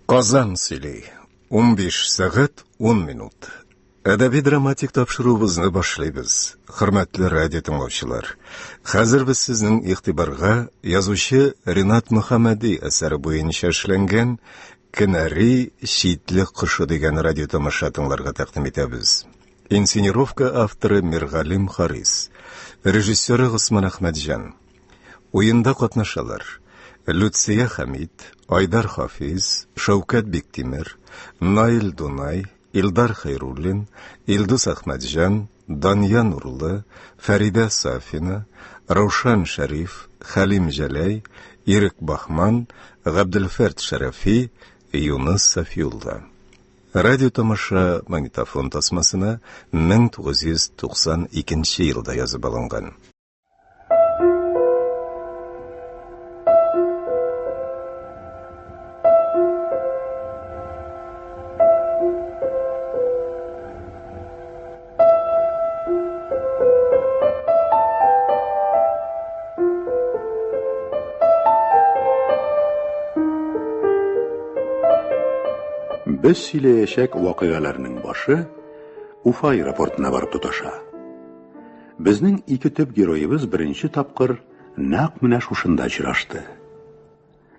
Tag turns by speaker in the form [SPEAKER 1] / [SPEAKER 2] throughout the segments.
[SPEAKER 1] Казан сөйли. 15 сәгать 10 минут. Әдәби драматик тапшыруыбызны башлыйбыз. Хөрмәтле радио тыңлаучылар, хәзер без сезнең игътибарга язучы Ринат Мөхәммәди әсәре буенча эшләнгән Кенәри читлек кошы дигән радио тамаша тыңларга тәкъдим итәбез. Инсценировка авторы Миргалим Харис, режиссеры Госман Әхмәтҗан. Уенда катнашалар: Люция Хәмид, Айдар Хафиз, Шәүкәт Биктимер, Наил Дунай, Илдар Хәйруллин, Илдус Әхмәтҗан, Дания Нурлы, Фәридә Сафина, Раушан Шәриф, Хәлим Җәләй, Ирек Бахман, Габделфәрт Шәрәфи, Юныс Сафиулла. Радио тамаша магнитофон тасмасына 1992 елда язып алынган.
[SPEAKER 2] Без сөйләячәк вакыйгаларның башы Уфа аэропортына барып тоташа. Безнең ике төп героебыз беренче тапкыр нәкъ менә шушында очрашты.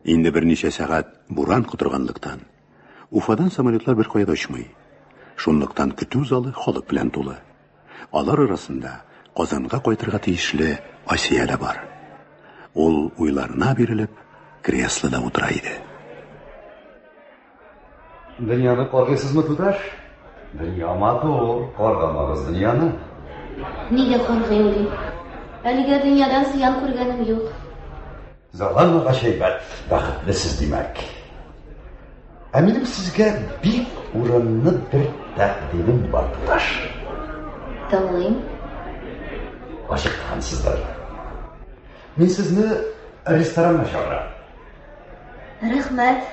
[SPEAKER 2] Инде берничә сәгать буран котырганлыктан, Уфадан самолетлар беркая да очмый. Шунлыктан көтү залы халык белән тулы. Алар арасында Казанга кайтырга тиешле Асия дә бар. Ул уйларына бирелеп, креслода утыра иде.
[SPEAKER 3] Дөньяны каргыйсызмы, туташ? Дөнья матур, каргамагыз дөньяны.
[SPEAKER 4] Нигә каргыйм ди? Әлегә дөньядан зыян күргәнем юк.
[SPEAKER 3] Зарланмагач әйбәт, бәхетлесез димәк. Ә минем сезгә бик урынлы бер тәкъдимем бар, туташ.
[SPEAKER 4] Тыңлыйм.
[SPEAKER 3] Ачыккансыздыр. Мин сезне ресторанга чакырам.
[SPEAKER 4] Рәхмәт.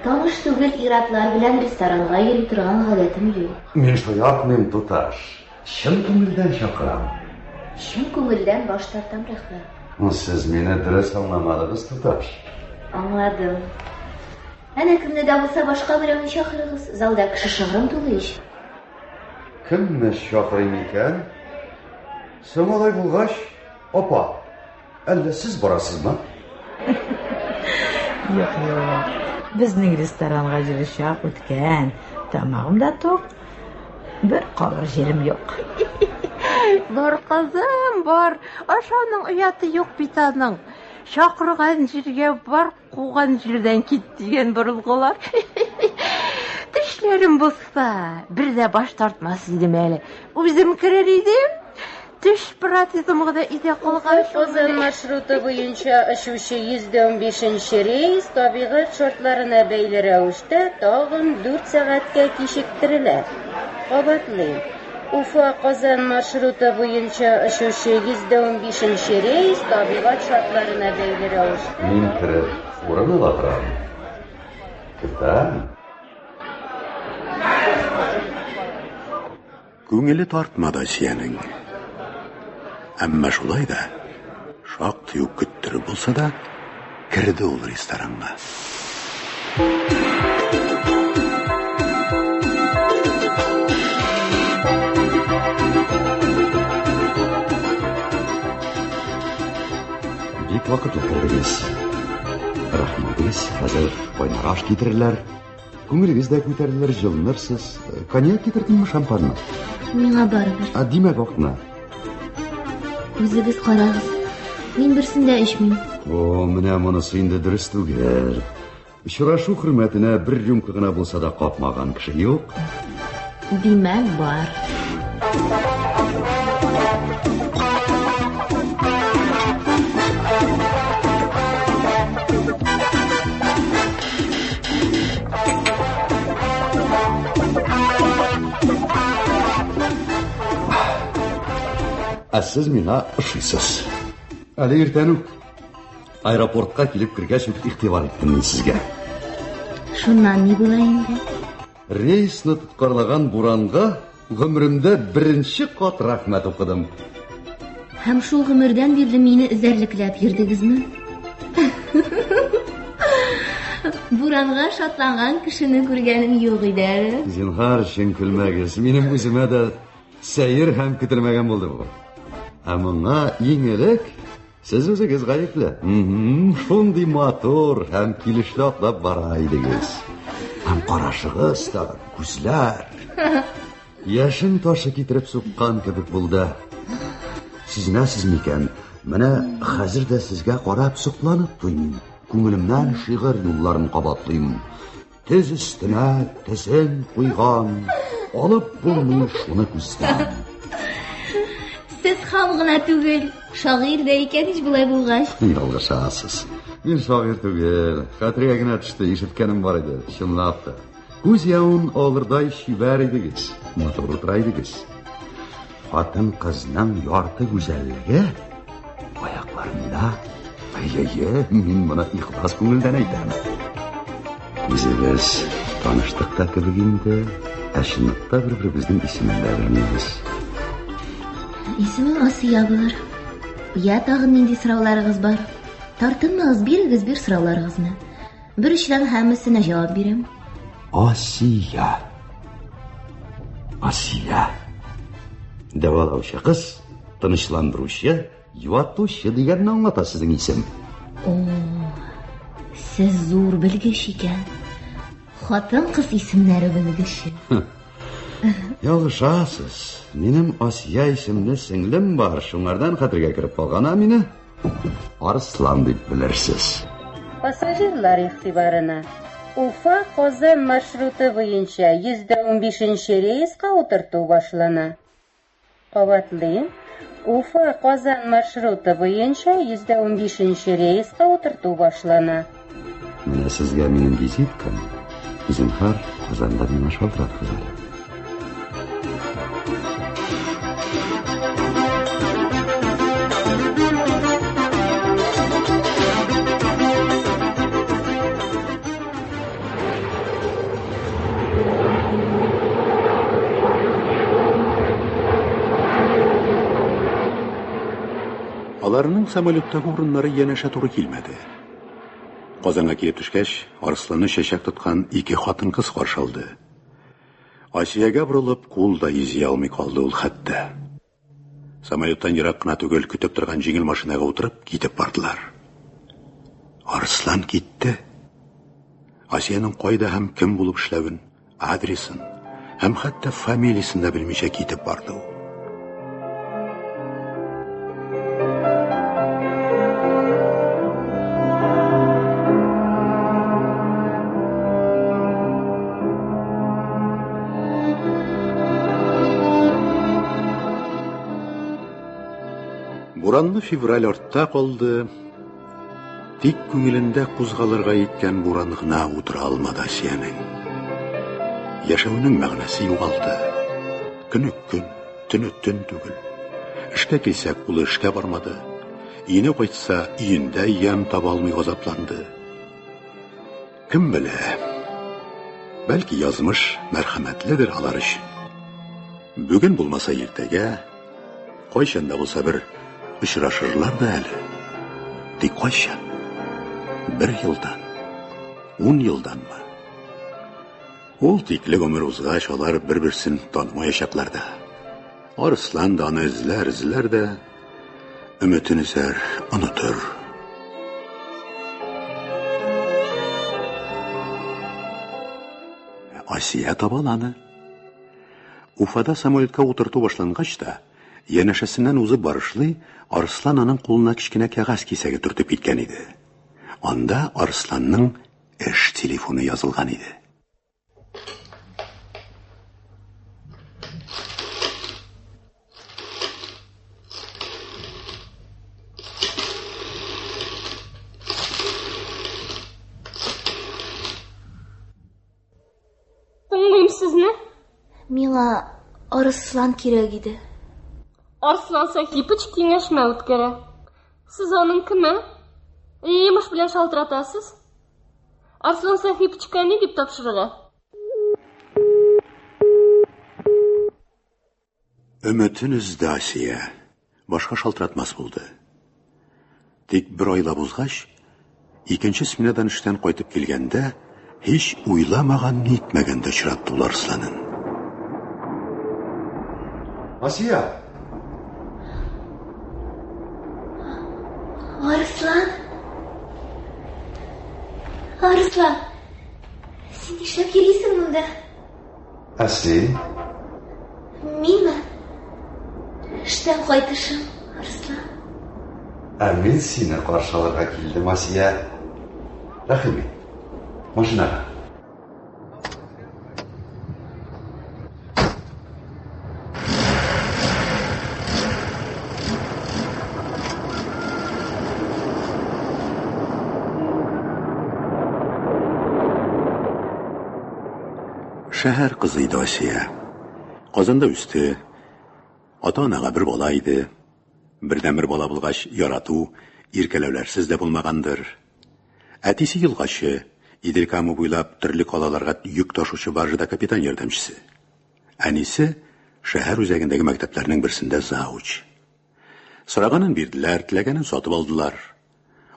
[SPEAKER 4] Таныш түгел ир-атлар белән ресторанга йөри торган гадәтем юк.
[SPEAKER 3] Мин шаяртмыйм, туташ. Чын күңелдән чакырам.
[SPEAKER 4] Чын күңелдән баш тартам, рәхмәт.
[SPEAKER 3] Сез мине дөрес аңламадыгыз, туташ.
[SPEAKER 4] Аңладым. Әнә кемне дә булса башка берәүне чакырыгыз. Залда кеше шыгрым тулы ич.
[SPEAKER 3] Кемне чакырыйм икән? Соң алай булгач, апа, Әллә сез барасызмы?
[SPEAKER 5] Юк, юк. Безнең ресторанга йөрү чак үткән. Тамагым да тук. Бер калыр җирем юк.
[SPEAKER 6] Бар, кызым, бар. Ашауның ояты юк бит аның. Чакырган җиргә бар, куган җирдән кит дигән борынгылар. Тешләрем булса, бер дә баш тартмас идем әле. Үзем керер идем. Теш протезым гына өйдә калган шул.
[SPEAKER 7] Казан маршруты буенча очучы 115 нче рейс табигать шартларына бәйле рәвештә тагын 4 сәгатькә кичектерелә. Кабатлыйм, Уфа-Казан маршруты буенча очучы 115 нче рейс табигать шартларына бәйле рәвештә
[SPEAKER 3] Мин кереп урын ала торам. Көтәм.
[SPEAKER 2] Күңеле тартмады Асиянең. Әмма шулай да, шактый ук көттереп булса да, керде ул ресторанга.
[SPEAKER 3] Бик вакытлы кердегез. Рәхим итегез, хәзер кайнар аш китерерләр. Күңелегез дә күтәрелер, җылынырсыз. Коньяк китердеңме, шампанмы?
[SPEAKER 4] Миңа барыбер.
[SPEAKER 3] А, димәк, акны.
[SPEAKER 4] Үзегез карагыз. Мин берсен дә эчмим.
[SPEAKER 3] О, менә монысы инде дөрес түгел. Очрашу хөрмәтенә бер рюмка гына булса да капмаган кеше юк.
[SPEAKER 4] Димәк, бар.
[SPEAKER 3] Ә сез миңа ошыйсыз. Әле иртән үк аэропортка килеп кергәч үк игътибар иттем мин сезгә.
[SPEAKER 4] Шуннан ни була инде?
[SPEAKER 3] Рейсны тоткарлаган буранга гомеремдә беренче кат рәхмәт укыдым.
[SPEAKER 4] Һәм шул гомердән бирле мине эзәрлекләп йөрдегезме? Буранга шатланган кешене күргәнем юк иде әле.
[SPEAKER 3] Зинһар өчен көлмәгез. Минем үземә дә сәер һәм көтелмәгән булды бу. Ә моңа иң элек сез үзегез гаепле. Шундый матур һәм килешле атлап бара идегез. Һәм карашыгыз да, күзләр. Яшен ташы китереп суккан кебек булды. Сизенәсез микән? Менә хәзер дә сезгә карап сокланып туймыйм. Күңелемнән шигырь юлларын кабатлыйм. Тез өстенә тезен куйган, алып булмый шуны күздән.
[SPEAKER 4] Сез хам гына түгел, шагыйрь дә икән ич болай булгач.
[SPEAKER 3] Ялгышасыз. Мин шагыйрь түгел. Хәтергә генә төште, ишеткәнем бар иде, чынлап та. Күз явын алырдай чибәр идегез, матур утыра идегез. Хатын-кызның ярты гүзәллеге аякларында. Әйе, мин моны ихлас күңелдән әйтәм. Үзебез таныштык та кебек инде, ә чынлыкта бер-беребезнең исемен дә белмибез.
[SPEAKER 4] Исемем Асия булыр. Я тагын нинди сорауларыгыз бар? Тартынмагыз, бирегез бер сорауларыгызны. Бер учлан һәммәсенә җавап бирәм.
[SPEAKER 3] Асия. Асия. Дәвалаучы кыз, тынычландыручы, юатучы дигәнне аңлата сезнең исем.
[SPEAKER 4] О, сез зур белгеч икән. Хатын-кыз исемнәре белгече.
[SPEAKER 3] Ялгышасыз. Минем Асия исемле сеңлем бар, шуңардан хәтергә кереп калган, ә мине Арслан дип белерсез.
[SPEAKER 7] Пассажирлар игътибарына! Уфа Казан маршруты буенча 115 нче рейска утырту башлана. Кабатлыйм, Уфа Казан маршруты буенча 115 нче рейска утырту башлана.
[SPEAKER 3] Менә сезгә минем визиткам. Зинһар, Казанда миңа шалтыратыгыз әле.
[SPEAKER 2] Аларның самолеттагы урыннары янәшә туры килмәде. Казанга килеп төшкәч, Арсланны чәчәк тоткан ике хатын-кыз каршы алды. Асиягә борылып, кул да изи алмый калды ул хәтта. Самолеттан ерак кына түгел көтеп торган җиңел машинага утырып китеп бардылар. Арслан китте. Асиянең кайда һәм кем булып эшләвен, адресын һәм хәтта фамилиясен дә белмичә китеп барды ул. Буранлы февраль артта калды. Тик күңелендә кузгалырга иткән буран гына утыра алмады Асиянең. Яшәүнең мәгънәсе югалды. Көне көн, төне төн түгел. Эшкә килсә, кулы эшкә бармады. Өенә кайтса, өендә ямь таба алмый газапланды. Кем белә, бәлки язмыш мәрхәмәтледер алар өчен. Бүген булмаса иртәгә, кайчан да булса бер очрашырлар да әле. Тик кайчан? Бер елдан, ун елданмы? Ул тикле гомер узгач, алар бер-берсен танымаячаклар да. Арыслан да аны эзләр, эзләр дә, өметен өзәр, онытыр. Асия таба аны. Уфада самолетка утырту башлангач та, янәшәсеннән узып барышлый, Арслан аның кулына кечкенә кәгазь кисәге төртеп киткән иде. Анда Арсланның эш телефоны язылган иде.
[SPEAKER 8] Тыңлыйм сезне.
[SPEAKER 4] Миңа Арыслан кирәк иде.
[SPEAKER 8] Арслан Сахипыч киңәшмә үткәрә. Сез аның кеме? Ни йомыш белән шалтыратасыз? Арслан Сахипычка ни дип тапшырырга?
[SPEAKER 2] Өметен өзде Асия. Башка шалтыратмас булды. Тик бер айлап узгач, Икенче сменадан эштән кайтып килгәндә, һич уйламаган, нитмәгәндә очратты ул Арсланын.
[SPEAKER 3] Асия!
[SPEAKER 4] Арслан! Арслан! Син нишләп йөрисең монда?
[SPEAKER 3] Ә син?
[SPEAKER 4] Минме? Эштән кайтышым, Арслан.
[SPEAKER 3] Ә мин сине каршы алырга килдем, Асия. Рәхим ит. Машинага.
[SPEAKER 2] Шәһәр кызы иде Асия. Казанда үсте. Ата-анага бер бала иде. Бердәнбер бала булгач, ярату, иркәләүләрсез дә булмагандыр. Әтисе елгачы, Идел-Кама буйлап төрле калаларга йөк ташучы баржада капитан ярдәмчесе. Әнисе шәһәр үзәгендәге мәктәпләрнең берсендә завуч. Сораганын бирделәр, теләгәнен сатып алдылар.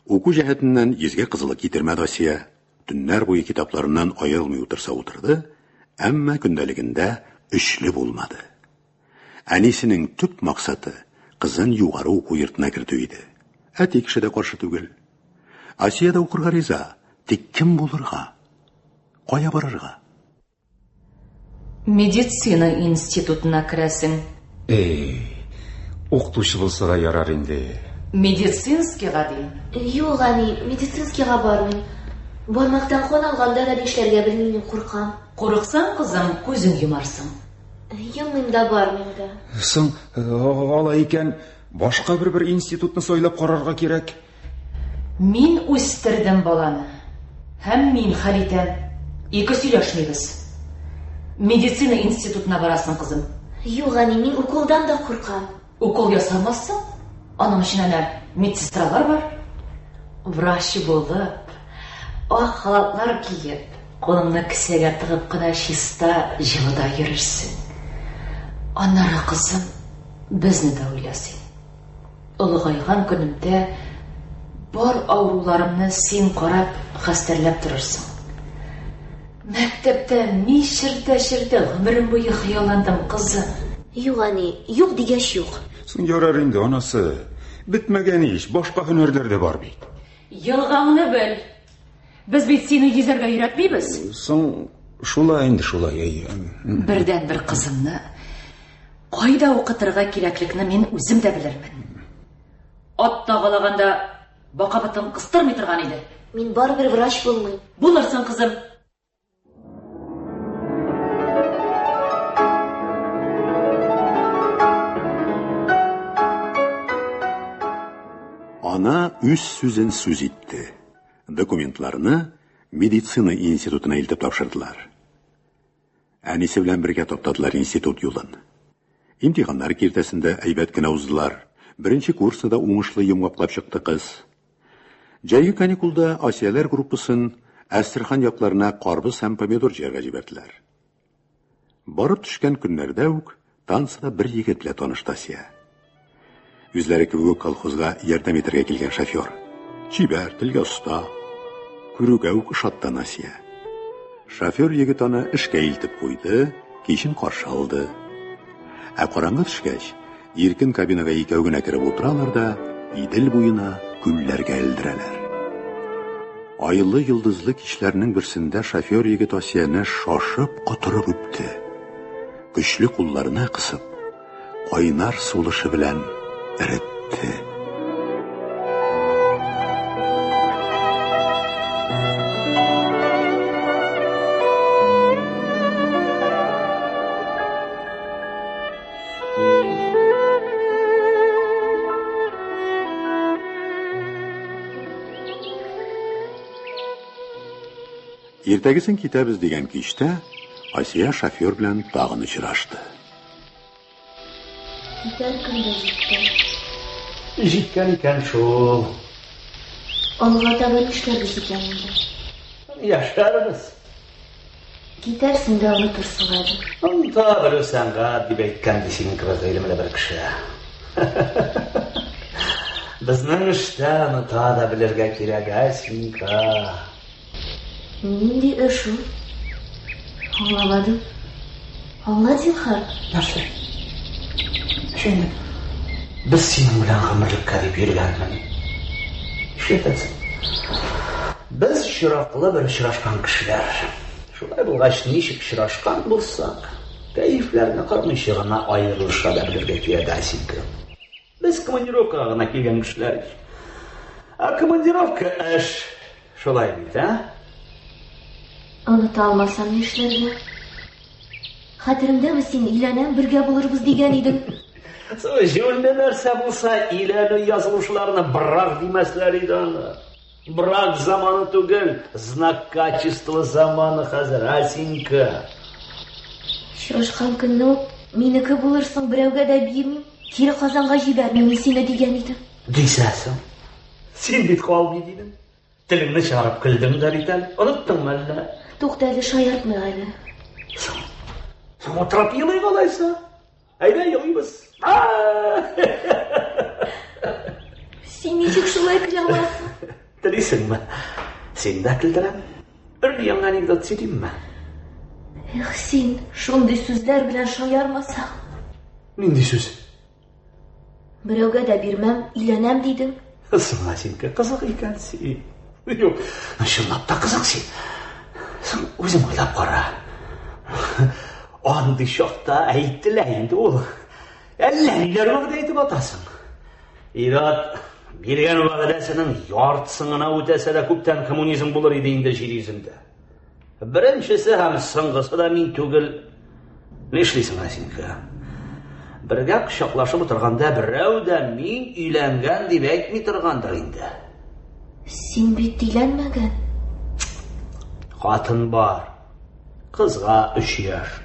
[SPEAKER 2] Уку җәһәтеннән йөзгә кызыллык китермәде Асия. Төннәр буе китапларыннан аерылмый утырса утырды, әмма көндәлегендә өчле булмады. Әнисенең төп максаты кызын югары уку йортына кертү иде. Әти кеше дә каршы түгел. Асия дә укырга риза, тик кем булырга? Кая барырга?
[SPEAKER 9] Медицина институтына керәсең.
[SPEAKER 10] Эй, укытучы булса да ярар инде.
[SPEAKER 9] Медицинскийга дим.
[SPEAKER 4] Юк, әни, медицинскийга бармыйм. Бармактан кан алганда да нишләргә белмим, мин куркам.
[SPEAKER 9] Курыксаң, кызым, күзең йомарсың.
[SPEAKER 4] Йоммыйм да, бармыйм да.
[SPEAKER 10] Соң, алай икән, башка бер-бер институтны сайлап карарга кирәк.
[SPEAKER 9] Мин үстердем баланы. Һәм мин хәл итәм. Ике сөйләшмибез. Медицина институтына барасың, кызым.
[SPEAKER 4] Юк, әни, мин уколдан да куркам.
[SPEAKER 9] Укол ясамассың? Аның өчен әнә медсестралар бар. Врач булып, ак халатлар киеп, кулыңны кесәгә тыгып кына чиста җылыда йөрерсең. Аннары, кызым, безне дә уйла син. Олыгайган көнемдә бар авыруларымны син карап, хәстәрләп торырсың. Мәктәптә ми чертә-чертә гомерем буе хыялландым, кызым.
[SPEAKER 4] Юк, әни, юк дигәч юк.
[SPEAKER 10] Соң ярар инде, анасы. Бетмәгән ич, башка һөнәрләр дә бар бит.
[SPEAKER 9] Елгаңны бел. Без бит сине йөзәргә өйрәтмибез.
[SPEAKER 10] Соң шулай инде, шулай, әйе.
[SPEAKER 9] Бердәнбер кызымны кайда укытырга кирәклекне мин үзем дә белермен. Ат тагалаганда бака ботын кыстырмый торган иде.
[SPEAKER 4] Мин барыбер врач булмыйм.
[SPEAKER 9] Булырсың, кызым.
[SPEAKER 2] Ана үз сүзен сүз итте. Документларны медицина институтына илтеп тапшырдылар. Әнисе белән бергә таптадылар институт юлын. Имтиханнар киртәсендә әйбәт кенә уздылар. Беренче курсны да уңышлы йомгаклап чыкты кыз. Җәйге каникулда Асияләр группасын Әстерхан якларына карбыз һәм помидор җыярга җибәрделәр. Барып төшкән көннәрдә үк танцада бер егет белән танышты Асия. Үзләре кебек үк колхозга ярдәм итәргә килгән шофер. Чибәр, телгә оста. Күрүгә үк ошатты Асия. Шофер егет аны эшкә илтеп куйды, кичен каршы алды. Ә караңгы төшкәч, иркен кабинага икәү генә кереп утыралар да, Идел буена күлләргә элдерәләр. Айлы йолдызлы кичләрнең берсендә шофер егет Асияне шашып котырып үпте. Көчле кулларына кысып, кайнар сулышы белән эретте. Иртәгесен китәбез дигән кичтә Асия шофер белән тагын очрашты.
[SPEAKER 4] Китәр көн дә җитте.
[SPEAKER 11] Җиткән икән шул.
[SPEAKER 4] Алга таба нишләрбез икән инде?
[SPEAKER 11] Яшәрбез.
[SPEAKER 4] Китәрсең дә онытырсың әле.
[SPEAKER 11] Оныта белү сәнгать, дип әйткән ди синең кебек гыйлемле бер кеше. Безнең эштә оныта да белергә кирәк, Асенька.
[SPEAKER 4] Нинди эш ул? Аңламадым. Аңла, зинһар.
[SPEAKER 11] Нәрсә? Инде без синең белән гомерлеккә дип йөргәнмени? Нишләтәсең? Без очраклы бер очрашкан кешеләр. Шулай булгач, ничек очрашкан булсак, кәефләрне кырмыйча гына аерылыша да белергә кирәк, Асенька. Без командировкага гына килгән кешеләр ич. Ә командировка эш. Шулай бит, ә?
[SPEAKER 4] Оныта алмасам нишләргә? Хәтереңдәме син өйләнәм, бергә булырбыз дигән идең?
[SPEAKER 11] Соң җүнле нәрсә булса, өйләнү язылышларны брак димәсләр иде аны. Брак заманы түгел, знак качества заманы хәзер, Асенька.
[SPEAKER 4] Очрашкан көнне үк минеке булырсың, берәүгә дә бирмим, кире Казанга җибәрмим мин сине дигән идем.
[SPEAKER 11] Дисәсең. Син бит калмый дидең. Телеңне чыгарып көлдең дә бит әле. Оныттыңмы әллә?
[SPEAKER 4] Тукта әле, шаяртмыйк әле.
[SPEAKER 11] Соң, соң утырып елыйк алайса. Әйдә елыйбыз.
[SPEAKER 4] Син ничек шулай көлә аласың?
[SPEAKER 11] Телисеңме? Син дә көлдерәм. Бер яңа анекдот сөйлимме?
[SPEAKER 4] Эх, син шундый сүзләр белән шаярмасаң.
[SPEAKER 11] Нинди сүз?
[SPEAKER 4] Берәүгә дә бирмәм, өйләнәм дидең.
[SPEAKER 11] Соң, Асенька, кызык икән син. Юк, чынлап та кызык син. Соң, үзең уйлап кара. Андый чакта әйтелә инде ул. Әллә ниләр вәгъдә итеп атасың. Ир-ат биргән вәгъдәсенең яртысын гына үтәсә дә күптән коммунизм булыр иде инде җир йөзендә. Беренчесе һәм соңгысы да мин түгел. Нишлисең, Асенька? Бергә кочаклашып утырганда берәү дә мин өйләнгән дип әйтми торгандыр инде.
[SPEAKER 4] Син бит өйләнмәгән.
[SPEAKER 11] Хатын бар. Кызга өч яшь.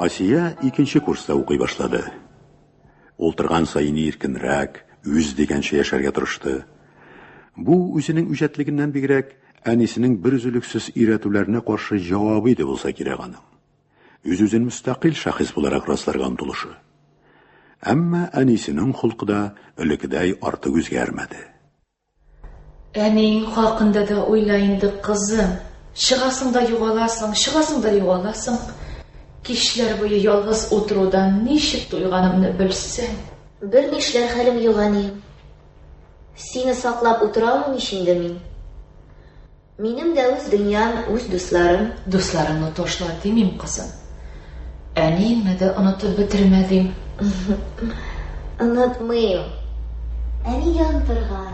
[SPEAKER 2] Асия икенче курста укый башлады. Ул торган саен иркенрәк, үз дигәнчә яшәргә тырышты. Бу үзенең үҗәтлегеннән бигрәк, әнисенең берөзелексез өйрәтүләренә каршы җавабы иде булса кирәк аның. Үз-үзен мөстәкыйль шәхес буларак расларга омтылышы. Әмма әнисенең холкы да элеккедәй артык үзгәрмәде.
[SPEAKER 9] Әниең хакында да уйла инде, кызым. Чыгасың да югаласың, чыгасың да югаласың. Кичләр буе ялгыз утырудан ничек туйганымны белсәң.
[SPEAKER 4] Бернишләр хәлем юк, әнием. Сине саклап утыра алмыйм ич инде мин. Минем дә үз дөньям, үз дусларым.
[SPEAKER 9] Дусларыңны ташла димим, кызым. Әниеңне дә онытып бетермә дим.
[SPEAKER 4] Онытмыйм. Әни онытырга.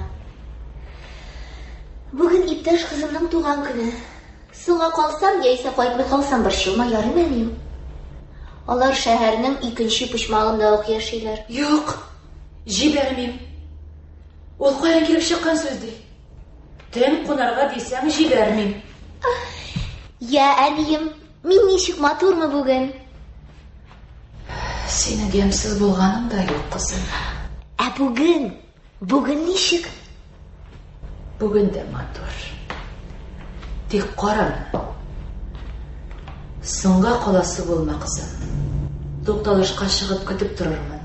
[SPEAKER 4] Бүген иптәш кызымның туган көне. Соңга калсам яисә кайтмый калсам борчылма, ярыймы, әнием? Алар шәһәрнең икенче почмагында ук яшиләр.
[SPEAKER 9] Юк, җибәрмим. Ул каян килеп чыккан сүз ди? Төн кунарга дисәң, җибәрмим.
[SPEAKER 4] Я, әнием, мин ничек матурмы бүген?
[SPEAKER 9] Синең ямьсез булганың да юк, кызым.
[SPEAKER 4] Ә бүген? Бүген ничек?
[SPEAKER 9] Бүген дә матур. Тик каран. Соңга каласы булма, кызым. Тукталышка чыгып көтеп торырмын.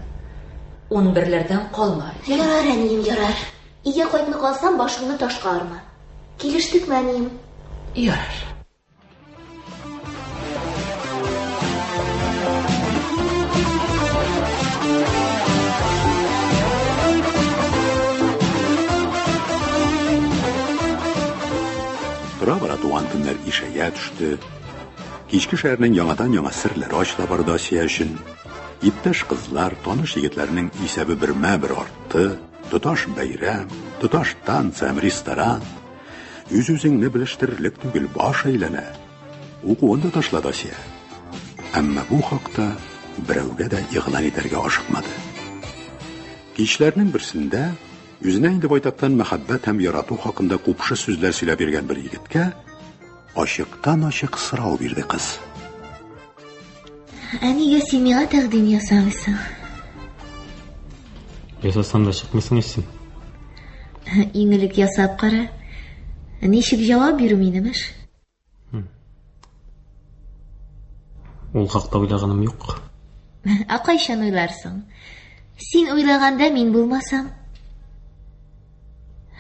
[SPEAKER 9] 11-ләрдән калма.
[SPEAKER 4] Ярар, әнием, ярар. Өйгә кайтмый калсам, башыңны ташка орма. Килештекме, әнием?
[SPEAKER 9] Ярар.
[SPEAKER 2] Тора-бара туган көннәр ишәя төште. Кичке шәһәрнең яңадан-яңа серләре ачыла барды Асия өчен. Иптәш кызлар, таныш егетләрнең исәбе бермә-бер артты. Тоташ бәйрәм, тоташ танцы һәм ресторан. Үз-үзеңне белештерерлек түгел, баш әйләнә. Укуын да ташлады Асия. Әмма бу хакта берәүгә дә игълан итәргә ашыкмады. Кичләрнең берсендә үзенә инде байтактан мәхәббәт һәм ярату хакында купшы сүзләр сөйләп йөргән бер егеткә ачыктан-ачык сорау бирде кыз.
[SPEAKER 4] Ә нигә син миңа тәкъдим ясамыйсың?
[SPEAKER 12] Ясасам да чыкмыйсың ич син.
[SPEAKER 4] Иң элек ясап кара. Ничек җавап бирү минем эш.
[SPEAKER 12] Ул хакта уйлаганым юк.
[SPEAKER 4] Ә кайчан уйларсың? Син уйлаганда мин булмасам.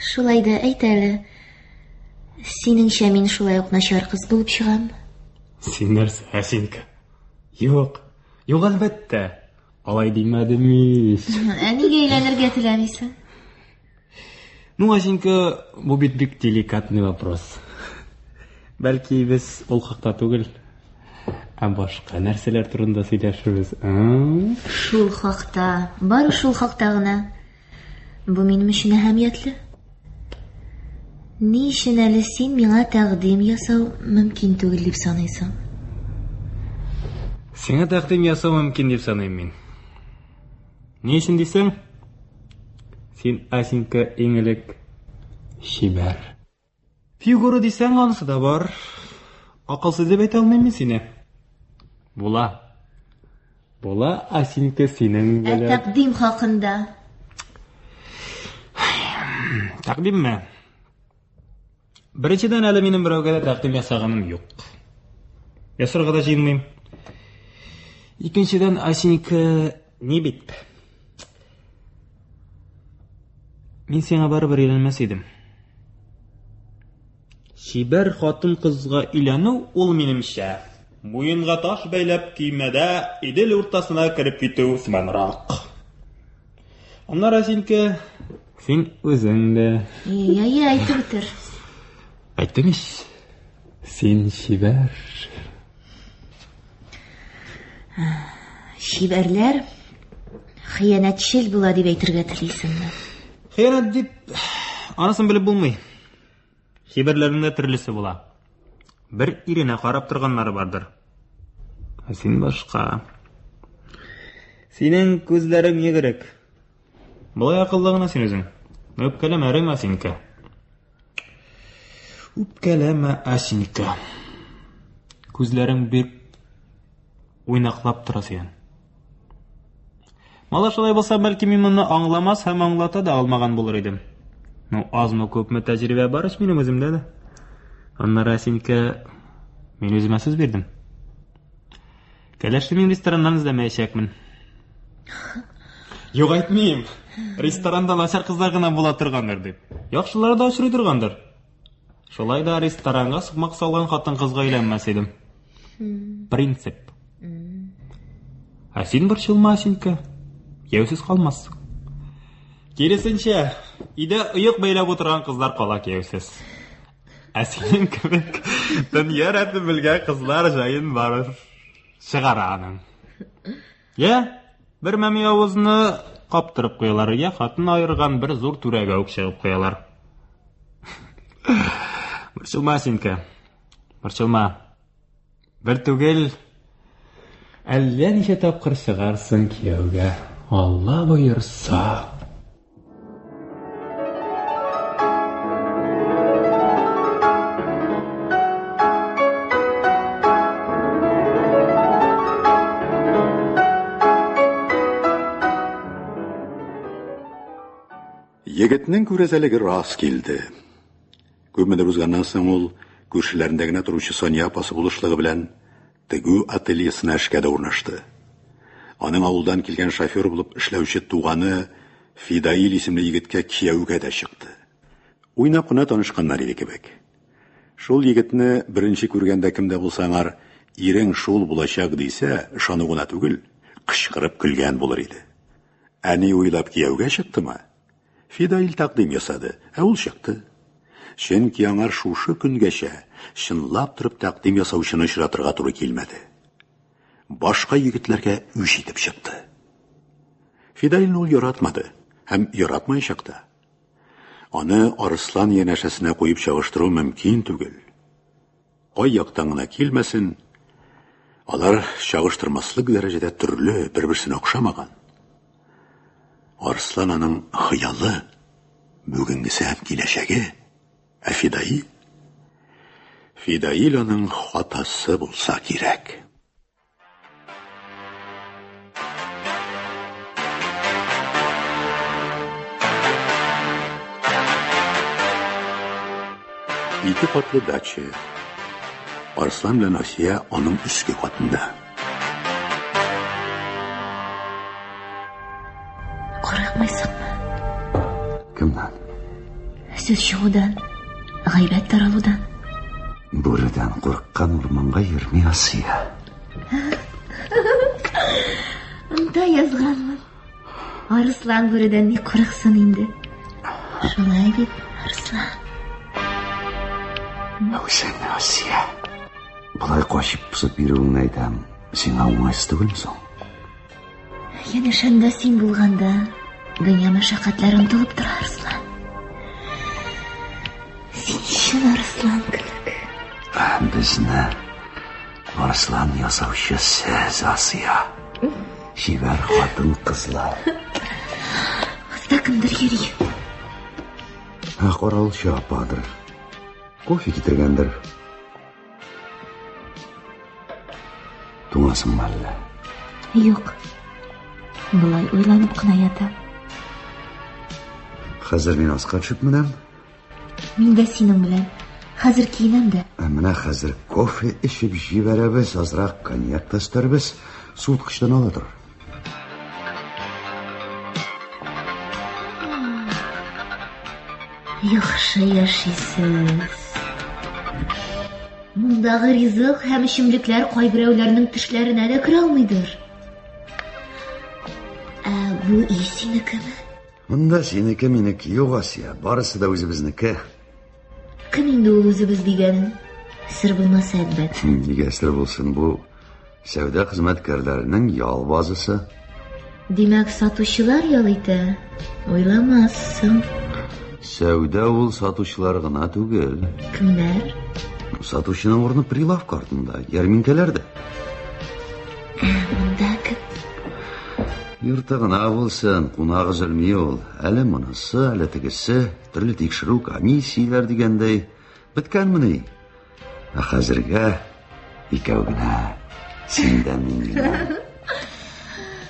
[SPEAKER 4] Шулай да әйт әле, синеңчә мин шулай ук начар кыз булып чыгам?
[SPEAKER 12] Син нәрсә, Асинка? Юк, юк әлбәттә. Алай димәдем ич.
[SPEAKER 4] Ә нигә өйләнергә теләмисең?
[SPEAKER 12] Ну, Асинка, бу бит бик деликатный вопрос. Бәлки без ул хакта түгел, ә башка нәрсәләр турында сөйләшербез, а?
[SPEAKER 4] Шул хакта, бары шул хакта гына. Бу минем өчен әһәмиятле. Ни өчен әле син миңа тәкъдим ясау мөмкин түгел дип саныйсың?
[SPEAKER 12] Сиңа тәкъдим ясау мөмкин дип саныйм мин. Ни өчен дисең? Син, Асенька, иң элек чибәр. Фигура дисәң, анысы да бар. Акылсыз дип әйтә алмыйм мин сине. Була. Була, Асенька, синең
[SPEAKER 4] Ә
[SPEAKER 12] белән.
[SPEAKER 4] тәкъдим хакында?
[SPEAKER 12] Тәкъдимме? Беренчедән, әле минем берәүгә дә тәкъдим ясаганым юк. Ясарга да җыенмыйм. Икенчедән, Асенька, ни бит? Мин сиңа барыбер өйләнмәс идем. Чибәр хатын-кызга өйләнү ул минемчә, муенга таш бәйләп көймәдә Идел уртасына кереп китү сыманрак. Аннары Асенька, син үзең дә.
[SPEAKER 4] Йә, йә, әйтеп бетер.
[SPEAKER 12] Әйттем ич. Син чибәр.
[SPEAKER 4] Чибәрләр хыянәтчел була дип әйтергә телисеңме?
[SPEAKER 12] Хыянәт дип анысын белеп булмый. Чибәрләрнең дә төрлесе була. Бер иренә карап торганнары бардыр. Ә син башка. Синең күзләрең йөгерек. Болай акыллы гына син үзең. Үпкәләмә, Рема синеке. Үпкәләмә, Асенька. Күзләрең бик уйнаклап тора синең. Мала шулай булса, бәлки мин моны аңламас һәм аңлата да алмаган булыр идем. Ну, азмы күпме тәҗрибә бар ич минем үземдә дә. Аннары Асенька, мин үземә сүз бирдем. Кәләшне мин рестораннан эзләмәячәкмен. Юк, әйтмим. Ресторанда начар кызлар гына була торгандыр дип. Яхшылары да очрый торгандыр. Шулай да ресторанга сукмак салган хатын-кызга өйләнмәс идем. Принцип. Ә син борчылма, Асенька. Кияүсез калмассың. Киресенчә, өйдә оек бәйләп утырган кызлар кала кияүсез. Ә синең кебек дөнья рәтен белгән кызлар җаен барыр чыгара аның. Я, бер мәми авызны каптырып куялар, я хатын аерган бер зур түрәгә үк чыгып куялар. Борчылма, Синка. Борчылма. Бер түгел, әллә ничә тапкыр чыгарсың кияүгә. Алла боерса.
[SPEAKER 2] Егетнең күрәзәлеге рас килде. Күпмедер узганнан соң ул күршеләрендә генә торучы Сания апасы булышлыгы белән тегү ательесына эшкә дә урнашты. Аның авылдан килгән шофер булып эшләүче туганы Фидаил исемле егеткә кияүгә дә чыкты. Уйнап кына танышканнар иде кебек. Шул егетне беренче күргәндә кем дә булса аңар ирең шул булачак дисә, ышану гына түгел, кычкырып көлгән булыр иде. Әни уйлап кияүгә чыктымы? Фидаил тәкъдим ясады, ә ул чыкты. Чөнки аңар шушы көнгәчә чынлап торып тәкъдим ясаучыны очратырга туры килмәде. Башка егетләргә үч итеп чыкты. Фидаилне ул яратмады һәм яратмаячак та. Аны Арыслан янәшәсенә куеп чагыштыру мөмкин түгел. Кай яктан гына килмәсен, алар чагыштырмаслык дәрәҗәдә төрле, бер-берсенә охшамаган. Арслан аның хыялы, бүгенгесе һәм киләчәге, ә Фидаил? Фидаил аның хатасы булса кирәк. Ике катлы дача. Арслан белән Асия аның өске катында.
[SPEAKER 4] Курыкмыйсыңмы?
[SPEAKER 3] Кемнән?
[SPEAKER 4] Сүз чыгудан, гайбәт таралудан.
[SPEAKER 3] Бүредән курыккан урманга йөрми Асия.
[SPEAKER 4] Оныта язганмын. Арыслан бүредән ни курыксын инде. Шулай бит, Арыслан.
[SPEAKER 3] Үзең, Асия. Болай качып посып йөрүеңне әйтәм. Сиңа уңайсыз түгелме соң?
[SPEAKER 4] Янәшәмдә син булганда, дөнья мәшәкатьләре онытылып тора, Арыслан. Син чын арыслан кебек.
[SPEAKER 3] Безне арыслан ясаучы сез, Асия. Чибәр хатын-кызлар.
[SPEAKER 4] Аста кемдер йөри.
[SPEAKER 3] Каравылчы ападыр. Кофе китергәндер. Туңасыңмы әллә?
[SPEAKER 4] Юк. Болай уйланып кына ятам.
[SPEAKER 3] Хәзер мин аска төшеп менәм.
[SPEAKER 4] Мин дә синең белән. Хәзер киенәм дә.
[SPEAKER 3] Ә менә хәзер кофе эчеп җибәрәбез, азрак коньяк та өстәрбез. Суыткычтан ала тор.
[SPEAKER 4] Яхшы яшисез. Мондагы ризык һәм эчемлекләр кайберәүләрнең төшләренә дә керә алмыйдыр. Ә бу өй синекеме?
[SPEAKER 3] Монда синеке, минеке юк, Асия. Барысы да үзебезнеке.
[SPEAKER 4] Кем инде ул үзебез дигәнең? Сер булмаса, әлбәттә.
[SPEAKER 3] Нигә сер булсын бу? Сәүдә хезмәткәрләренең ял базасы.
[SPEAKER 4] Димәк, сатучылар ял итә. Уйламассың.
[SPEAKER 3] Сәүдә ул сатучылар гына түгел.
[SPEAKER 4] Кемнәр?
[SPEAKER 3] Сатучының урыны прилавка артында, ярминкәләрдә.
[SPEAKER 4] Ә монда кем?
[SPEAKER 3] Йорты гына булсын, кунак өзелми ул. Әле монысы, әле тегесе, төрле тикшерү комиссияләр дигәндәй, беткәнмени? Ә хәзергә икәү генә, син дә мин генә.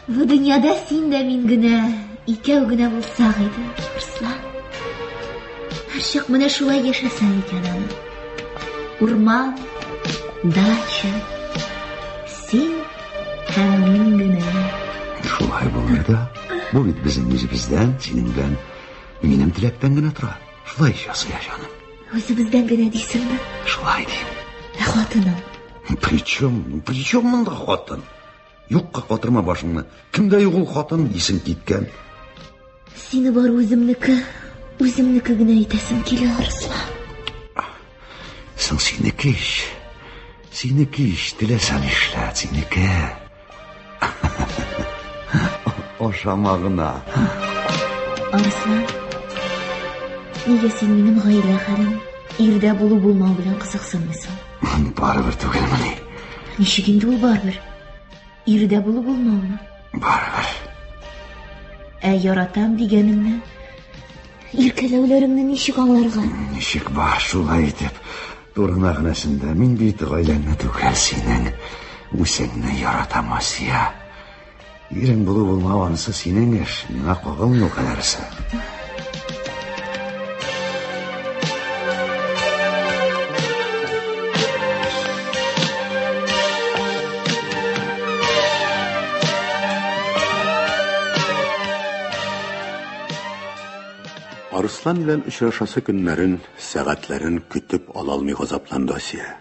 [SPEAKER 4] Бу дөньяда син дә мин генә, икәү генә булсак иде, Арслан. Һәрчак менә шулай яшәсәң икән аны. Урман, дача, син һәм мин генә.
[SPEAKER 3] Шулай булыр да. Бу бит безнең үзебездән, синең белән минем теләктән генә тора. Шулай ич, Асия җаным.
[SPEAKER 4] Үзебездән генә дисеңме?
[SPEAKER 3] Шулай дим.
[SPEAKER 4] Ә хатының?
[SPEAKER 3] Причем, причем монда хатын? Юкка катырма башыңны. Кемдә юк ул хатын, исең киткән.
[SPEAKER 4] Сине бар үземнеке, үземнеке генә итәсем килә, Арыслан.
[SPEAKER 3] Соң синеке ич. Синеке ич, теләсә нишлә, синеке. Ашама гына.
[SPEAKER 4] Арыслан, нигә син минем гаилә хәлем, ирдә булу-булмау белән кызыксынмыйсың?
[SPEAKER 3] Барыбер түгелмени?
[SPEAKER 4] Ничек инде ул барыбер? Ирдә булу-булмаумы?
[SPEAKER 3] Барыбер.
[SPEAKER 4] Ә яратам дигәнеңне, иркәләүләреңне ничек аңларга?
[SPEAKER 3] Ничек бар шулай итеп? Туры мәгънәсендә мин бит гаиләңне түгел, синең үзеңне яратам, Асия. Ирең булу булмау анысы синең эш, миңа кагылмый ул кадәресе.
[SPEAKER 2] Арыслан белән очрашасы көннәрен, сәгатьләрен көтеп ала алмый газапланды Асия.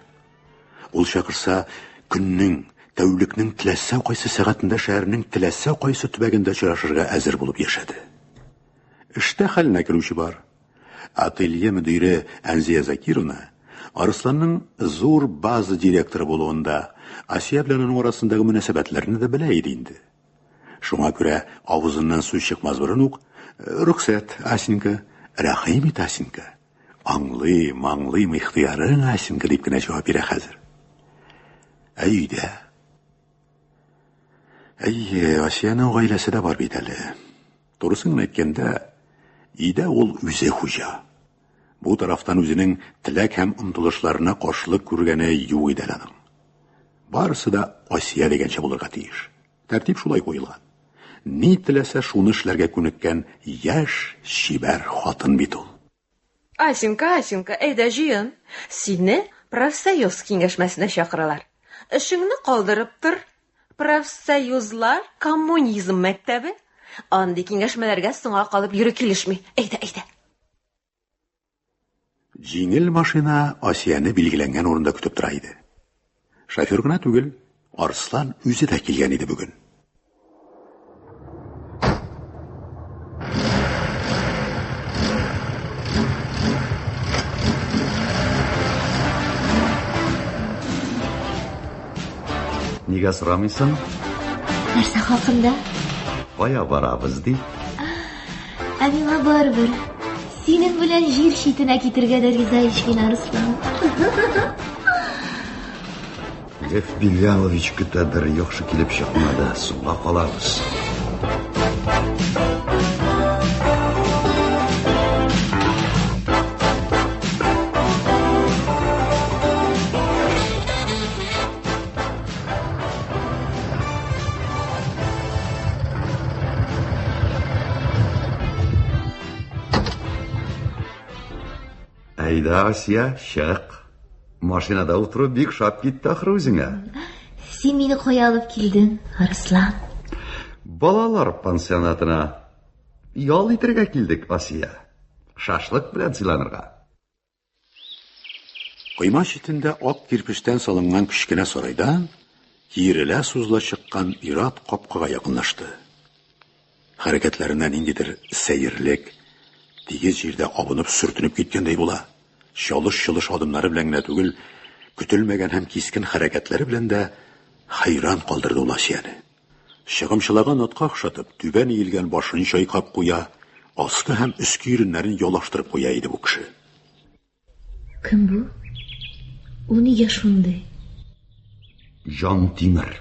[SPEAKER 2] Ул чакырса, көннең, тәүлекнең теләсә кайсы сәгатендә шәһәрнең теләсә кайсы төбәгендә очрашырга әзер булып яшәде. Эштә хәленә керүче бар. Ателье мөдире Әнзия Закировна Арысланның зур база директоры булуын да, Асия белән аның арасындагы мөнәсәбәтләрне дә белә иде инде. Шуңа күрә авызыннан сүз чыкмас борын ук, Рөхсәт, Асенька, рәхим ит, Асенька. Аңлыйм, аңлыйм, ихтыярың, Асенька, дип кенә җавап бирә хәзер. Ә өйдә? Әйе, Асиянең гаиләсе дә бар бит әле. Турысын гына әйткәндә, өйдә ул үзе хуҗа. Бу тарафтан үзенең теләк һәм омтылышларына каршылык күргәне юк иде әле аның. Барысы да Асия дигәнчә булырга тиеш. Тәртип шулай куелган. Ни теләсә шуны эшләргә күнеккән яшь, чибәр хатын бит ул.
[SPEAKER 6] Асенька, Асенька, әйдә җыен. Сине профсоюз киңәшмәсенә чакыралар. Эшеңне калдырып тор. Профсоюзлар коммунизм мәктәбе. Андый киңәшмәләргә соңга калып йөрү килешми. Әйдә, әйдә.
[SPEAKER 2] Җиңел машина Асияне билгеләнгән урында көтеп тора иде. Шофер гына түгел, Арслан үзе дә килгән иде бүген.
[SPEAKER 3] Нигә сорамыйсың?
[SPEAKER 4] Нәрсә хакында?
[SPEAKER 3] Кая барабыз ди?
[SPEAKER 4] Ә миңа барыбер. Синең белән җир читенә китергә дә риза ич мин, Арслан.
[SPEAKER 3] Лев Белялович көтәдер, яхшы килеп чыкмады, соңга калабыз. Әйдә, Асия, чык. Машинада утыру бик шап китте ахры үзеңә.
[SPEAKER 4] Син мине кая алып килдең, Арыслан?
[SPEAKER 3] Балалар пансионатына. Ял итәргә килдек, Асия. Шашлык белән сыйланырга.
[SPEAKER 2] Койма читендә ак кирпечтән салынган кечкенә сарайдан киерелә-сузыла чыккан ир-ат капкага якынлашты. Хәрәкәтләрендә ниндидер сәерлек, тигез җирдә абынып-сөртенеп киткәндәй була. Чалыш-чолыш адымнары белән генә түгел, көтелмәгән һәм кискен хәрәкәтләре белән дә хәйран калдырды ул Асияне. Чыгымчылаган атка охшатып, түбән иелгән башын чайкап куя, аскы һәм өске иреннәрен ялаштырып куя иде бу кеше.
[SPEAKER 4] Кем бу? Ул нигә шундый?
[SPEAKER 3] Җан Тимер.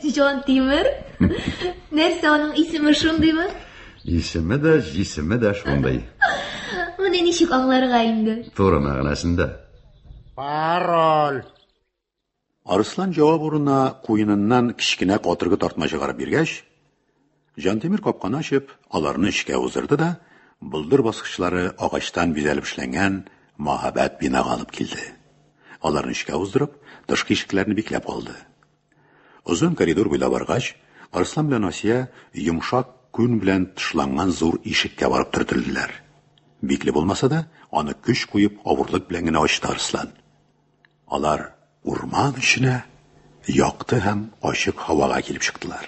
[SPEAKER 4] Җан Тимер? Нәрсә аның исеме шундыймы?
[SPEAKER 3] Исеме дә, җисеме дә шундый.
[SPEAKER 4] Моны ничек аңларга инде?
[SPEAKER 3] Туры мәгънәсендә.
[SPEAKER 11] Пароль.
[SPEAKER 2] Арыслан җавап урынына куеныннан кечкенә катыргы тартма чыгарып биргәч, Җантимер капканы ачып, аларны эчкә уздырды да, болдыр баскычлары агачтан бизәлеп эшләнгән мәһабәт бинага алып килде. Аларны эчкә уздырып, тышкы ишекләрне бикләп алды. Озын коридор буйлап баргач, Арыслан белән Асия йомшак күн белән тышланган зур ишеккә барып төртелделәр. Бикле булмаса да, аны көч куеп, авырлык белән генә ачты Арыслан. Алар урман эченә, якты һәм ачык һавага килеп чыктылар.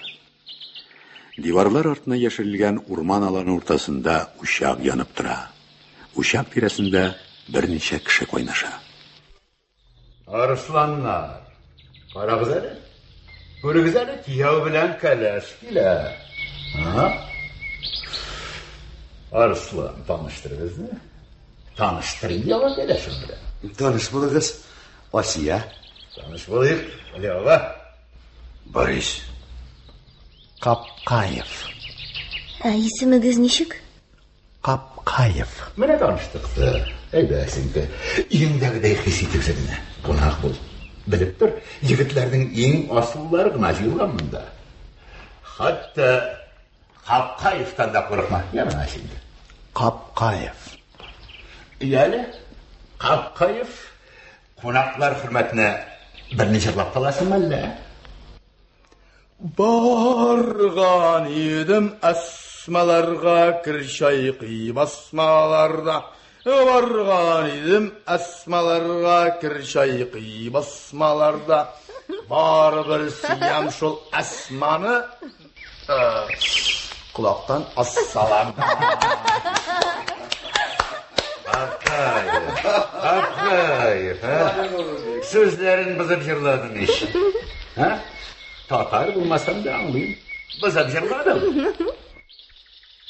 [SPEAKER 2] Диварлар артына яшерелгән урман аланы уртасында учак янып тора. Учак тирәсендә берничә кеше кайнаша.
[SPEAKER 13] Арысланнар, карагыз әле. Күрегез әле, кияү белән кәләш килә. А? Арыслан, таныштыр безне. Таныштыр яңа кәләшең белән.
[SPEAKER 3] Таныш булыгыз, Асия.
[SPEAKER 13] Таныш булыйк, Лева.
[SPEAKER 3] Борис.
[SPEAKER 11] Капкаев.
[SPEAKER 4] Ә исемегез ничек?
[SPEAKER 11] Капкаев.
[SPEAKER 13] Менә таныштык та. Әйдә, синке. Өеңдәгедәй хис ит үзеңне. Кунак бул. Белеп тор, егетләрнең иң асыллары гына җыелган монда. Хәтта Капкаевтан да курыкма. Я менә синде.
[SPEAKER 11] Капкаев.
[SPEAKER 13] Яле, Капкаев, кунаклар хөрмәтенә берни җырлап каласыңмы әллә?
[SPEAKER 14] Барган идем Әсмаларга, кер чайкый басмаларда. Барган идем Әсмаларга, кер чайкый басмаларда. Барыбер сөям шул Әсманы. Колактан ассалам.
[SPEAKER 13] Акаев, Акаев, а? Сүзләрен бозып җырладың ич. А? Татар булмасам да аңлыйм. Бозып җырладың.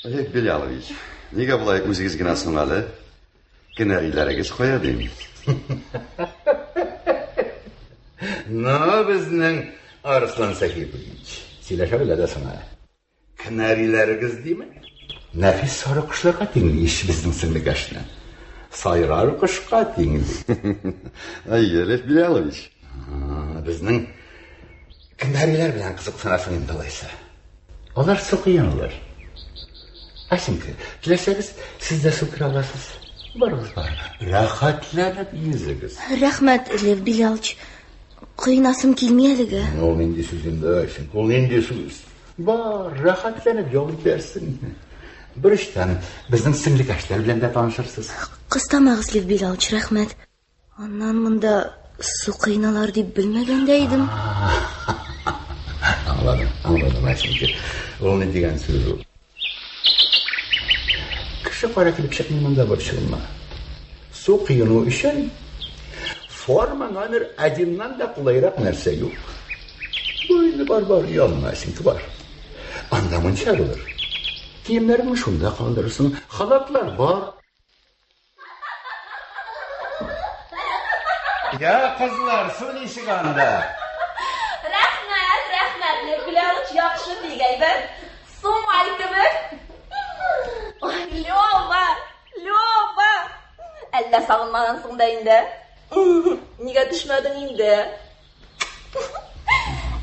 [SPEAKER 3] Олег Белялович, нигә болай үзегез генә соң әле? Кенәриләрегез кая дим?
[SPEAKER 13] Ну, безнең Арслан Сәхипович, сөйләшә белә дә соң әле. Кенәриләрегез диме? Нәфис сары кошларга тиңли ич безнең сеңлекәшне. Сайрар кошка тиңли.
[SPEAKER 3] Әйе, Лев Белялович.
[SPEAKER 13] Безнең кенәриләр белән кызыксынасың инде алайса. Алар сукыян алар. Асенька, теләсәгез, сез дә су керә аласыз. Барыгыз, бар. Рәхәтләнеп йөзегез.
[SPEAKER 4] Рәхмәт, Лев Белялович. Коенасым килми әлегә.
[SPEAKER 13] Ул нинди сүз инде, Асенька, ул нинди сүз? Бар, рәхәтләнеп ял итәрсең. Берочтан безнең сеңлекәшләр белән дә танышырсыз.
[SPEAKER 4] Кыстамагыз, Лев Белялович, рәхмәт. Аннан монда су коеналар дип белмәгән дә идем.
[SPEAKER 13] Аңладым, аңладым, Асенька. Ул ни дигән сүз ул? Кеше кара килеп чыкмый монда, борчылма. Су коену өчен форма номер одиннан да кулайрак нәрсә юк. Бу инде бар, бар, оялма, Асенька, бар. Анда мунча булыр. Киемнәреңне шунда калдырырсың. Халатлар бар.
[SPEAKER 15] Я, кызлар, су ничек анда?
[SPEAKER 6] Рәхмәт, рәхмәт, Лев Белялович, яхшы бик әйбәт. Су май кебек. Ой, Лёва, Лёва! Әллә сагынмагансың да инде? Нигә төшмәдең инде?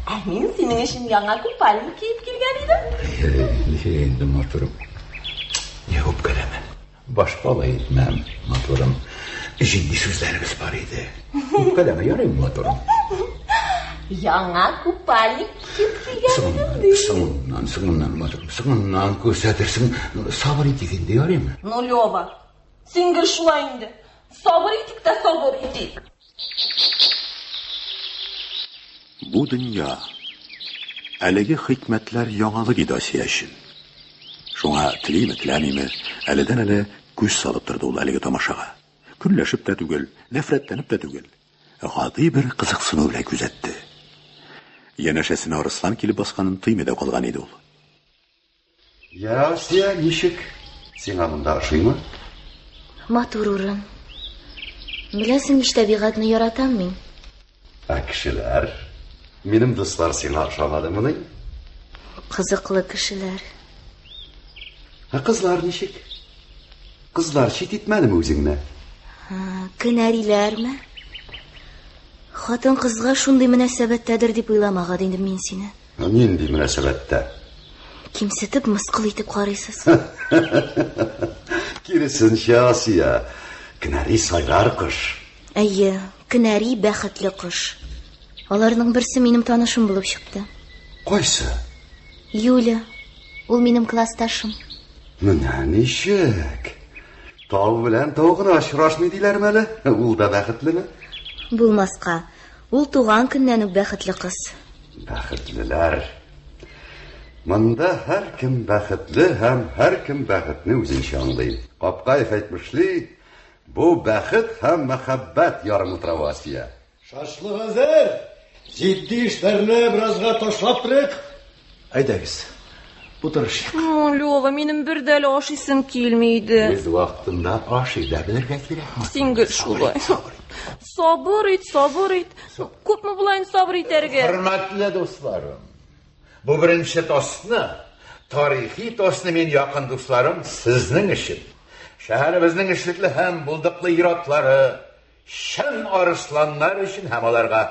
[SPEAKER 6] Ә мин синең өчен яңа купальник киеп килгән идем.
[SPEAKER 13] Инде матурым. Не үпкәләмә. Башка алай итмәм, матурым. Җитди сүзләребез бар иде. Үпкәләмә, ярыймы, матурым?
[SPEAKER 6] Яңа купальник киеп килгән идем ди.
[SPEAKER 13] Соңыннан, соңыннан, матурым, соңыннан күрсәтерсең. Сабыр итик инде, ярыймы?
[SPEAKER 6] Ну, Лёва, син гел шулай инде. Сабыр итик тә сабыр итик.
[SPEAKER 2] Бу дөнья, әлеге хикмәтләр яңалык иде Асия өчен. Шуңа телиме, теләмиме, әледән-әле күз салып торды ул әлеге тамашага. Көнләшеп тә түгел, нәфрәтләнеп тә түгел, гади бер кызыксыну белән күзәтте. Янәшәсенә Арыслан килеп басканын тоймый да калган иде ул.
[SPEAKER 3] Я, Асия, ничек? Сиңа монда ошыймы?
[SPEAKER 4] Матур урын. Беләсең ич, табигатьне яратам мин.
[SPEAKER 3] Ә кешеләр? Минем дуслар сиңа ошамадымыни?
[SPEAKER 4] Кызыклы кешеләр.
[SPEAKER 3] Ә кызлар ничек? Кызлар чит итмәдеме үзеңне?
[SPEAKER 4] Кенәриләрме? Хатын-кызга шундый мөнәсәбәттәдер дип уйламаган идем мин сине.
[SPEAKER 3] Нинди мөнәсәбәттә?
[SPEAKER 4] Кимсетеп, мыскыл итеп карыйсыз.
[SPEAKER 3] Киресенчә, Асия, кенәри сайрар кош.
[SPEAKER 4] Әйе, кенәри бәхетле кош. Аларның берсе минем танышым булып чыкты.
[SPEAKER 3] Кайсы?
[SPEAKER 4] Юля. Ул минем классташым.
[SPEAKER 3] Менә ничек. Тау белән тау гына очрашмый диләрме әле? Ул да бәхетлеме?
[SPEAKER 4] Булмаска. Ул туган көннән үк бәхетле кыз.
[SPEAKER 3] Бәхетлеләр. Монда һәркем бәхетле һәм һәркем бәхетне үзенчә аңлый. Капкаев әйтмешли, бу бәхет һәм мәхәббәт ярымутравы, Асия.
[SPEAKER 16] Шашлык әзер! Җитди эшләрне беразга ташлап торыйк. Әйдәгез, утырышыйк.
[SPEAKER 6] Ну, Лёва, минем бер дә әле ашыйсым килми иде.
[SPEAKER 13] Үз вакытында ашый да белергә кирәк.
[SPEAKER 6] Син гел шулай. Сабыр ит, сабыр ит. Күпме була инде сабыр итәргә?
[SPEAKER 13] Хөрмәтле дусларым, бу беренче тостны, тарихи тостны мин якын дусларым сезнең өчен, шәһәребезнең эшлекле һәм булдыклы ир-атлары, чын арысланнар өчен һәм аларга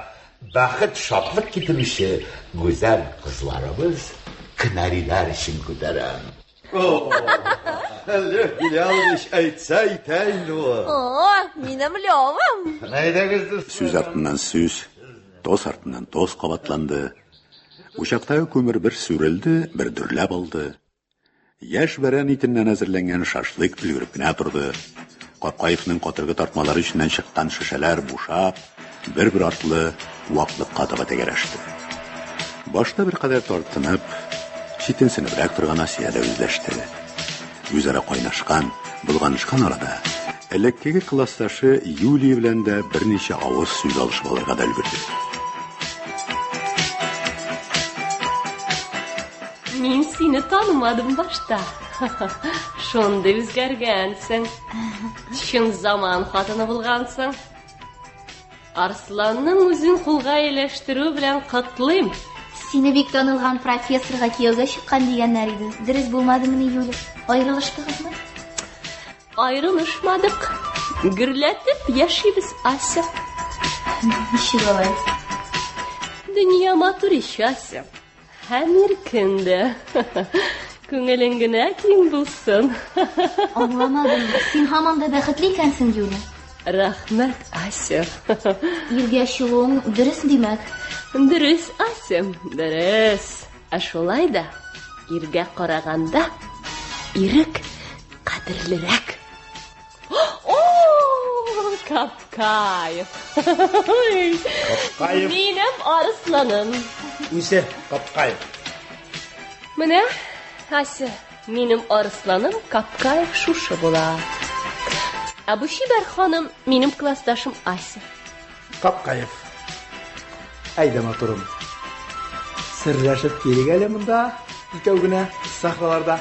[SPEAKER 13] бәхет, шатлык китерүче гүзәл кызларыбыз, кенәриләр өчен күтәрәм.
[SPEAKER 3] Лев Белялович әйтсә әйтә инде ул.
[SPEAKER 6] О, минем Левам.
[SPEAKER 13] Әйдәгез, дуслар.
[SPEAKER 2] Сүз артыннан сүз, тост артыннан тост кабатланды. Учактагы күмер бер сүрелде, бер дөрләп алды. Яшь бәрән итеннән әзерләнгән шашлык өлгереп кенә торды. Капкаевның катыргы тартмалары эченнән чыккан шешәләр бушап, бер-бер артлы ваклыкка таба тәгәрәште. Башта беркадәр тартынып, читенсенебрәк торган Асия дә үзләште. Үзара кайнашкан, болганышкан арада элеккеге классташы Юлия белән дә берничә авыз сүз алышып алырга да өлгерде.
[SPEAKER 8] Мин сине танымадым башта. Шундый үзгәргәнсең. Чын заман хатыны булгансың. Арсланның үзен кулга ияләштерү белән котлыйм.
[SPEAKER 4] Сине бик танылган профессорга кияүгә чыккан дигәннәр иде. Дөрес булмадымыни, Юля? Аерылыштыгызмы?
[SPEAKER 8] Аерылышмадык. Гөрләтеп яшибез, Ася.
[SPEAKER 4] Ничек алай?
[SPEAKER 8] Дөнья матур ич, Ася. Һәм иркен дә. Күңелең генә киң булсын.
[SPEAKER 4] Аңламадым. Син һаман да бәхетле икәнсең, Юля.
[SPEAKER 6] Рәхмәт, Ася.
[SPEAKER 4] Иргә чыгуың дөрес димәк.
[SPEAKER 6] Дөрес, Ася, дөрес. Ә шулай да иргә караганда ирек кадерлерәк. О, Капкаев.
[SPEAKER 15] Капкаев.
[SPEAKER 8] Минем арысланым.
[SPEAKER 15] Үзе Капкаев.
[SPEAKER 8] Менә, Ася, минем арысланым Капкаев шушы була. Ә бу чибәр ханым минем классташым Ася.
[SPEAKER 16] Капкаев. Әйдә, матурым. Серләшеп килик әле монда, икәү генә, сахраларда.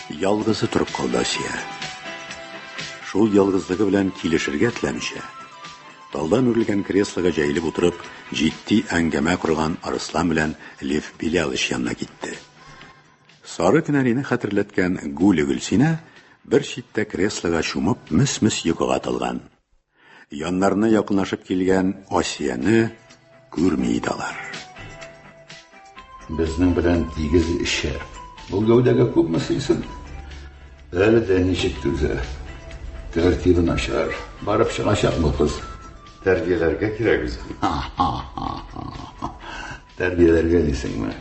[SPEAKER 2] Ялгызы торып калды Асия. Шул ялгызлыгы белән килешергә теләмичә, талдан үрелгән креслога җәелеп утырып, җитди әңгәмә корган Арыслан белән Лев Белялыч янына китте. Сары кенәрине хәтерләткән Гуля Гөлсинә бер читтә креслога чумып мес-мес йокыга талган. Яннарына якынлашып килгән Асияне күрми иде алар.
[SPEAKER 13] Безнең белән тигез эчә. Бу гәүдәгә күпме сыйсын? Әле дә ничек түзә. Тәртибе начар. Барып чыгачак бу кыз.
[SPEAKER 3] Тәрбияләргә кирәк үзен.
[SPEAKER 13] Тәрбияләргә дисеңме?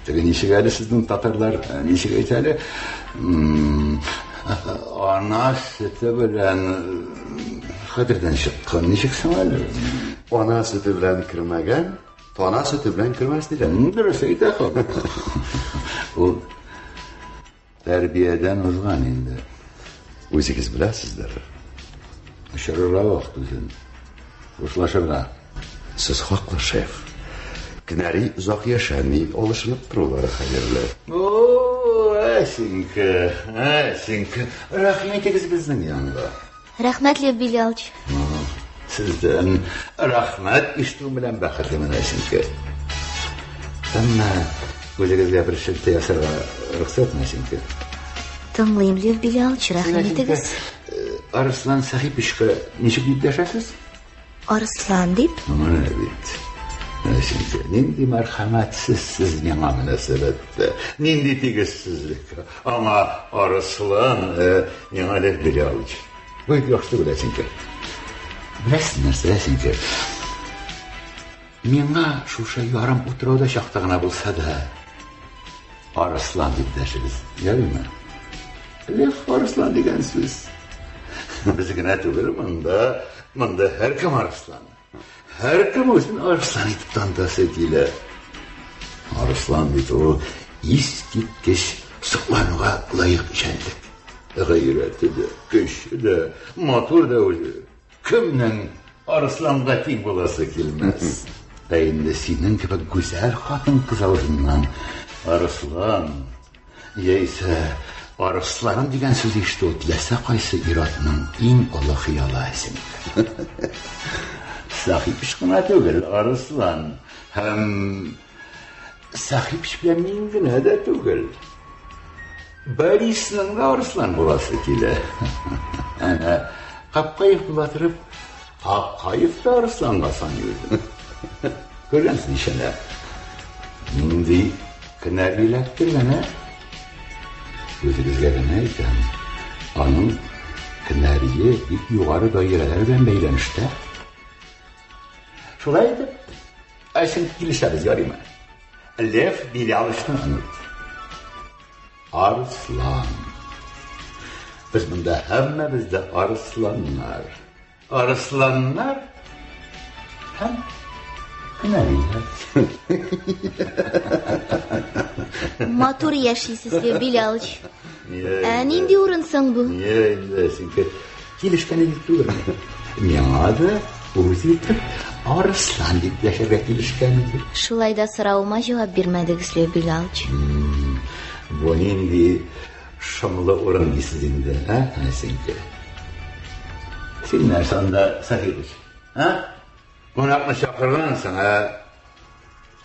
[SPEAKER 13] Теге ничек әле сезнең татарлар, ничек әйтә әле? Ана сөте белән хәтердән чыккан. Ничек соң әле?
[SPEAKER 3] Ана сөте белән кермәгән, тана сөте белән кермәс диләр.
[SPEAKER 13] Дөрес әйтә халык. Ул тәрбиядән узган инде.
[SPEAKER 3] Үзегез беләсездер.
[SPEAKER 13] Очырырга вакыт үзен. Хушлашырга.
[SPEAKER 3] Сез хаклы, шеф. Кенәри озак яшәми, алышынып торулары хәерле.
[SPEAKER 13] О, Әсенька, Әсенька, рәхим итегез безнең янга.
[SPEAKER 4] Рәхмәт, Лев Белялович.
[SPEAKER 13] Сездән рәхмәт ишетү белән бәхетлемен, Әсенька. Әмма үзегезгә бер шелтә ясарга рөхсәтме, Әсенька?
[SPEAKER 4] Тыңлыйм, Лев Белялович, рәхим итегез.
[SPEAKER 13] Арыслан Сәхиповичка ничек дип дәшәсез?
[SPEAKER 4] Арыслан дип?
[SPEAKER 13] Менә бит. Әсенька, нинди мәрхәмәтсез сез миңа мөнәсәбәттә. Нинди тигезсезлек. Аңа Арыслан, миңа Лев Белялович. Бу бик яхшы түгел, Әсенька. Беләсең нәрсә, Әсенька? Миңа шушы ярым утрауда чакта гына булса да Арыслан дип дәшегез, ярыймы? Лев Арыслан дигән сүз. Без генә түгел монда, монда һәркем Арыслан. Һәркем үзен Арыслан итеп танытасы килә. Арыслан бит ул искиткеч соклануга лаек җәнлек. Гайрәте дә, көче дә, матур да үзе. Кемнең Арысланга тиң буласы килмәс? Ә инде синең кебек гүзәл хатын-кыз авызыннан Арыслан яисә Арысланым дигән сүз ишетү теләсә кайсы ир-атның иң олы хыялы, Әсенька. Сәхипч кына түгел, Арыслан. Һәм Сәхипч белән мин генә дә түгел. Борисның да Арыслан буласы килә. Әнә, Капкаев була торып, Капкаев та Арысланга саный үзен. Күргәнсез ич әнә. Нинди кенәр эләктергән, ә? Үзегезгә генә әйтәм. Аның кенәрие бик югары даирәләр белән бәйләнештә. Шулай итеп, Әсен килешәбез, ярыймы? Лев Беляловичны оныт. Арыслан. Без монда һәммәбез дә арысланнар. Арысланнар һәм кенәриләр.
[SPEAKER 4] Матур яшисез, Лев Белялович. Ә нинди урын соң бу?
[SPEAKER 13] Не, инде синке килешкән идек түгелме? Миңа да үз итеп Арыслан дип дәшәргә килешкән идек.
[SPEAKER 4] Шулай да соравыма җавап бирмәдегез, Лев Белялович.
[SPEAKER 13] Бу нинди шомлы урын дисез инде, ә, Әсенька? Син нәрсә анда, Сәхибыч? Ә? Кунакны чакыргансың, ә?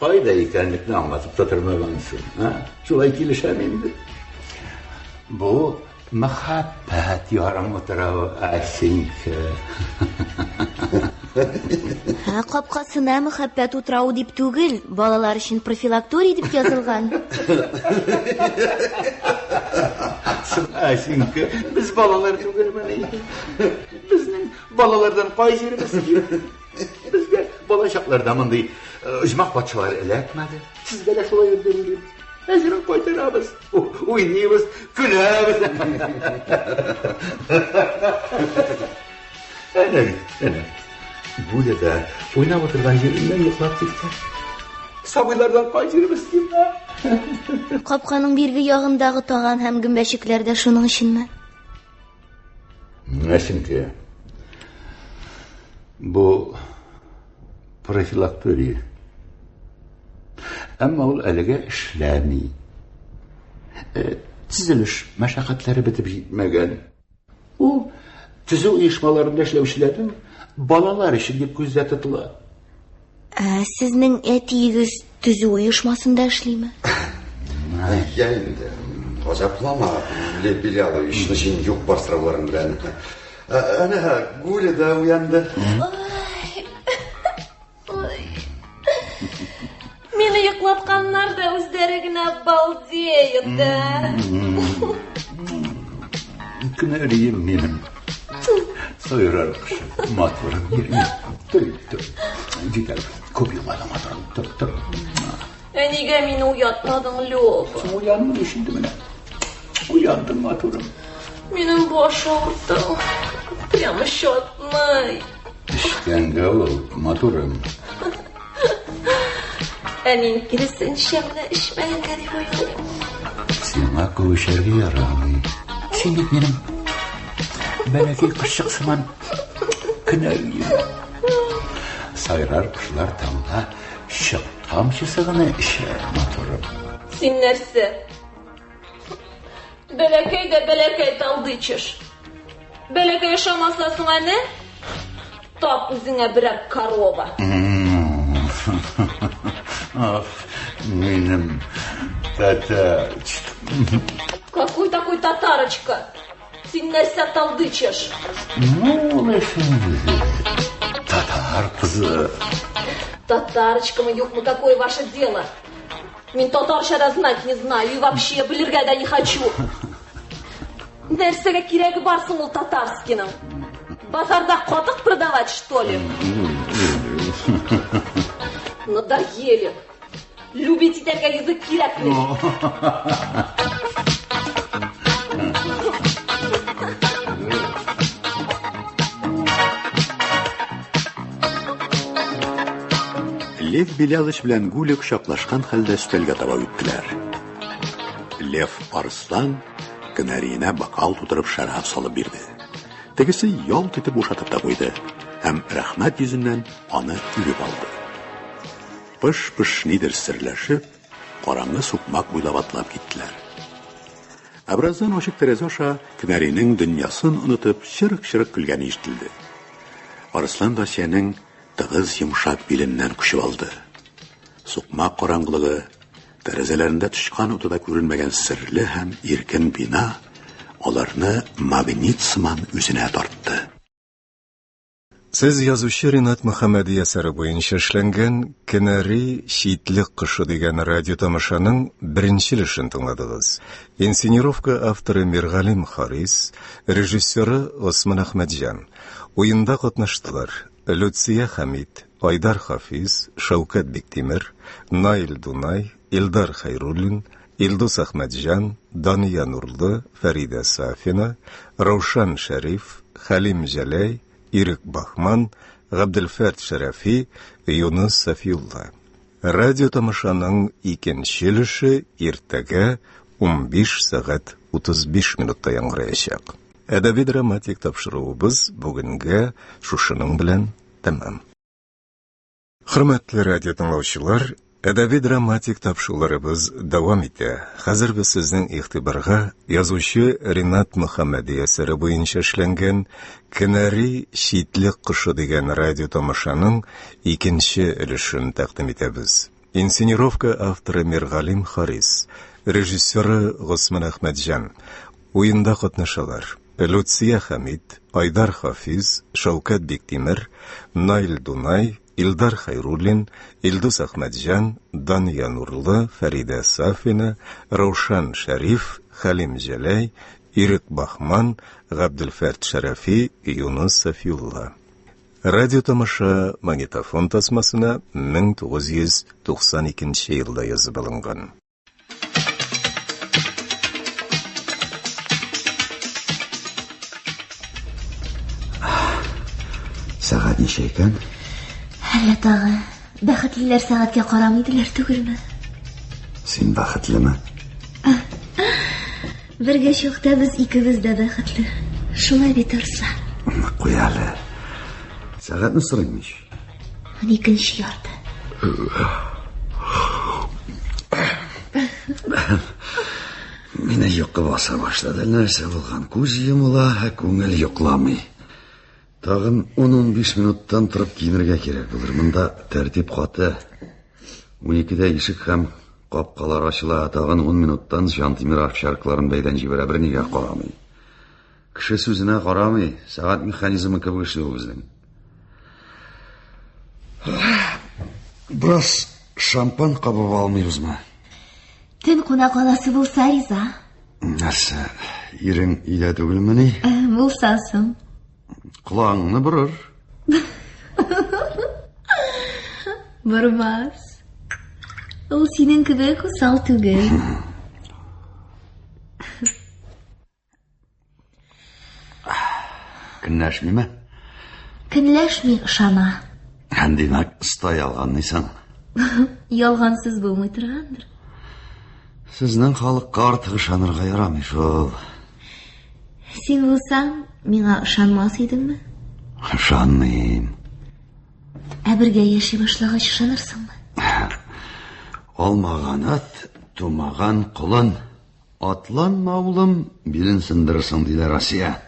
[SPEAKER 13] Кайда икәнлекне аңлатып та тормагансың, ә? Шулай килешәм инде. Бу Мәхәббәт ярым утравы, Асенька.
[SPEAKER 4] Ә капкасына мәхәббәт утравы дип түгел, балалар өчен профилакторий дип язылган.
[SPEAKER 13] Соң, Асенька, без балалар түгелмени? Безнең балалардан кай җиребез ким? Безгә балачакларда мондый оҗмах патшалары эләкмәде. Сезгә дә шулай дип уйлыйм. Әзерен кайтарабыз, уйныйбыз, көләбез. Әнә бит, әнә. Гуля да уйнап утырган җиреннән йоклап китте. Сабыйлардан кай җиребез ким?
[SPEAKER 4] Капканың бирге ягындагы таган һәм гөмбәчекләр дә шуның өченме?
[SPEAKER 13] Менә Бу профилактория. Әмма ул әлегә эшләми. Э, төзелеш мәшәкатьләре бетеп җитмәгән. Ул төзү оешмаларында эшләүчеләрнең балалар өчен дип күздә тотыла.
[SPEAKER 4] Ә сезнең әтиегез төзү оешмасында эшлиме?
[SPEAKER 3] Я инде, газаплама, Лев Беляловичны син юк бар сорауларың белән. Әнә, Гуля да уянды.
[SPEAKER 6] Мине йоклатканнар да үзләре генә балдеют, да.
[SPEAKER 13] Кенәрием минем. Сайрар кошым, матурым, йөрим. Тор, тор. Җитәр. Күп йокладың, матурым. Тор, тор.
[SPEAKER 6] Ә нигә мине уятмадың, Лёва?
[SPEAKER 13] Соң уяндым ич инде менә. Уяндым, матурым.
[SPEAKER 6] Минем баш авырта. Прямо чатный.
[SPEAKER 13] Эчкәнгә ул, матурым.
[SPEAKER 6] Ә мин киресенчә менә эчмәгәнгә дип уйлыйм.
[SPEAKER 13] Сиңа күп эчәргә ярамый. Син бит минем бәләкәй кошчык сыман кенәгием. Сайрар кошлар таңда чык тамчысы гына эчә, матурым.
[SPEAKER 6] Син нәрсә? Бәләкәй дә бәләкәй талдычыш. Бәләкәй ошамаса соң әнә, тап үзеңә берәр корова.
[SPEAKER 13] Ах, минем татарочка.
[SPEAKER 6] Какой такой татарочка? Син нәрсә талдычыш?
[SPEAKER 13] Ну, әфәнде, татар кызы.
[SPEAKER 6] Татарочкамы, юкмы, какое ваше дело? Мин татарча да знать не знаю и вообще белергә дә не хочу. Нәрсәгә кирәге бар соң ул татарскийның? Базарда катык продавать, что ли? Надоели. Любить итәргә язык кирәкми.
[SPEAKER 2] Лев Белялыч белән Гуля кочаклашкан хәлдә өстәлгә таба үттеләр. Лев Арслан кенәриенә бокал тутырып шәраб салып бирде. Тегесе ялт итеп бушатып та куйды һәм рәхмәт йөзеннән аны үбеп алды. Пыш-пыш нидер серләшеп, караңгы сукмак буйлап атлап киттеләр. Ә бераздан ачык тәрәзә аша Кенәринең дөньясын онытып чырык-чырык көлгәне ишетелде. Арыслан Дасиянең тыгыз йомшак биленнән кочып алды. Сукмак караңгылыгы, тәрәзәләрендә тычкан уты да күренмәгән серле һәм иркен бина аларны магнит сыман үзенә тартты.
[SPEAKER 1] Сез язучы Ринат Мөхәммәди әсәре буенча эшләнгән Кенәри читлек кошы дигән радиотамашаның беренче өлешен тыңладыгыз. Инсценировка авторы Миргалим Харис, режиссеры Осман Әхмәтҗан. Уенда катнаштылар Люция Хәмид, Айдар Хафиз, Шәүкәт Биктимер, Наил Дунай, Илдар Хәйруллин, Илдус Әхмәтҗан, Дания Нурлы, Фәридә Сафина, Раушан Шәриф, Хәлим Җәләй, Ирек Бахман, Габделфәрт Шәрәфи, Юныс Сафиулла. Радио тамашаның икенче өлеше иртәгә 15 сәгать 35 минутта яңгыраячак. Әдәби драматик тапшыруыбыз бүгенгә шушының белән тәмам. Хөрмәтле радио тыңлаучылар, әдәби драматик тапшыруларыбыз дәвам итә. Хәзер без сезнең игътибарга язучы Ринат Мөхәммәди әсәре буенча эшләнгән Кенәри читлек кошы дигән радио тамашаның икенче өлешен тәкъдим итәбез. Инсценировка авторы Миргалим Харис, режиссеры Госман Әхмәтҗан. Уенда катнашалар: Люция Хәмит, Айдар Хафиз, Шәүкәт Биктимер, Наил Дунай, Илдар Хәйруллин, Илдус Әхмәтҗан, Дания Нурлы, Фәридә Сафина, Раушан Шәриф, Хәлим Җәләй, Ирек Баһман, Габделфәрт Шәрәфи, Юныс Сафиулла. Радио тамаша магнитофон тасмасына 1992 елда язып алынган.
[SPEAKER 3] Сәгать ничә икән?
[SPEAKER 4] Әллә тагы бәхетлеләр сәгатькә карамый диләр түгелме?
[SPEAKER 3] Син бәхетлеме?
[SPEAKER 4] Бергә чакта без икебез дә бәхетле. Шулай бит, Арслан?
[SPEAKER 3] Куй әле. Сәгатьне сорыйм ич.
[SPEAKER 4] Уникенче ярты.
[SPEAKER 3] Мине йокы баса башлады. Нәрсә булган? Күз йомыла, ә күңел йокламый. Тагын 10-15 минуттан торып киенергә кирәк булыр. Монда тәртип каты. 12-дә ишек һәм капкалар ачыла. Тагын 10 минуттан Җантимер овчаркаларын бәйдән җибәрә, бернигә карамый. Кеше сүзенә карамый, сәгать механизмы кебек эшли ул безнең. Бераз шампан кабып алмыйбызмы?
[SPEAKER 4] Төн куна каласы булса, риза.
[SPEAKER 3] Нәрсә, ирең өйдә түгелмени?
[SPEAKER 4] Булса соң.
[SPEAKER 3] Колагыңны борыр.
[SPEAKER 4] Бормас. Ул синең кебек усал түгел.
[SPEAKER 3] Көнләшмиме?
[SPEAKER 4] Көнләшми, ышана.
[SPEAKER 3] Һәм димәк, оста ялганлыйсың.
[SPEAKER 4] Ялгансыз булмый торгандыр.
[SPEAKER 3] Сезнең халыкка артык ышанырга ярамый шул.
[SPEAKER 4] Син булсаң, миңа ышанмас идеңме?
[SPEAKER 3] Ышанмыйм.
[SPEAKER 4] Ә бергә яши башлагач ышанырсыңмы?
[SPEAKER 3] Алмаган ат, тумаган колын. Атланма, улым, билен сындырырсың, диләр Асия.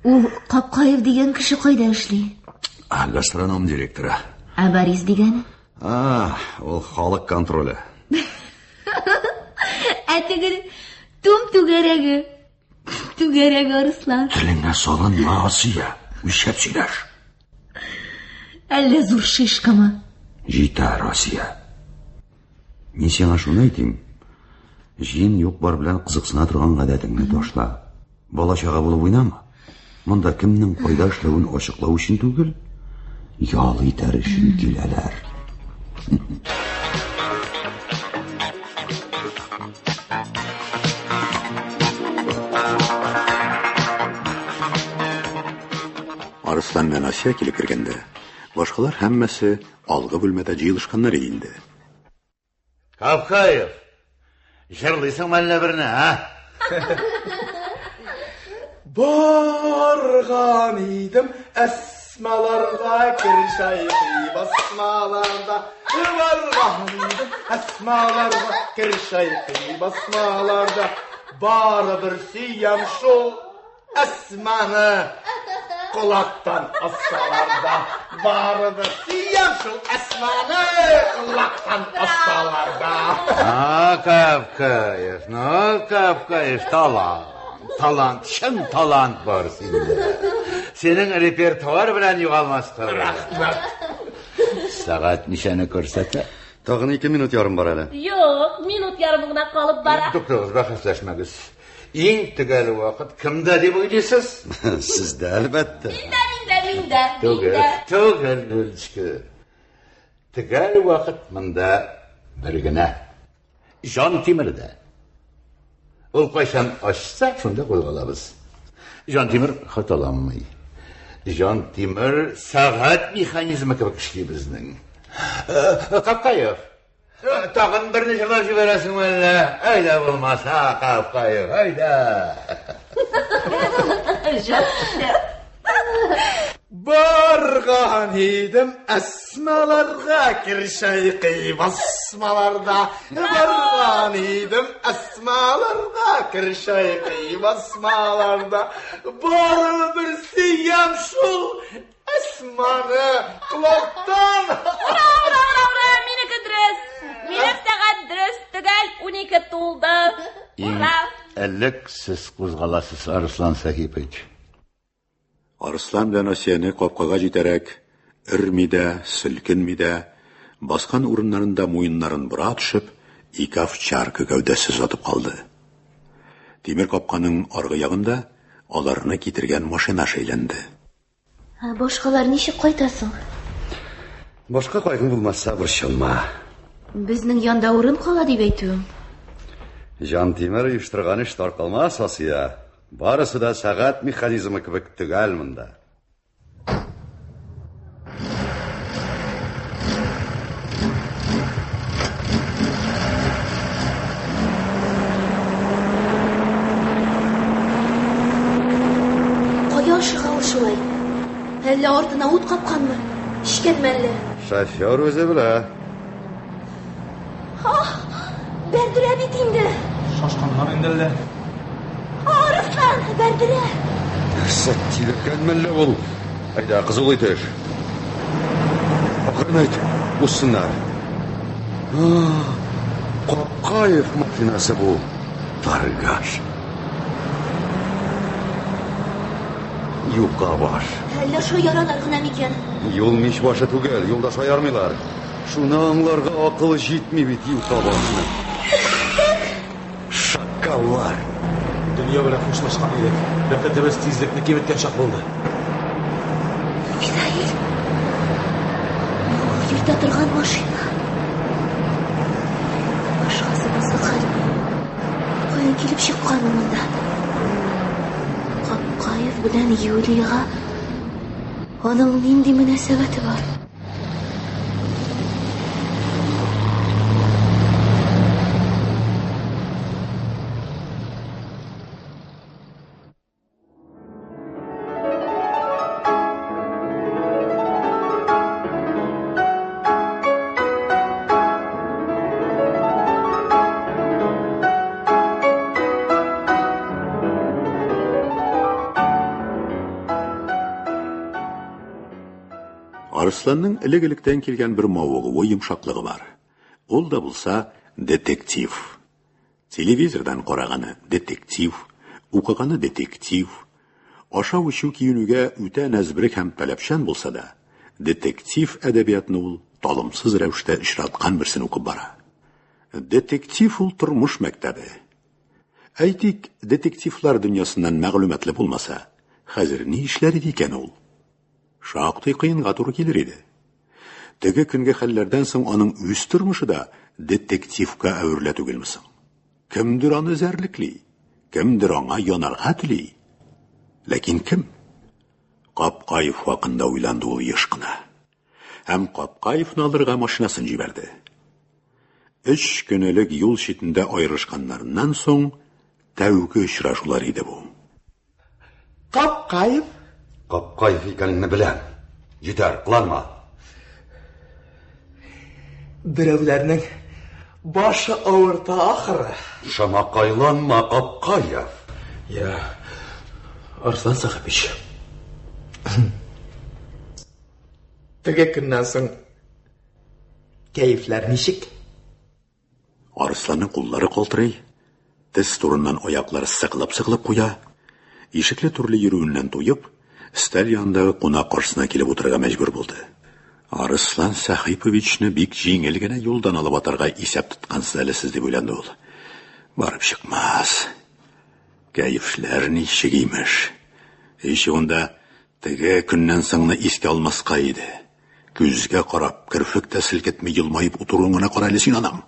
[SPEAKER 4] Ул Капкаев дигән кеше кайда эшли?
[SPEAKER 3] А, гастроном директоры.
[SPEAKER 4] Ә Борис дигәне?
[SPEAKER 3] А, ул халык контроле.
[SPEAKER 4] Ә теге түм түгәрәге. Түгәрәк арыслан.
[SPEAKER 3] Телеңә салынма, Асия. Үлчәп сөйләш.
[SPEAKER 4] Әллә зур шишкамы?
[SPEAKER 3] Җитәр, Асия. Мин сиңа шуны әйтим. Җыен юк-бар белән кызыксына торган гадәтеңне ташла. Бала-чага булып уйнама. Монда кемнең кайда эшләвен ачыклау өчен түгел, ял итәр өчен киләләр.
[SPEAKER 2] Арыслан белән Асия килеп кергәндә, башкалар һәммәсе алгы бүлмәдә җыелышканнар иде инде.
[SPEAKER 13] Капкаев, җырлыйсың мәллә берне, а?
[SPEAKER 16] Барган идем Әсмаларга кер чайкый басмаларда. Барган идем Әсмаларга кер чайкый басмаларда. Барыбер сөям шул Әсманы колактан ассалар да, барыбер сөям шул Әсманы колактан ассалар да.
[SPEAKER 13] А, Капкаев, ну, Капкаев, талант, талант, чын талант бар синдә. Синең репертуар белән югалмаска.
[SPEAKER 16] Рәхмәт.
[SPEAKER 13] Сәгать ничәне күрсәтә?
[SPEAKER 3] Тагын ике минут ярым бар әле.
[SPEAKER 8] Юк, минут ярым гына калып бара.
[SPEAKER 13] Туктагыз, бәхәсләшмәгез. Иң төгәл вакыт кемдә дип уйлыйсыз?
[SPEAKER 3] Сездә, әлбәттә.
[SPEAKER 8] Миндә, миндә, миндә.
[SPEAKER 13] Түгел, түгел, Лүлечка. Төгәл вакыт монда бер генә. Җан Тимердә. Ул кайчан ачса, шунда кузгалабыз. Җан Тимер хаталанмый. Җан Тимер сәгать механизмы кебек эшли безнең. Капкаев, Тагын берне җырлап җибәрәсеңме әллә? Әйдә булмаса, Капкаев, әйдә.
[SPEAKER 16] Барган идем Әсмаларга кер чайкый басмаларда. Барган идем Әсмаларга кер чайкый басмаларда. Барыбер сөям шул Әсманы колактан.
[SPEAKER 8] Ура, ура, ура, ура, минеке дөрес. Минем сәгать дөрес, төгәл 12.
[SPEAKER 6] 12 тулды.
[SPEAKER 13] Иң
[SPEAKER 6] Ура!
[SPEAKER 13] элек сез кузгаласыз, Арыслан Сәхипович.
[SPEAKER 2] Арыслан белән Асияне капкага җитәрәк, өрми дә, селкенми дә, баскан урыннарында муеннарын бора төшеп, ике овчарка гәүдәсе озатып калды. Тимер капканың аргы ягында аларны китергән машина шәйләнде.
[SPEAKER 4] Ә башкалар ничек кайта соң?
[SPEAKER 3] Башка кайгың булмаса, борчылма.
[SPEAKER 4] Безнең янда урын кала дип әйтүем.
[SPEAKER 3] Җантимер оештырган эш таркалмас, Асия. Барысы да сәгать механизмы кебек төгәл монда.
[SPEAKER 4] Кая ашыга ул шулай? Әллә артына ут капканмы? Эчкәнме әллә?
[SPEAKER 3] Шофер үзе белә.
[SPEAKER 4] Ах, бәрдерә бит инде.
[SPEAKER 12] Шашканнар инде әллә.
[SPEAKER 4] Арыслан, бәрдерә.
[SPEAKER 3] Нәрсә, тилергәнме әллә ул? Әйдә, кызулый төш. Акрын әйт, узсыннар. Капкаев машинасы бу. Торгаш. Юка баш.
[SPEAKER 4] Әллә шаяралар гына микән?
[SPEAKER 3] Юл мич башы түгел, юлда шаярмыйлар. Шуны аңларга акыл җитми бит юка башның. Шакаллар.
[SPEAKER 11] Дөнья белән хушлашкан идек. Бәхетебез тизлекне киметкән чак булды.
[SPEAKER 4] Фидаил. Ул йөртә торган машина. Башкасы бозык хәл. Каян килеп чыккан ул монда? Капкаев белән Юлиягә аның нинди мөнәсәбәте бар?
[SPEAKER 2] Арысланның элек-электән килгән бер мавыгуы, йомшаклыгы бар. Ул да булса детектив. Телевизордан караганы детектив, укыганы детектив. Ашау-эчү киенүгә үтә нәзберек һәм таләпчән булса да, детектив әдәбиятны ул талымсыз рәвештә очраткан берсен укып бара. Детектив ул тормыш мәктәбе. Әйтик, детективлар дөньясыннан мәгълүматлы булмаса, хәзер ни эшләр иде икән ул? Шактый кыенга туры килер иде. Теге көнге хәлләрдән соң аның үз тормышы да детективка әверелә түгелме соң? Кемдер аны эзәрлекли, кемдер аңа янарга тели. Ләкин кем? Капкаев хакында уйланды ул еш кына. Һәм Капкаевны алырга машинасын җибәрде. Өч көн элек юл читендә аерылышканнарыннан соң тәүге очрашулар иде бу.
[SPEAKER 16] Капкаев?
[SPEAKER 3] Капкаев икәнеңне беләм. Җитәр, кыланма.
[SPEAKER 16] Берәүләрнең башы авырта ахыры.
[SPEAKER 3] Шамакайланма, Капкаев.
[SPEAKER 11] Я, Арслан Сәхәпич.
[SPEAKER 16] Теге көннән соң кәефләр ничек?
[SPEAKER 2] Арысланның куллары калтырый, тез турыннан аяклары сыгылып-сыгылып куя. Ишекле-түрле йөрүеннән туеп, өстәл янындагы кунак каршысына килеп утырырга мәҗбүр булды. Арыслан Сәхиповичны бик җиңел генә юлдан алып атарга исәп тоткансыз әле сез, дип уйланды ул. Барып чыкмас. Кәефләр ничек имеш. Һич югында теге көннән соңны искә алмаска иде. Күзгә карап, керфек тә селкетми елмаеп утыруын гына кара әле син аның.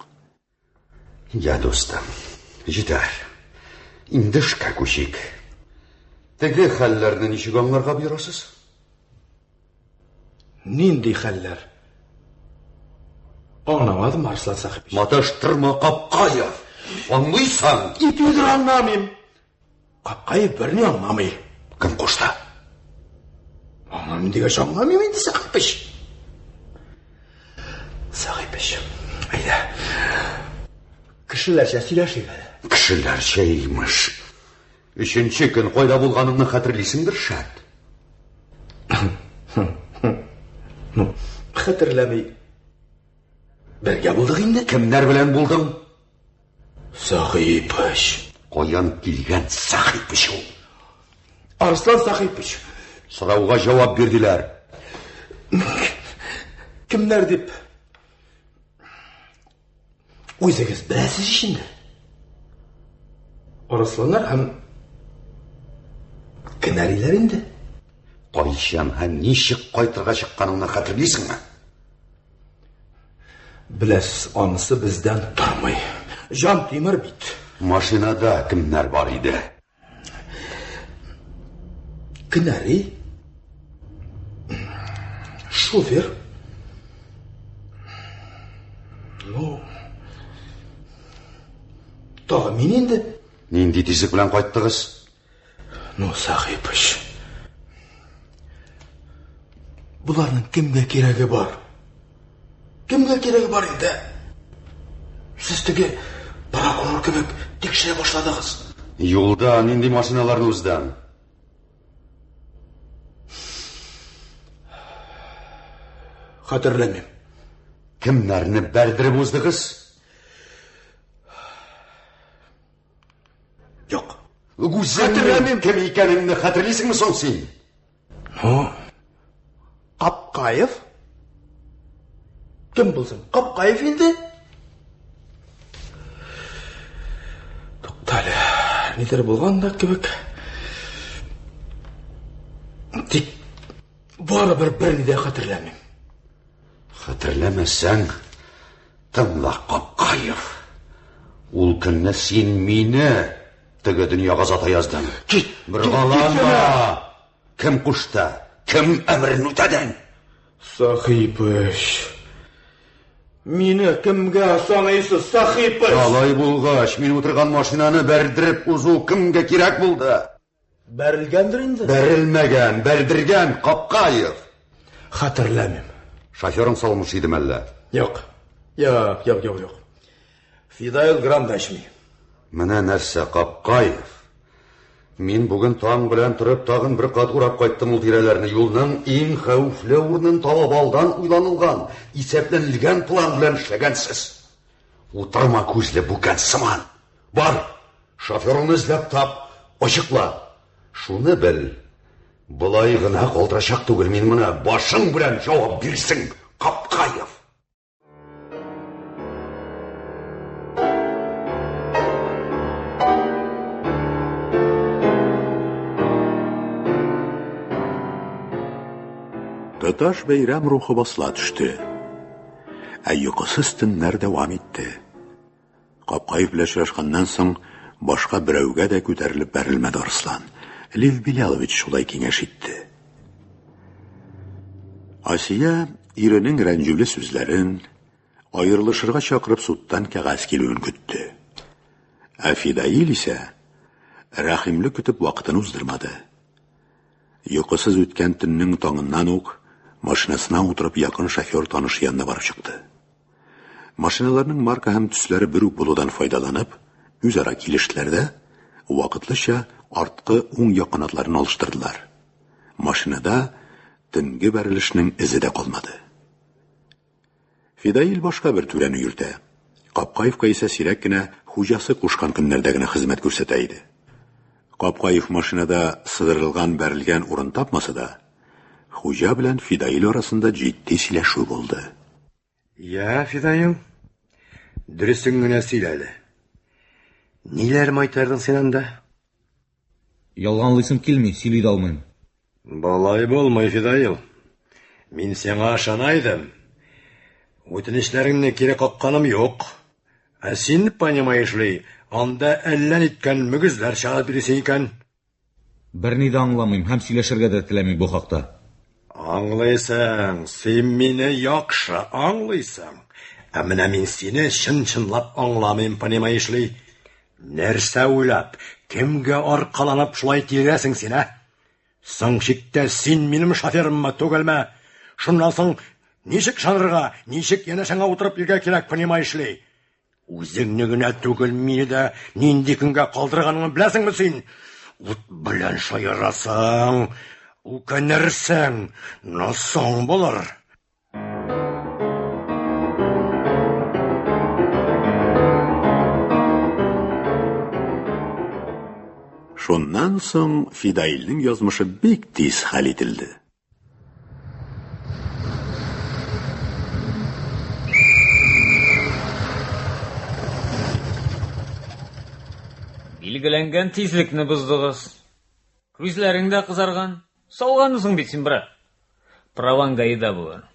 [SPEAKER 3] Я, дустым, җитәр. Инде эшкә күчик. Теге хәлләрне ничек аңларга боерасыз?
[SPEAKER 11] Нинди хәлләр? Аңламадым, Арслан Сәхипович.
[SPEAKER 3] Маташтырма, Капкаев. Аңлыйсың?
[SPEAKER 16] Итүдер аңламыйм.
[SPEAKER 11] Капкаев берни аңламый.
[SPEAKER 3] Кем кушты?
[SPEAKER 11] Аңламыйм дигәч аңламыйм инде, Сәхипович. Сәхипович, әйдә. Кешеләрчә сөйләшик әле.
[SPEAKER 3] Кешеләрчә имеш. Өченче көн кайда булганыңны хәтерлисеңдер, шәт.
[SPEAKER 11] Ну, хәтерләми. Бергә булдык инде.
[SPEAKER 3] Кемнәр белән булдың?
[SPEAKER 16] Сахипыч.
[SPEAKER 13] Каян килгән Сахипыч ул?
[SPEAKER 16] Арслан Сахипыч.
[SPEAKER 13] Сорауга җавап бир диләр.
[SPEAKER 16] Кемнәр дип? Үзегез беләсез ич инде. Арысланнар һәм кенәриләр инде.
[SPEAKER 13] Кайчан һәм ничек кайтырга чыкканыңны хәтерлисеңме?
[SPEAKER 16] Беләсез, анысы бездән тормый. Җан тимер бит.
[SPEAKER 13] Машинада кемнәр бар иде?
[SPEAKER 16] Кенәри. Шофер. Ну, тагы мин инде.
[SPEAKER 13] Нинди тизлек белән кайттыгыз?
[SPEAKER 16] Ну, Сахипыч. Боларның кемгә кирәге бар? Кемгә кирәге бар инде? Сез теге прокурор кебек тикшерә башладыгыз.
[SPEAKER 13] Юлда нинди машиналарны уздың?
[SPEAKER 16] Хәтерләмим.
[SPEAKER 13] Кемнәрне бәрдереп уздыгыз?
[SPEAKER 16] Юк.
[SPEAKER 13] Үзеңнең кем икәнеңне хәтерлисеңме соң син?
[SPEAKER 16] Ну, Капкаев? Кем булсын? Капкаев инде. Туктале, нидер булган да кебек. Тик барыбер берни дә хәтерләмим.
[SPEAKER 13] Хәтерләмәсәң, тыңла, Капкаев. Ул көнне син мине теге дөньяга озата яздың.
[SPEAKER 16] Кит!
[SPEAKER 13] Боргаланма! Кем кушты? Кем әмерен үтәдең?
[SPEAKER 16] Сахипыч. Мине кемгә саныйсыз, Сахипыч?
[SPEAKER 13] Алай булгач, мин утырган машинаны бәрдереп узу кемгә кирәк булды?
[SPEAKER 16] Бәрелгәндер инде.
[SPEAKER 13] Бәрелмәгән, бәрдергән Капкаев.
[SPEAKER 16] Хәтерләмим.
[SPEAKER 13] Шоферың салмыш иде мәллә?
[SPEAKER 16] Юк. Юк, юк, юк, юк. Фидаил грамм да эчми.
[SPEAKER 13] Менә нәрсә, Капкаев. Мин бүген таң белән торып тагын бер кат урап кайттым ул тирәләрне. Юлның иң хәвефле урынын табып алдан уйланылган, исәпләнелгән план белән эшләгәнсез. Утырма күзле бүкән сыман. Бар, шоферыңны эзләп тап, ачыкла. Шуны бел, болай гына калдырачак түгел мин моны. Башың белән җавап бирсең, Капкаев.
[SPEAKER 2] Тоташ бәйрәм рухы басыла төште. Ә йокысыз төннәр дәвам итте. Капкаев белән очрашканнан соң башка берәүгә дә күтәрелеп бәрелмәде Арслан. Лев Белялович шулай киңәш итте. Асия иренең рәнҗүле сүзләрен, аерылышырга чакырып судтан кәгазь килүен көтте. Ә Фидаил исә рәхимле көтеп вакытын уздырмады. Йокысыз үткән төннең таңыннан ук машинасына утырып якын шофер танышы янына барып чыкты. Машиналарның марка һәм төсләре бер үк булудан файдаланып, үзара килештеләр дә, вакытлыча арткы уң як канатларын алыштырдылар. Машинада төнге бәрелешнең эзе дә калмады. Фидаил башка бер түрәне йөртә. Капкаевка исә сирәк кенә хуҗасы кушкан көннәрдә генә хезмәт күрсәтә иде. Капкаев машинада сыдырылган бәрелгән урын тапмаса да, хуҗа белән Фидаил арасында җитди сөйләшү булды.
[SPEAKER 17] Я, Фидаил, дөресен генә сөйлә әле. Ниләр майтардың син анда?
[SPEAKER 18] Ялганлыйсым килми, сөйли дә алмыйм.
[SPEAKER 17] Болай булмый, Фидаил. Мин сиңа ышана идем. Үтенечләреңне кире какканым юк. Ә син, понимаешь ли, анда әллә ниткән мөгезләр чыгарып йөрисең икән.
[SPEAKER 18] Берни дә аңламыйм һәм сөйләшергә дә теләмим бу хакта.
[SPEAKER 17] Аңлыйсың, син мине яхшы аңлыйсың. Ә менә мин сине чын-чынлап аңламыйм, понимаешь ли. Нәрсә уйлап, кемгә аркаланып шулай тирәсең син, ә? Соң чиктә син минем шоферыммы, түгелме? Шуннан соң ничек ышанырга, ничек янәшәңә утырып йөргә кирәк, понимаешь ли? Үзеңне генә түгел, мине дә нинди көнгә калдырганыңны беләсеңме син? Ут белән шаярасың, үкенерсең, но соң булыр.
[SPEAKER 2] Шуннан соң Фидаилнең язмышы бик тиз хәл ителде.
[SPEAKER 19] Билгеләнгән тизлекне боздыгыз. Күзләрең дә кызарган. Салгансың бит син, брат. Праваң ГАИда булыр.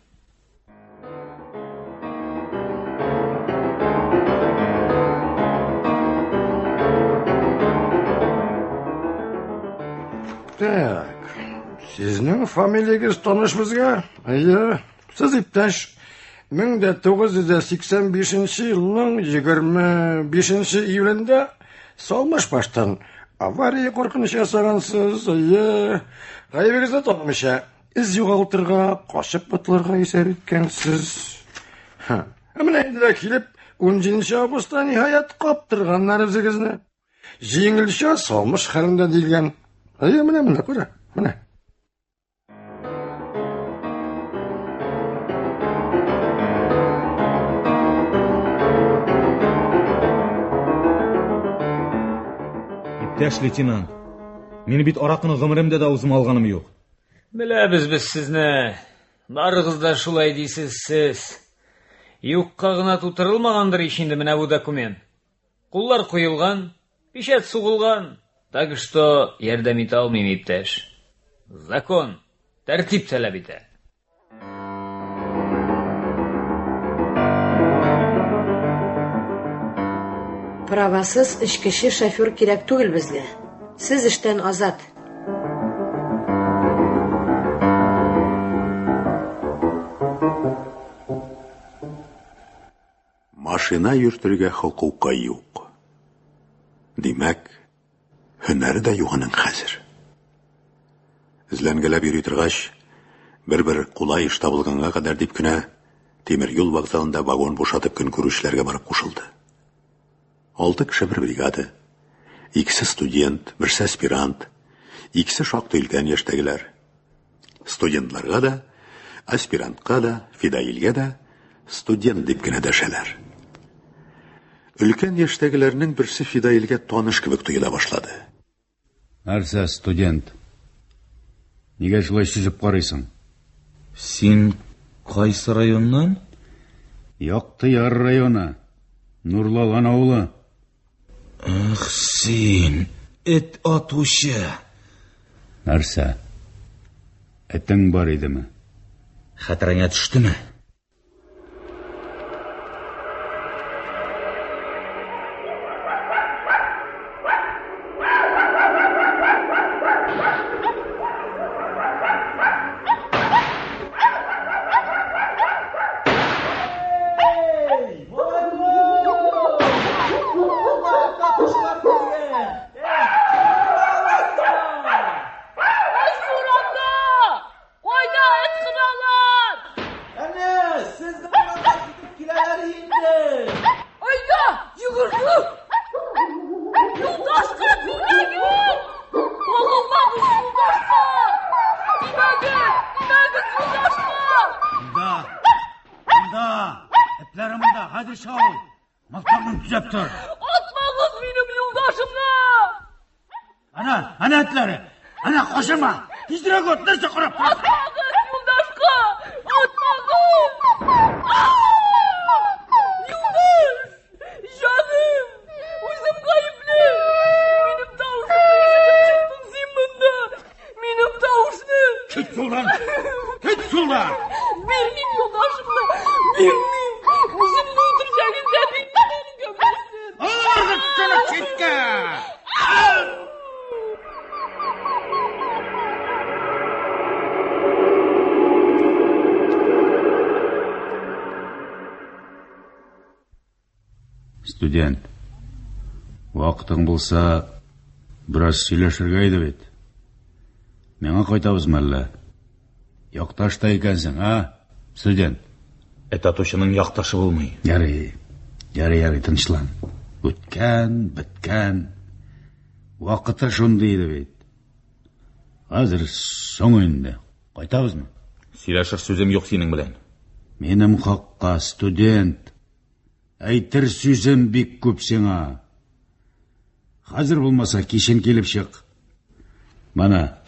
[SPEAKER 14] Так, сезнең фамилиягез таныш безгә? Әйе, сез иптәш 1985 елның 25 июлендә Салмыш баштан авария куркынычы ясагансыз, әйе. Гаебегезне танымыйча, эз югалтырга, качып котылырга исәп иткәнсез. Ха. Ә менә инде дә килеп, 17 августта ниһаять каптырганнар үзегезне. Җиңелчә салмыш хәлендә диелгән. Әйе, менә менә күрә, менә.
[SPEAKER 18] Иптәш лейтенант, мин бит аракыны гомеремдә дә үзем алганым юк.
[SPEAKER 19] Беләбез без сезне. Барыгыз да шулай дисез сез. Юкка гына тутырылмагандыр ич инде менә бу документ. Куллар куелган, печать сугылган. Так что ярдәм итә алмыйм, иптәш. Закон, тәртип таләп итә.
[SPEAKER 5] Правасыз эчкече шофер кирәк түгел безгә. Сез эштән азат.
[SPEAKER 2] Машина йөртергә хокукы юк. Димәк, һөнәре дә юк аның хәзер. Эзләнгәләп йөри торгач, бер-бер кулай эш табылганга кадәр дип кенә тимер юл вокзалында вагон бушатып көн күрүчеләргә барып кушылды. Алты кеше бер бригада. Икесе студент, берсе аспирант, икесе шактый өлкән яшьтәгеләр. Студентларга да, аспирантка да, Фидаилгә дә студент дип кенә дәшәләр. Өлкән яшьтәгеләрнең берсе Фидаилгә таныш кебек тоела башлады.
[SPEAKER 18] Нәрсә, студент? Нигә шулай сөзеп карыйсың? Син кайсы районнан? Якты Яр районы. Нурлалан авылы. Ах, син, эт атучы! Нәрсә? Этең бар идеме? Хәтереңә төштеме?
[SPEAKER 9] Кайда эт кыналар?
[SPEAKER 11] Әнә, сезнең янга китеп киләләр инде.
[SPEAKER 9] Айда, йөгердек. Юлдашка тимәгез! Кагылмагыз юлдашка! Тимәгез, тимәгез юлдашка!
[SPEAKER 20] Монда, монда, этләре монда, хәзер чау. Мылтыгыңны төзәп тор.
[SPEAKER 9] Атмагыз минем юлдашымны!
[SPEAKER 20] Ана, ана этләре! Ана, качырма! Тизрәк ат, нәрсә карап торасың?
[SPEAKER 9] Атмагыз юлдашка! Атмагыз! Юлдаш! Җаным! Үзем гаепле! Минем тавышымны ишетеп чыктың син монда! Минем тавышны!
[SPEAKER 20] Кит юлдан! Кит юлдан!
[SPEAKER 9] Бирмим юлдашымны! Бирмим! Үземне үтерсәгез дә бирмим аның гәүдәсен!
[SPEAKER 20] Ыргыт шуны читкә! Студент, вакытың булса, бераз сөйләшергә иде бит. Миңа кайтабызмы әллә? Якташ та икәнсең, а, студент? Эт атучының якташы булмый. Ярый, ярый, ярый, тынычлан. Үткән, беткән. Вакыты шундый иде бит. Хәзер соң инде. Кайтабызмы? Сөйләшер сүзем юк синең белән. Минем хакка, студент. Әйтер сүзем бик күп сиңа. Хәзер булмаса, кичен килеп чык. Мана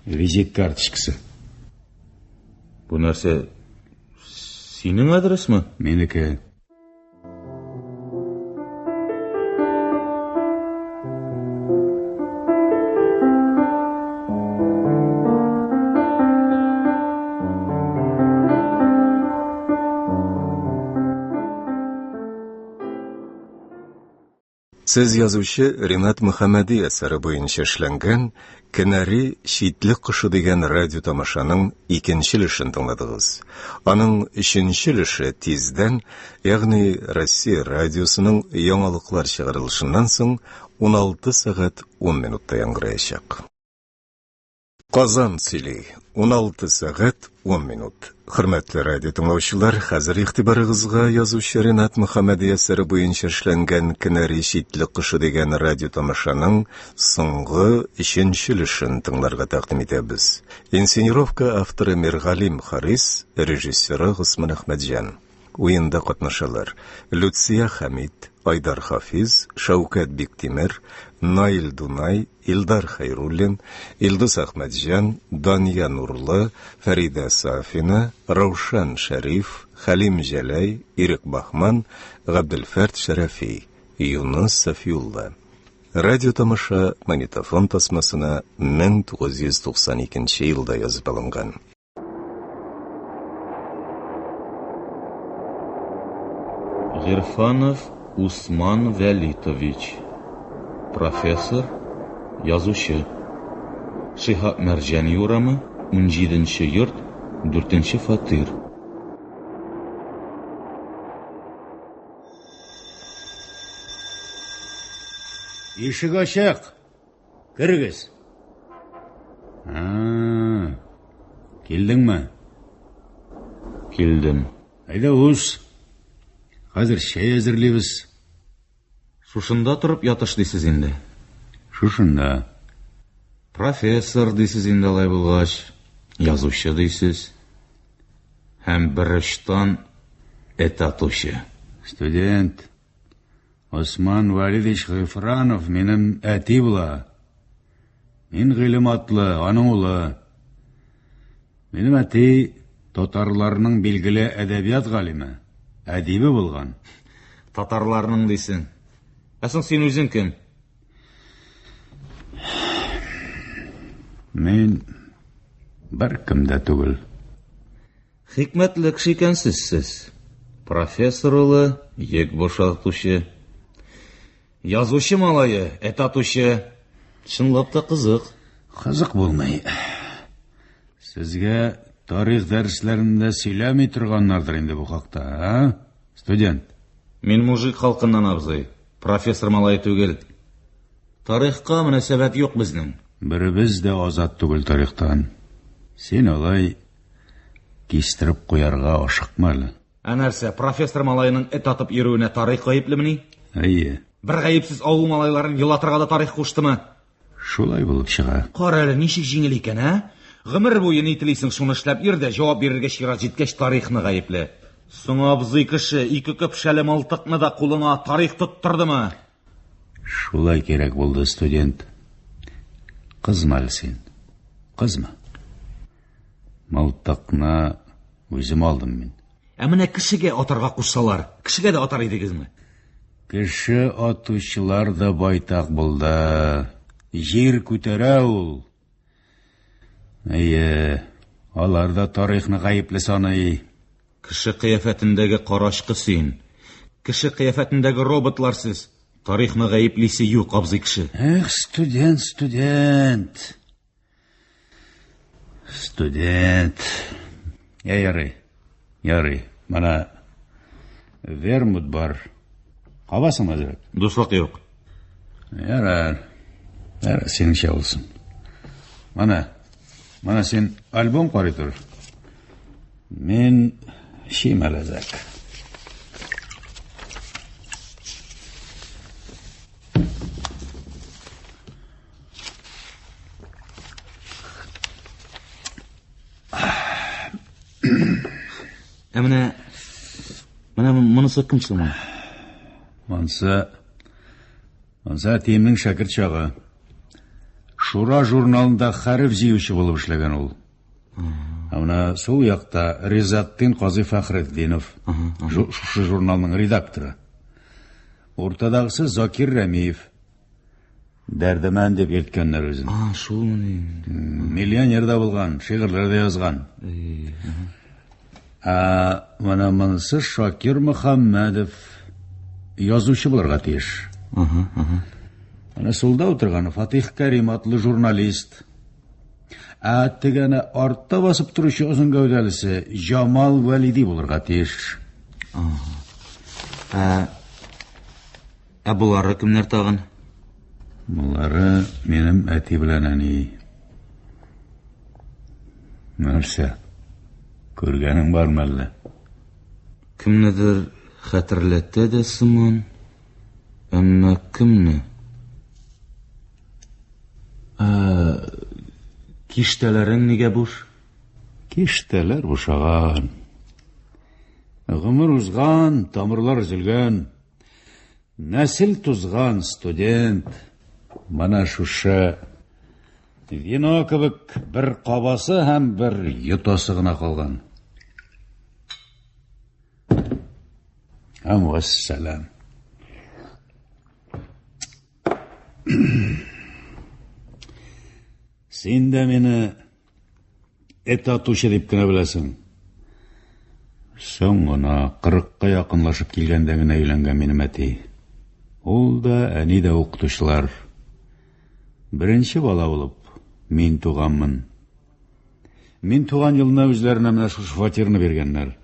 [SPEAKER 20] визит карточкасы.
[SPEAKER 18] Бу нәрсә синең адресмы?
[SPEAKER 20] Минеке.
[SPEAKER 1] Сез язучы Ринат Мөхәммәди әсәре буенча эшләнгән Кенәри читлек кошы дигән радио тамашаның икенче өлешен тыңладыгыз. Аның өченче өлеше тиздән, ягъни Россия радиосының яңалыклар чыгарылышыннан соң 16 сәгать 10 минутта яңгыраячак. Казан сөйли. 16 сәгать 10 минут. Хөрмәтле радио тыңлаучылар, хәзер игътибарыгызга язучы Ренат Мөхәммәди әсәре буенча эшләнгән Кенәри читле кошы дигән радио тамашаның соңгы өченче өлешен тыңларга тәкъдим итәбез. Инсценировка авторы Миргалим Харис, режиссеры Госман Әхмәтҗан. Уенда катнашалар: Люция Хәмид, Айдар Хафиз, Шәүкәт Биктимер, Наил Дунай, Илдар Хәйруллин, Илдус Әхмәтҗан, Дания Нурлы, Фәридә Сафина, Раушан Шәриф, Хәлим Җәләй, Ирек Баһман, Габделфәрт Шәрәфи, Юныс Сафиулла. Радио тамаша магнитофон тасмасына 1992 елда язып алынган.
[SPEAKER 18] Гыйрфанов Усман Вәлитович, профессор, язучы. Шиһап Мәрҗани урамы, унҗиденче йорт, дүртенче фатир.
[SPEAKER 20] Ишек ачык. Керегез. Килдеңме?
[SPEAKER 18] Килдем.
[SPEAKER 20] Әйдә уз. Хәзер чәй әзерлибез.
[SPEAKER 18] Шушында торып ятыш дисез инде.
[SPEAKER 20] Шушында.
[SPEAKER 18] Профессор дисез инде алай булгач, язучы дисез. Һәм бер очтан эт атучы.
[SPEAKER 20] Студент. Осман Валидович Гыйфранов минем әти була. Мин гыйлем атлы, аның улы. Минем әти татарларның билгеле әдәбият галиме, әдибе булган.
[SPEAKER 18] Татарларның дисең. Ә соң син үзең кем?
[SPEAKER 20] Мин беркем дә түгел.
[SPEAKER 18] Хикмәтле кеше икәнсез сез. Профессор улы, йөк бушатучы. Язучы малае, эт атучы. Чынлап та кызык.
[SPEAKER 20] Кызык булмый. Сезгә тарих дәресләрендә сөйләми торганнардыр инде бу хакта, а, студент?
[SPEAKER 18] Мин мужик халкыннан, абзый. Профессор малае түгел. Тарихка мөнәсәбәт юк безнең.
[SPEAKER 20] Беребез дә азат түгел тарихтан. Син алай кистереп куярга ашыкма әле.
[SPEAKER 18] Ә нәрсә, профессор малаеның эт атып йөрүенә тарих гаеплемени?
[SPEAKER 20] Әйе.
[SPEAKER 18] Бер гаепсез авыл малайларын елатырга да тарих куштымы?
[SPEAKER 20] Шулай булып чыга.
[SPEAKER 18] Кара әле, ничек җиңел икән, ә? Гомер буе ни телисең, шуны эшләп йөр дә, җавап бирергә чират җиткәч, тарихны гаепле. Соң абзый кеше, ике көпшәле мылтыкны да кулыңа тарих тоттырдымы?
[SPEAKER 20] Шулай кирәк булды, студент. Кызма әле син. Кызма. Мылтыкны үзем алдым мин.
[SPEAKER 18] Ә менә кешегә атарга кушсалар, кешегә дә атар идегезме?
[SPEAKER 20] Кеше атучылар да байтак булды. Җир күтәрә ул. Әйе, алар да тарихны гаепле саный.
[SPEAKER 18] Кеше кыяфәтендәге карачкы син. Кеше кыяфәтендәге роботлар сез. Тарихны гаеплисе юк, абзый кеше.
[SPEAKER 20] Эх, студент, студент. Студент. Я ярый. Ярый. Мана вермут бар. Кабасың әзрәк?
[SPEAKER 18] Дуслык юк.
[SPEAKER 20] Ярар. Ярар, синеңчә булсын. Мана, мана син альбом карый тор. Мин эчим әле әзрәк.
[SPEAKER 18] Ә менә менә монысы кем соң?
[SPEAKER 20] Монысы. Ансы әтиемнең шәкерт чагы. Шура журналында хәреф җыючы булып эшләгән ул. Ә менә сул якта Ризаттин Казый Фәхретдинов, шушы журналның редакторы. Уртадагысы Закир Рәмиев. Дәрдемән дип йөрткәннәр үзен.
[SPEAKER 18] А, шулмыни?
[SPEAKER 20] Миллионер да булган, шигырьләр дә язган. Ә менә монысы Шакир Мөхәммәдов. Язучы булырга тиеш. Менә сулда утырганы Фатих Кәрим атлы журналист. Ә тегене артта басып торучы озын гәүдәлесе Җамал Вәлиди булырга тиеш.
[SPEAKER 18] Ә, ә болары кемнәр тагын?
[SPEAKER 20] Болары минем әти белән әни. Нәрсә? Күргәнең бармы әллә?
[SPEAKER 18] Кемнедер хәтерләтә дә сыман. Әмма кемне? Ә, киштәләрең нигә буш?
[SPEAKER 20] Киштәләр бушаган. Гомер узган, тамырлар өзелгән. Нәсел тузган студент. Менә шушы вино кебек бер кабасы һәм бер йотасы гына калган. Һәм вәссәлам. Син дә мине эт атучы дип кенә беләсең. Соң гына, кырыкка якынлашып килгәндә генә өйләнгән минем әти. Ул да, әни дә укытучылар. Беренче бала булып, мин туганмын. Мин туган елны үзләренә менә шушы фатирны биргәннәр.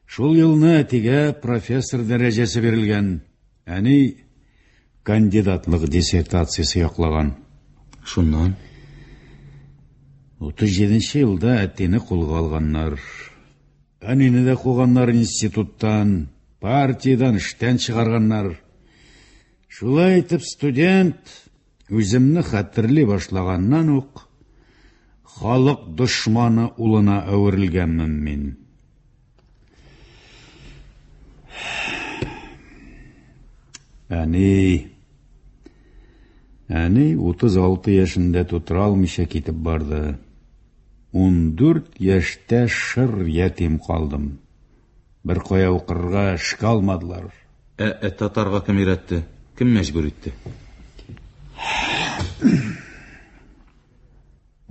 [SPEAKER 20] Шул елны әтигә профессор дәрәҗәсе бирелгән. Әни кандидатлык диссертациясе яклаган.
[SPEAKER 18] Шуннан?
[SPEAKER 20] 37 елда әтине кулга алганнар. Әнине дә куганнар институттан, партиядән эштән чыгарганнар. Шулай итеп студент үземне хәтерли башлаганнан ук халык дошманы улына әверелгәнмен мин. Әни, әни 36 яшендә тутыра алмыйча китеп барды. 14 яшьтә шыр ятим калдым. Бер кая укырга эшкә алмадылар.
[SPEAKER 18] Ә, ә татарга кем өйрәтте? Кем мәҗбүр итте?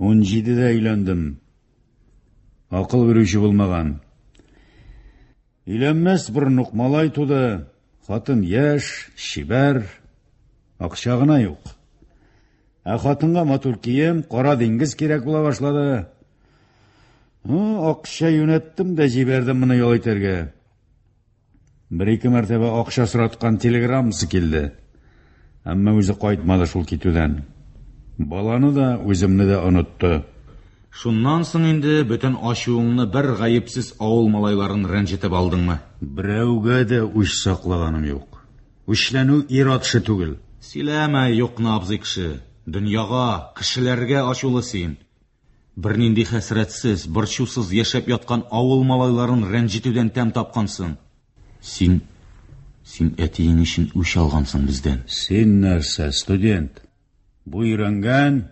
[SPEAKER 20] 17-дә өйләндем. Акыл бирүче булмаган. Өйләнмәс борын ук малай туды. Хатын яшь, чибәр, акча гына юк. Ә хатынга матур кием, кара диңгез кирәк була башлады. Акча юнәттем дә җибәрдем моны ял итәргә. Бер-ике мәртәбә акча сораткан телеграммасы килде. Әмма үзе кайтмады шул китүдән. Баланы да, үземне дә онытты.
[SPEAKER 18] Шуннан соң инде бөтен ачуыңны бер гаепсез авыл малайларын рәнҗетеп алдыңмы?
[SPEAKER 20] Берәүгә дә үч саклаганым юк. Үчләнү ир-ат эше түгел.
[SPEAKER 18] Сөйләмә юкны, абзый кеше. Дөньяга, кешеләргә ачулы син. Бернинди хәсрәтсез, борчусыз яшәп яткан авыл малайларын рәнҗетүдән тәм тапкансың. Син, син әтиең өчен үч алгансың бездән.
[SPEAKER 20] Син нәрсә, студент? Бу өйрәнгән,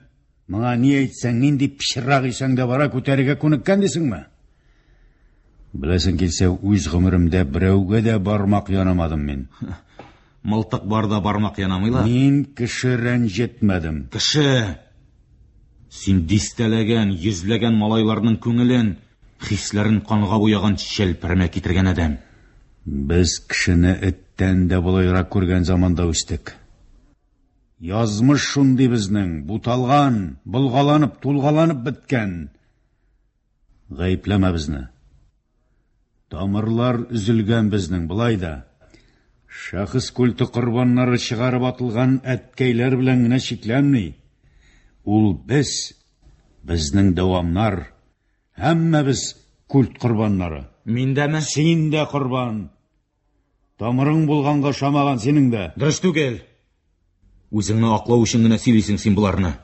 [SPEAKER 20] моңа ни әйтсәң, нинди пычрак исәң дә бара күтәрергә күнеккән дисеңме? Беләсең килсә, үз гомеремдә берәүгә дә бармак янамадым мин.
[SPEAKER 18] Мылтык бар да бармак янамый ла.
[SPEAKER 20] Мин кеше рәнҗетмәдем.
[SPEAKER 18] Кеше! Син дистәләгән, йөзләгән малайларның күңелен, хисләрен канга буяган чәлпәрмә китергән адәм.
[SPEAKER 20] Без кешене эттән дә болайрак күргән заманда үстек. Язмыш шундый безнең, буталган, болгаланып, тулгаланып беткән. Гаепләмә безне. Тамырлар өзелгән безнең болай да. Шәхес культы корбаннары чыгарып атылган әткәйләр белән генә чикләнми. Ул без, безнең дәвамнар, һәммәбез культ корбаннары.
[SPEAKER 18] Мин дәме?
[SPEAKER 20] Син дә корбан. Тамырың булганга ошамаган синең дә.
[SPEAKER 18] Дөрес түгел. Үзеңне аклау өчен генә сөйлисең син боларны.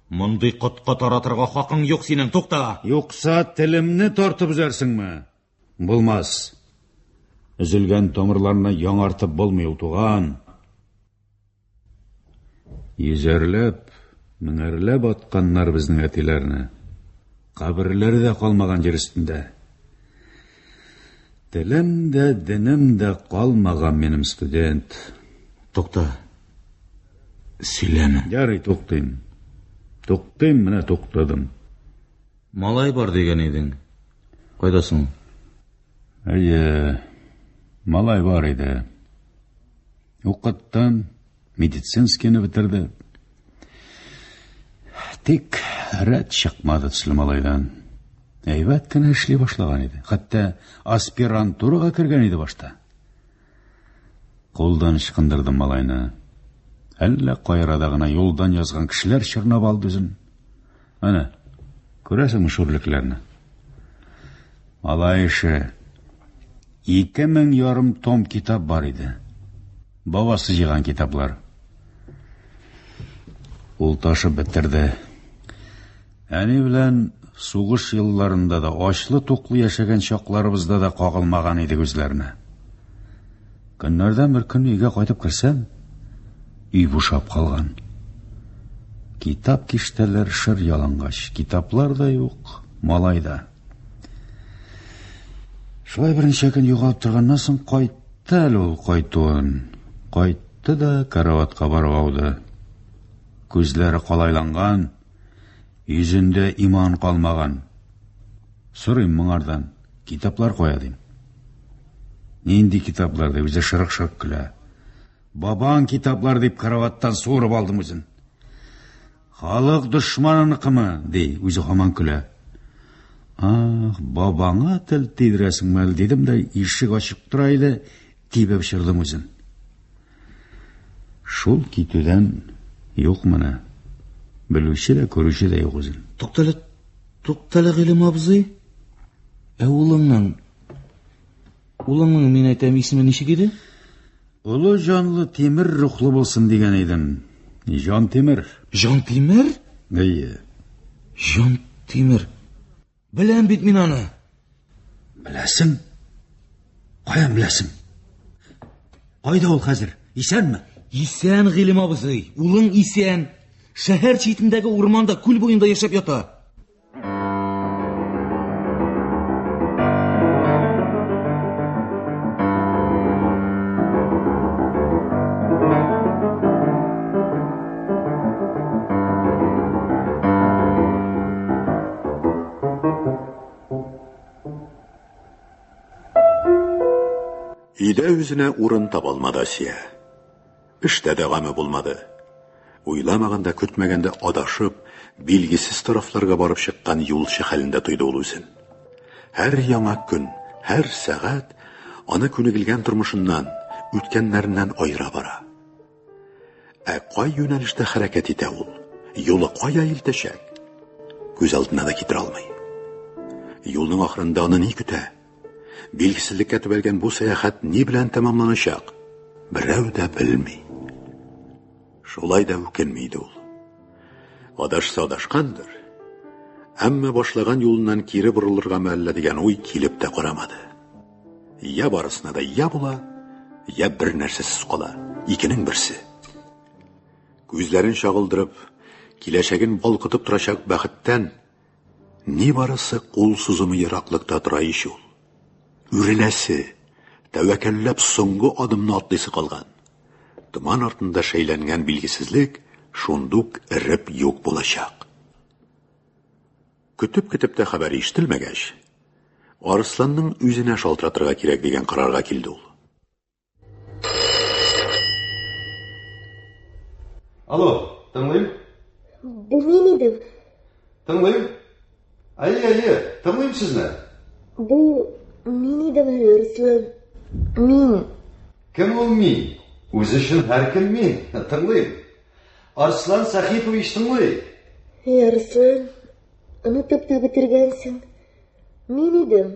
[SPEAKER 18] Мондый котка таратырга хакың юк синең, тукта!
[SPEAKER 20] Юкса телемне тартып өзәрсеңме? Булмас. Өзелгән тамырларны яңартып булмый ул, туган. Йөзәрләп, меңәрләп атканнар безнең әтиләрне. Каберләре дә калмаган җир өстендә. Телем дә, денем дә калмаган минем студент.
[SPEAKER 18] Тукта. Сөйләмә.
[SPEAKER 20] Ярый, туктыйм. Туктыйм, менә туктадым.
[SPEAKER 18] Малай бар дигән идең. Кайда соң?
[SPEAKER 20] Әйе, малай бар иде. Укыттым, медицинскийны бетерде. Тик рәт чыкмады төсле малайдан. Әйбәт кенә эшли башлаган иде. Хәтта аспирантурага кергән иде башта. Кулдан ычкындырдым малайны. Әллә кайрада гына юлдан язган кешеләр чорнап алды үзен. Әнә, күрәсеңме шүрлекләрне? Малай эше. 2500 том китап бар иде. Бабасы җыйган китаплар. Ул ташып бетерде. Әни белән сугыш елларында да ачлы-туклы яшәгән чакларыбызда да кагылмаган идек үзләренә. Көннәрдән бер көн өйгә кайтып керсәм, өй бушап калган. Китап киштәләр шыр ялангач, китаплар да юк, малай да. Шулай берничә көн югалып торганнан соң кайтты әле ул кайтуын. Кайтты да караватка барып ауды. Күзләре калайланган, йөзендә иман калмаган. Сорыйм моңардан, китаплар кая дим. Нинди китаплар ди, үзе шырык-шырык көлә. Бабаң китаплар дип караваттан суырып алдым үзен. Халык дошманыныкымы? ди, үзе һаман көлә. Ах, бабаңа тел тидерәсеңме әле, дидем дә, ишек ачык тора иде, тибеп очырдым үзен. Шул китүдән юк менә. Белүче дә, күрүче дә юк үзен.
[SPEAKER 18] Туктале, туктале, Гыйлем абзый. Ә улыңның, улыңның, мин әйтәм, исеме ничек иде?
[SPEAKER 20] Олы җанлы тимер рухлы булсын дигән идем. Җан Тимер.
[SPEAKER 18] Җан Тимер?
[SPEAKER 20] Әйе.
[SPEAKER 18] Җан Тимер. Беләм бит мин аны.
[SPEAKER 20] Беләсең? Каян беләсең?
[SPEAKER 18] Кайда ул хәзер? Исәнме? Исән, Гыйлем абзый. Улың исән. Шәһәр читендәге урманда, күл буенда яшәп ята.
[SPEAKER 2] Өйдә үзенә урын таба алмады Асия. Эштә дә гаме булмады. Уйламаганда, көтмәгәндә адашып, билгесез тарафларга барып чыккан юлчы хәлендә тойды ул үзен. Һәр яңа көн, һәр сәгать аны күнегелгән тормышыннан, үткәннәреннән аера бара. Ә кай юнәлештә хәрәкәт итә ул? Юлы кая илтәчәк? Күз алдына да китерә алмый. Юлның ахырында аны ни көтә? Билгесезлеккә төбәлгән бу сәяхәт ни белән тәмамланачак? Берәү дә белми. Шулай да үкенми иде ул. Адашса адашкандыр. Әмма башлаган юлыннан кире борылыргамы әллә дигән уй килеп тә карамады. Я барысына да я була, я бер нәрсәсез кала. Икенең берсе. Күзләрен чагылдырып, киләчәген балкытып торачак бәхеттән Нибарысы кул сузымы ераклыкта тора ич ул. Үреләсе, тәвәккәлләп соңгы адымны атлыйсы калган. Томан артында шәйләнгән билгесезлек шундук эреп юк булачак. Көтеп-көтеп тә хәбәр ишетелмәгәч, Арысланның үзенә шалтыратырга кирәк дигән карарга килде ул.
[SPEAKER 3] Алло, тыңлыйм.
[SPEAKER 4] Бу мин идем.
[SPEAKER 3] Тыңлыйм. Әйе, әйе, тыңлыйм сезне.
[SPEAKER 4] Бу мин идем әле, Руслан. Мин.
[SPEAKER 3] Кем ул мин? Үзе өчен һәркем мин. Тыңлыйм. Арслан Сәхипович тыңлый.
[SPEAKER 4] Эй, Арслан, онытып та бетергәнсең. Мин идем.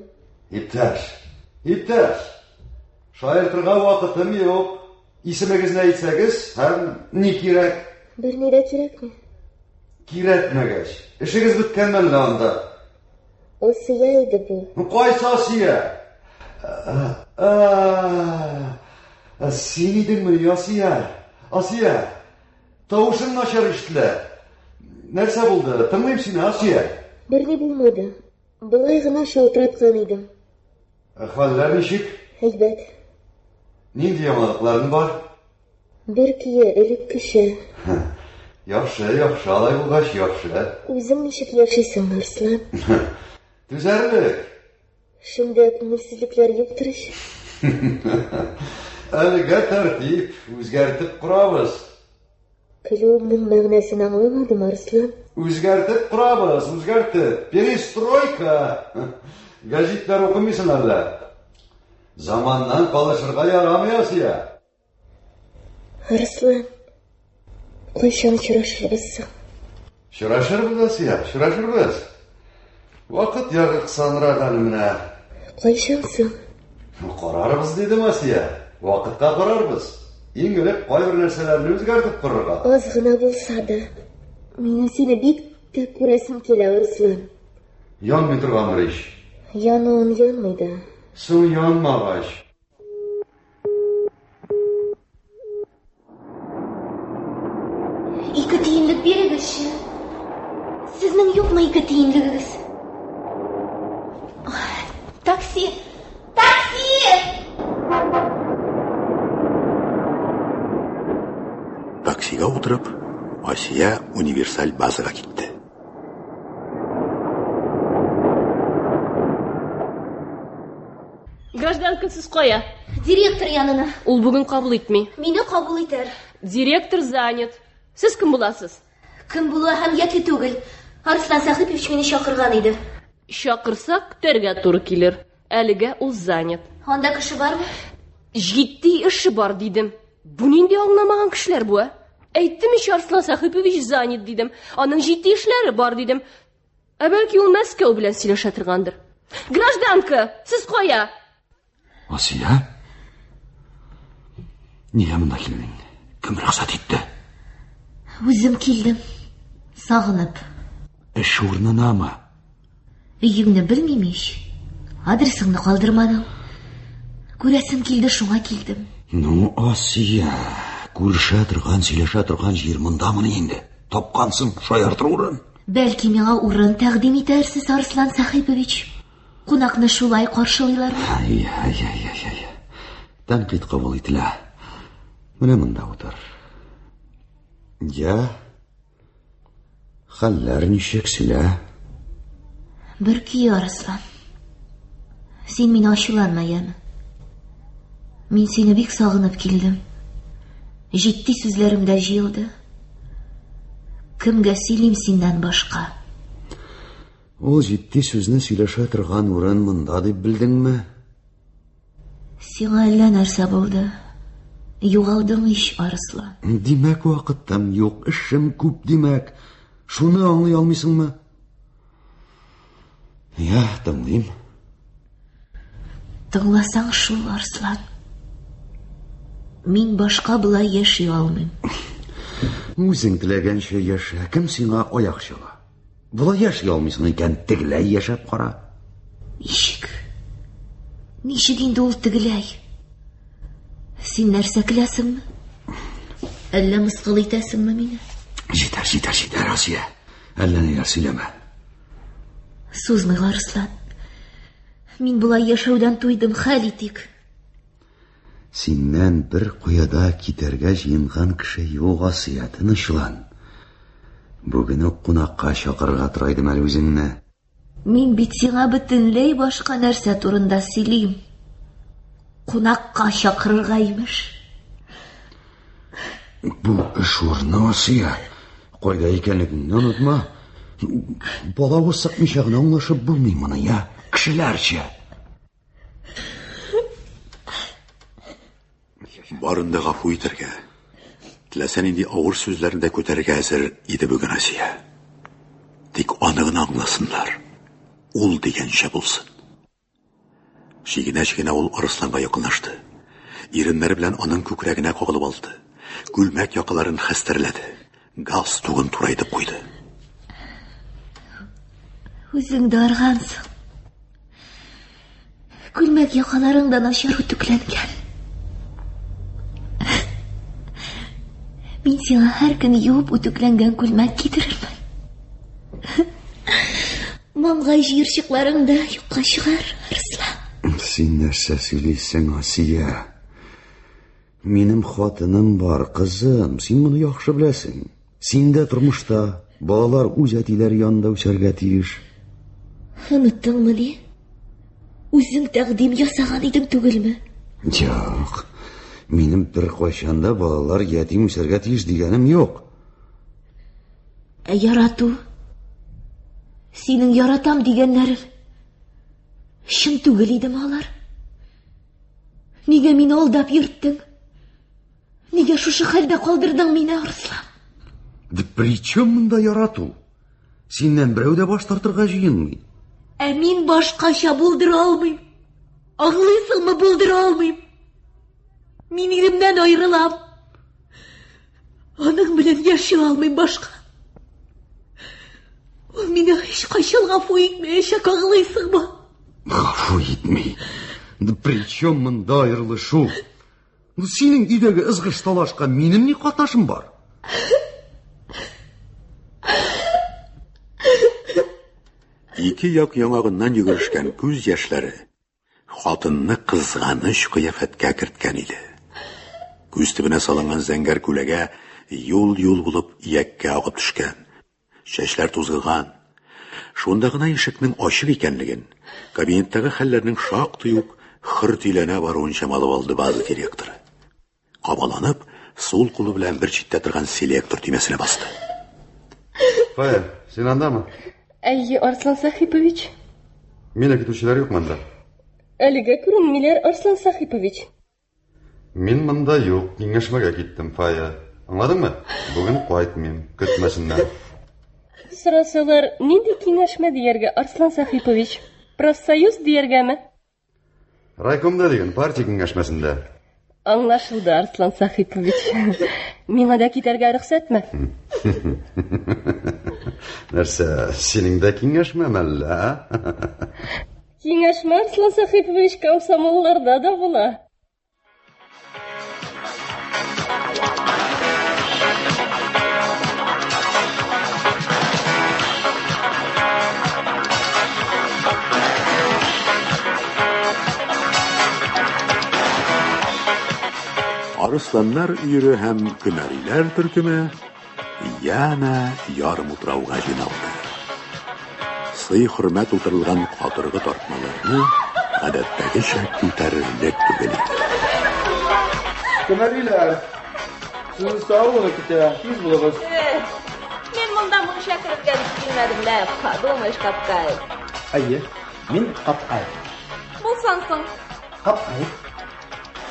[SPEAKER 3] Иптәш, иптәш. Шаяртырга вакытым юк. Исемегезне әйтсәгез, һәм ни кирәк?
[SPEAKER 4] Берни дә кирәкми.
[SPEAKER 3] Кирәкмәгәч, эшегез беткәнме әллә анда?
[SPEAKER 4] Асия иде бу.
[SPEAKER 3] Ну, кайсы Асия? Син идеңмени, Асия? Асия! Тавышың начар ишетелә. Нәрсә булды? Тыңлыйм сине, Асия.
[SPEAKER 4] Берни булмады. Болай гына шалтыраткан идем.
[SPEAKER 3] Хәлләр ничек?
[SPEAKER 4] Әйбәт.
[SPEAKER 3] Нинди яңалыкларың бар?
[SPEAKER 4] Бер көе, элеккечә.
[SPEAKER 3] Яхшы, яхшы, алай булгач, яхшы.
[SPEAKER 4] Үзең ничек яшисең, Арслан?
[SPEAKER 3] Түзәрлек.
[SPEAKER 4] Эшеңдә күңелсезлекләр юктыр ич?
[SPEAKER 3] Әлегә тәртип, үзгәртеп корабыз.
[SPEAKER 4] Көлүеңнең мәгънәсен аңламадым, Арслан.
[SPEAKER 3] Үзгәртеп корабыз, үзгәртеп. Перестройка. Гәзитләр укымыйсың әллә? Заманнан калышырга ярамый, Асия.
[SPEAKER 4] Арслан, кайчан очрашырбыз соң?
[SPEAKER 3] Очрашырбыз, Асия, очрашырбыз. Вакыт ягы кысанрак әле менә.
[SPEAKER 4] Кайчан соң?
[SPEAKER 3] Карарбыз, дидем, Асия. Вакытка карарбыз. Иң элек кайбер нәрсәләрне үзгәртеп корырга.
[SPEAKER 4] Аз гына булса да. Минем сине бик тә күрәсем килә, Арслан.
[SPEAKER 3] Янмый торгандыр ич.
[SPEAKER 4] Януын янмый да.
[SPEAKER 3] Соң янмагач.
[SPEAKER 4] Ике тиенлек бирегезче. Сезнең юкмы ике тиенлегегез? Такси! Такси!
[SPEAKER 2] Таксига утырып, Асия универсаль базага китте.
[SPEAKER 8] Гражданка, сез кая?
[SPEAKER 4] Директор янына.
[SPEAKER 8] Ул бүген кабул итми.
[SPEAKER 4] Мине кабул итәр.
[SPEAKER 8] Директор занят. Сез кем буласыз?
[SPEAKER 4] Кем булу әһәмиятле түгел. Арслан Сәхипович мине чакырган иде.
[SPEAKER 8] Чакырса, көтәргә туры килер. Әлегә ул занят.
[SPEAKER 4] Анда кеше бармы?
[SPEAKER 8] Җитди эше бар, дидем. Бу нинди аңламаган кешеләр бу, ә? Әйттем ич, Арслан Сәхипович занят, дидем. Аның җитди эшләре бар, дидем. Ә бәлки ул Мәскәү белән сөйләшә торгандыр. Гражданка, сез кая?
[SPEAKER 17] Асия? Нигә монда килдең? Кем рөхсәт итте?
[SPEAKER 4] Үзем килдем. Сагынып.
[SPEAKER 17] Эш урынынамы?
[SPEAKER 4] Өеңне белмим ич. Адресыңны калдырмадың. Күрәсем килде, шуңа килдем.
[SPEAKER 17] Ну, Асия, күрешә торган, сөйләшә торган җир мондамыни инде? Тапкансың шаяртыр урын.
[SPEAKER 4] Бәлки миңа урын тәкъдим итәрсез, Арслан Сәхипович? Кунакны шулай каршылыйлармы?
[SPEAKER 17] Ай, ай, ай, ай, ай. Тәнкыйть кабул ителә. Менә монда утыр. Я. Хәлләр ничек, сөйлә.
[SPEAKER 4] Бер көе, Арслан. Син мине ачуланма, яме. Мин сине бик сагынып килдем. Җитди сүзләрем дә җыелды. Кемгә сөйлим синнән башка?
[SPEAKER 17] Ул җитди сүзне сөйләшә торган урын монда дип белдеңме?
[SPEAKER 4] Сиңа әллә нәрсә булды. Югалдың ич, Арыслан.
[SPEAKER 17] Димәк, вакытым юк, эшем күп, димәк. Шуны аңлый алмыйсыңмы? Я, тыңлыйм.
[SPEAKER 4] Тыңласаң шул, Арслан. Мин башка болай яши алмыйм.
[SPEAKER 17] Үзең теләгәнчә яшә. Кем сиңа аяк чала? Болай яши алмыйсың икән, тегеләй яшәп кара.
[SPEAKER 4] Ничек? Ничек инде ул тегеләй? Син нәрсә көләсеңме? Әллә мыскыл итәсеңме мине?
[SPEAKER 17] Җитәр, җитәр, җитәр, Асия. Әллә ниләр сөйләмә.
[SPEAKER 4] Сузмыйк, Арыслан. Мин болай яшәүдән туйдым, хәл итик.
[SPEAKER 17] Синнән бер кая да китәргә җыенган кеше юк, Асия, тынычлан. Бүген үк кунакка чакырырга тора идем әле үзеңне.
[SPEAKER 4] Мин бит сиңа бөтенләй башка нәрсә турында сөйлим. Кунакка чакырырга имеш.
[SPEAKER 17] Бу эш урыны, Асия. Кайда икәнлегеңне онытма. Балавыз сыкмыйча гына аңлашып булмый моны, я? Кешеләрчә.
[SPEAKER 2] Барын да гафу итәргә, теләсә нинди авыр сүзләрне дә күтәрергә әзер иде бүген Асия. Тик аны гына аңласыннар. Ул дигәнчә булсын. Чигенә-чигенә ул Арысланга якынлашты. Иреннәре белән аның күкрәгенә кагылып алды. Күлмәк якаларын хәстәрләде. Галстугын турайтып куйды.
[SPEAKER 4] Үзең дә аргансың. Күлмәк якаларың да начар үтүкләнгән. Мин сиңа һәр көн юып үтүкләнгән күлмәк кидерермен. Маңгай җыерчыкларың да юкка чыгар, Арслан.
[SPEAKER 3] Син нәрсә сөйлисең, Асия? Минем хатыным бар, кызым. Син моны яхшы беләсең. Син дә тормышта, балалар үз әтиләре янында үсәргә тиеш.
[SPEAKER 4] Оныттыңмы ни? Үзең тәкъдим ясаган идең түгелме?
[SPEAKER 3] Юк. Минем беркайчан да балалар ятим үсәргә тиеш дигәнем юк.
[SPEAKER 4] Ә ярату? Синең яратам дигәннәрең чын түгел идеме алар? Нигә мине алдап йөрттең? Нигә шушы хәлдә калдырдың мине, Арслан?
[SPEAKER 3] Да при чем монда ярату? Синнән берәү дә баш тартырга җыенмый.
[SPEAKER 4] Ә мин башкача булдыра алмыйм. Аңлыйсыңмы, булдыра алмыйм. Мин иремнән аерылам. Аның белән яши алмыйм башка. Ул мине һичкайчан гафу итмәячәк, аңлыйсыңмы?
[SPEAKER 3] Гафу итми. Да при чем монда аерылышу? Ну, синең өйдәге ызгыш талашка минем ни катнашым бар?
[SPEAKER 2] Ике як яңагыннан йөгерешкән күз яшьләре хатынны кызганыч кыяфәткә керткән иде. Күз төбенә салынган зәңгәр күләгә юл-юл булып ияккә агып төшкән. Чәчләр тузгыган. Шунда гына ишекнең ачык икәнлеген, кабинеттагы хәлләрнең шактый ук хөртиләнә баруын чамалап алды база директоры. Кабаланып, сул кулы белән бер читтә торган селектор төймәсенә басты.
[SPEAKER 3] Фая, син андамы?
[SPEAKER 8] Әйе, Арслан Сәхипович.
[SPEAKER 3] Мине көтүчеләр юк монда.
[SPEAKER 8] Әлегә күренмиләр, Арслан Сәхипович.
[SPEAKER 3] Мин монда юк, киңәшмәгә киттем, Фая. Аңладыңмы? Бүген кайтмыйм, көтмәсеннәр.
[SPEAKER 8] Сорасалар, нинди киңәшмә дияргә, Арслан Сәхипович? Профсоюз дияргәме?
[SPEAKER 3] Райкомда диген, партия киңәшмәсендә.
[SPEAKER 8] Аңлашылды, Арслан Сәхипович. Миңа да китәргә рөхсәтме?
[SPEAKER 3] Нәрсә, синең дә киңәшмәме әллә?
[SPEAKER 8] Киңәшмә, Арслан Сәхипович, комсомолларда да була.
[SPEAKER 2] Арысланнар өере һәм көнәриләр төркеме янә ярымутрауга җыйналды. Сый-хөрмәт утырылган катыргы тартмаларны гадәттәгечә күтәрерлек түгел иде.
[SPEAKER 16] Көнәриләр, сезне саулыгы көтә, тиз булыгыз.
[SPEAKER 6] Мин монда мунча керергә дип килмәдем лә, подумаешь, Капкаев.
[SPEAKER 16] Әйе, мин Капкаев.
[SPEAKER 6] Булсаң соң.
[SPEAKER 16] Капкаев.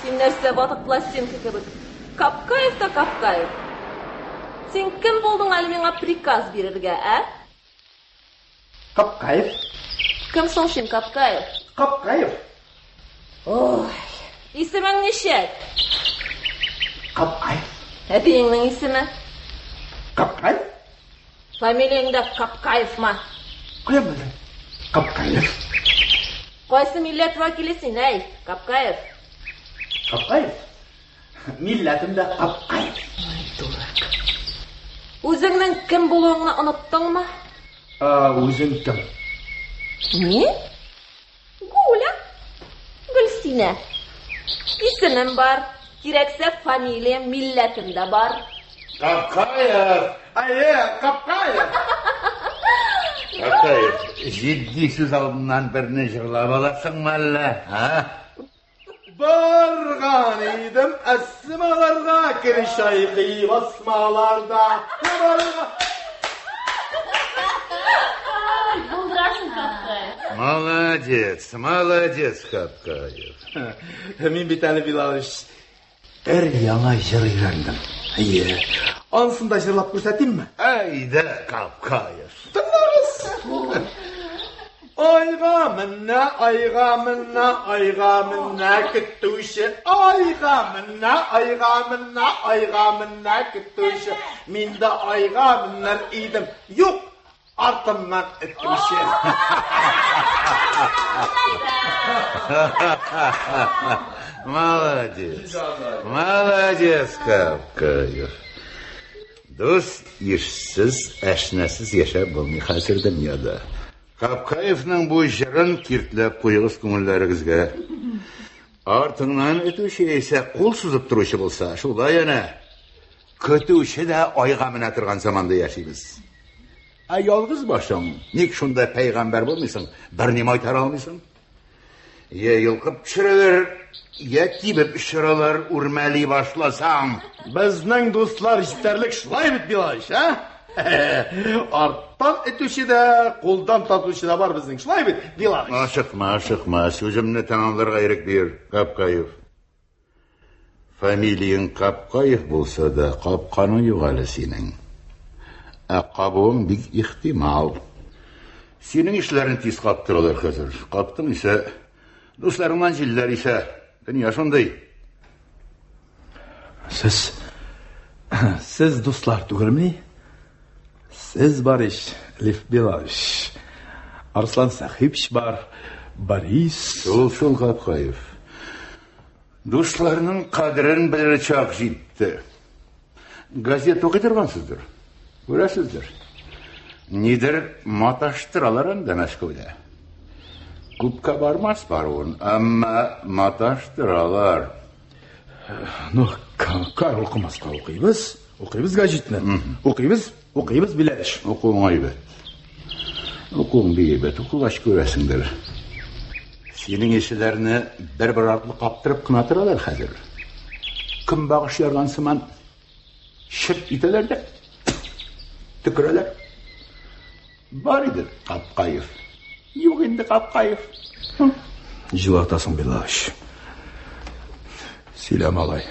[SPEAKER 6] Син нәрсә ватык пластинка кебек? Капкаев та Капкаев. Син кем булдың әле миңа приказ бирергә, ә?
[SPEAKER 16] Капкаев.
[SPEAKER 6] Кем соң син, Капкаев?
[SPEAKER 16] Капкаев.
[SPEAKER 6] Ой, исемең ничек?
[SPEAKER 16] Капкаев.
[SPEAKER 6] Әтиеңнең исеме?
[SPEAKER 16] Капкаев.
[SPEAKER 6] Фамилияң дә Капкаевмы?
[SPEAKER 16] Каян белдең? Капкаев.
[SPEAKER 6] Кайсы милләт вәкиле син, әй, Капкаев?
[SPEAKER 16] Капкаев? Милләтем дә Капкаев.
[SPEAKER 6] Ай, дурак. Үзеңнең кем булуыңны оныттыңмы?
[SPEAKER 16] Ә, үзең кем?
[SPEAKER 6] Мин? Гуля. Гөлсинә. Исемем бар. Кирәксә фамилиям, милләтем дә бар.
[SPEAKER 13] Капкаев!
[SPEAKER 16] Әйе, Капкаев!
[SPEAKER 13] Капкаев, җитди сүз алдыннан берне җырлап аласыңмы әллә, а?
[SPEAKER 16] Барган идем әсмаларга, кер чайкый басмаларда. Барга.
[SPEAKER 9] Булдырасың, Капкаев.
[SPEAKER 13] Молодец, молодец, Капкаев.
[SPEAKER 16] Мин бит әле, Билалович, бер яңа җыр өйрәндем. Әйе. Анысын да җырлап күрсәтимме?
[SPEAKER 13] Әйдә, Капкаев.
[SPEAKER 16] Тыңлагыз. Айга менә, айга менә, айга менә көтүче. Айга менә, айга менә, айга менә көтүче. Мин дә айга менәр идем. Юк, артымнан этүче.
[SPEAKER 13] Молодец. Молодец, Капкаев. Дус ишсез, әшнәсез яшәп булмый хәзер дөньяда. Капкаевның бу җырын киртләп куегыз күңелләрегезгә. Артыңнан өтүче яисә кул сузып торучы булса, шулай әнә. Көтүче дә айга менә торган заманда яшибез. Ә ялгыз башың, ник шунда пәйгамбәр булмыйсың, берни майтара алмыйсың? Я йолкып төшерәләр, я тибеп очыралар, үрмәли башласаң.
[SPEAKER 16] Безнең дуслар җитәрлек шулай бит, Билалыч, ә? Арттан этүче дә, кулдан тартучы да бар безнең, шулай бит, Билалыч?
[SPEAKER 13] Ашыкма, ашыкма, сүземне тәмамларга ирек бир, Капкаев. Фамилияң Капкаев булса да, капканың юк әле синең. Ә кабуың бик ихтимал. Синең ишләрне тиз каптыралар хәзер. Каптың исә, дусларыңнан җилләр исә. Дөнья шундый.
[SPEAKER 16] Сез сез дуслар түгелмени? Сез бар ич, Лев Белович. Арслан Сәхибч бар, Борис.
[SPEAKER 13] Шул шул Капкаев. Дусларның кадерен белер чак җитте. Газет укый торгансыздыр. Күрәсездер. Нидер маташтыралар анда Мәскәүдә. Күпкә бармас баруын, әмма маташтыралар.
[SPEAKER 16] Ну, кар укымаска укыйбыз. Укыйбыз гәҗитне. Укыйбыз, укыйбыз Биләш.
[SPEAKER 13] Укуың әйбәт. Укуың бик әйбәт. Укугач күрәсеңдер. Синең ишеләрне бер-бер артлы каптырып кына торалар хәзер. Көнбагыш ярган сыман чырт итәләр дә төкерәләр. Бар иде Капкаев. Юк инде Капкаев.
[SPEAKER 16] Җылатасың, Билалыч. Сөйлә, малай.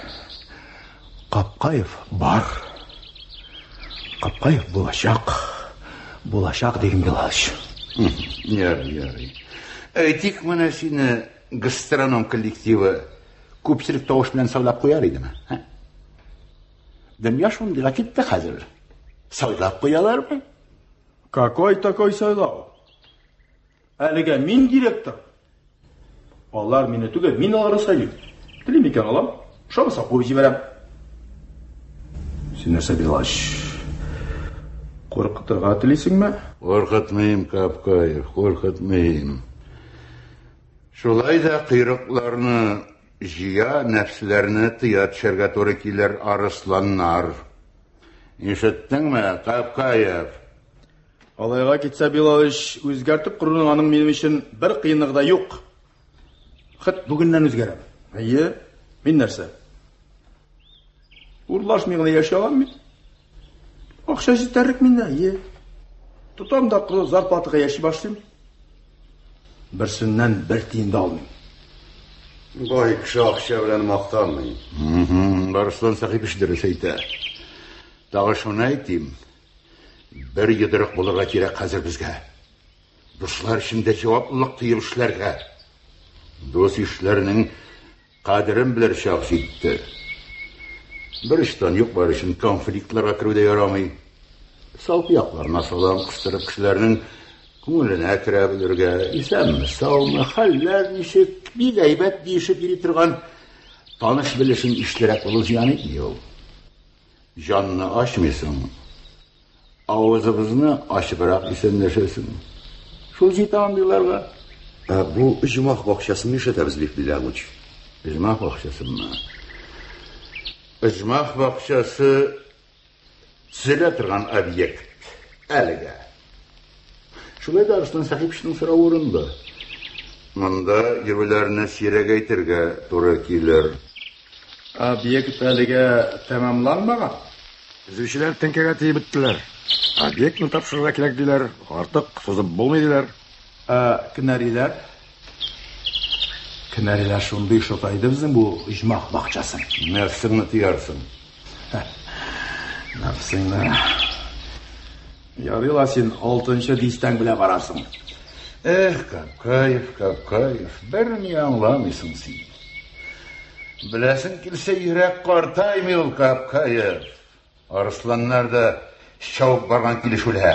[SPEAKER 16] Капкаев бар. Капкаев булачак. Булачак диген, Билалыч.
[SPEAKER 13] Ярый, ярый. Әйтик, менә сине гастроном коллективы күпчелек тавыш белән сайлап куяр идеме? Ә? Дөнья шундыйга китте хәзер. Сайлап куялармы?
[SPEAKER 16] Какой такой сайлау? Әлегә мин директор. Алар мине түгел, мин аларны сайлыйм. Телим икән алам, ошамаса куып җибәрәм. Син нәрсә, Билач? Куркытырга телисеңме?
[SPEAKER 13] Куркытмыйм, Капкаев, куркытмыйм. Шулай да койрыкларны җыя, нәфсләрне тыя төшәргә туры килер, арысланнар. Ишеттеңме, Капкаев?
[SPEAKER 16] Алайга китсә, Билалыч, үзгәртеп коруның аның минем өчен бер кыенлыгы да юк. Хет бүгеннән үзгәрәм. Әйе, мин нәрсә? Урлашмый гына яши алам бит. Акча җитәрлек миндә, әйе. Тотам да коры зарплатага яши башлыйм. Берсеннән бер тиен дә алмыйм.
[SPEAKER 3] Бай кеше акча белән мактанмый.
[SPEAKER 13] Арыслан Сәхипович дөрес әйтә. Тагы шуны әйтим. Бер йодрык булырга кирәк хәзер безгә. Дуслар өчен дә җаваплылык тоеп эшләргә. Дус ишләрнең кадерен белер чак җитте. Бер очтан юк бар өчен конфликтларга керү дә ярамый. Салпы якларына салам кыстырып кешеләрнең күңеленә керә белергә, исәнме, саумы, хәлләр ничек, бик әйбәт диешеп йөри торган таныш белешең ишлерәк булу зыян итми ул. Җанны ачмыйсың, авызыбызны ачыбрак исәнләшәсең. Шул җитә андыйларга.
[SPEAKER 3] Ә бу оҗмах бакчасын нишләтәбез, Лев Белянович?
[SPEAKER 13] Оҗмах бакчасынмы? Оҗмах бакчасы төзелә торган объект әлегә. Шулай да Арслан Сәхипчның соравы урынлы. Монда йөрүләрне сирәк әйтергә туры килер.
[SPEAKER 16] Объект әлегә тәмамланмаган.
[SPEAKER 14] Төзүчеләр теңкәгә тиеп беттеләр. Объектны тапшырырга кирәк диләр, артык сузып булмый диләр.
[SPEAKER 16] Ә кенәриләр? Кенәриләр шундый ошата иде безнең бу оҗмах бакчасын.
[SPEAKER 13] Нәфсеңне тыярсың.
[SPEAKER 16] Нәфсеңне. Ярый ла син алтынчы дистәң белән барасың.
[SPEAKER 13] Эх, Капкаев, Капкаев, берни аңламыйсың син. Беләсең килсә, йөрәк картаймый ул, Капкаев. Арысланнар да чабып барган килеш үлә.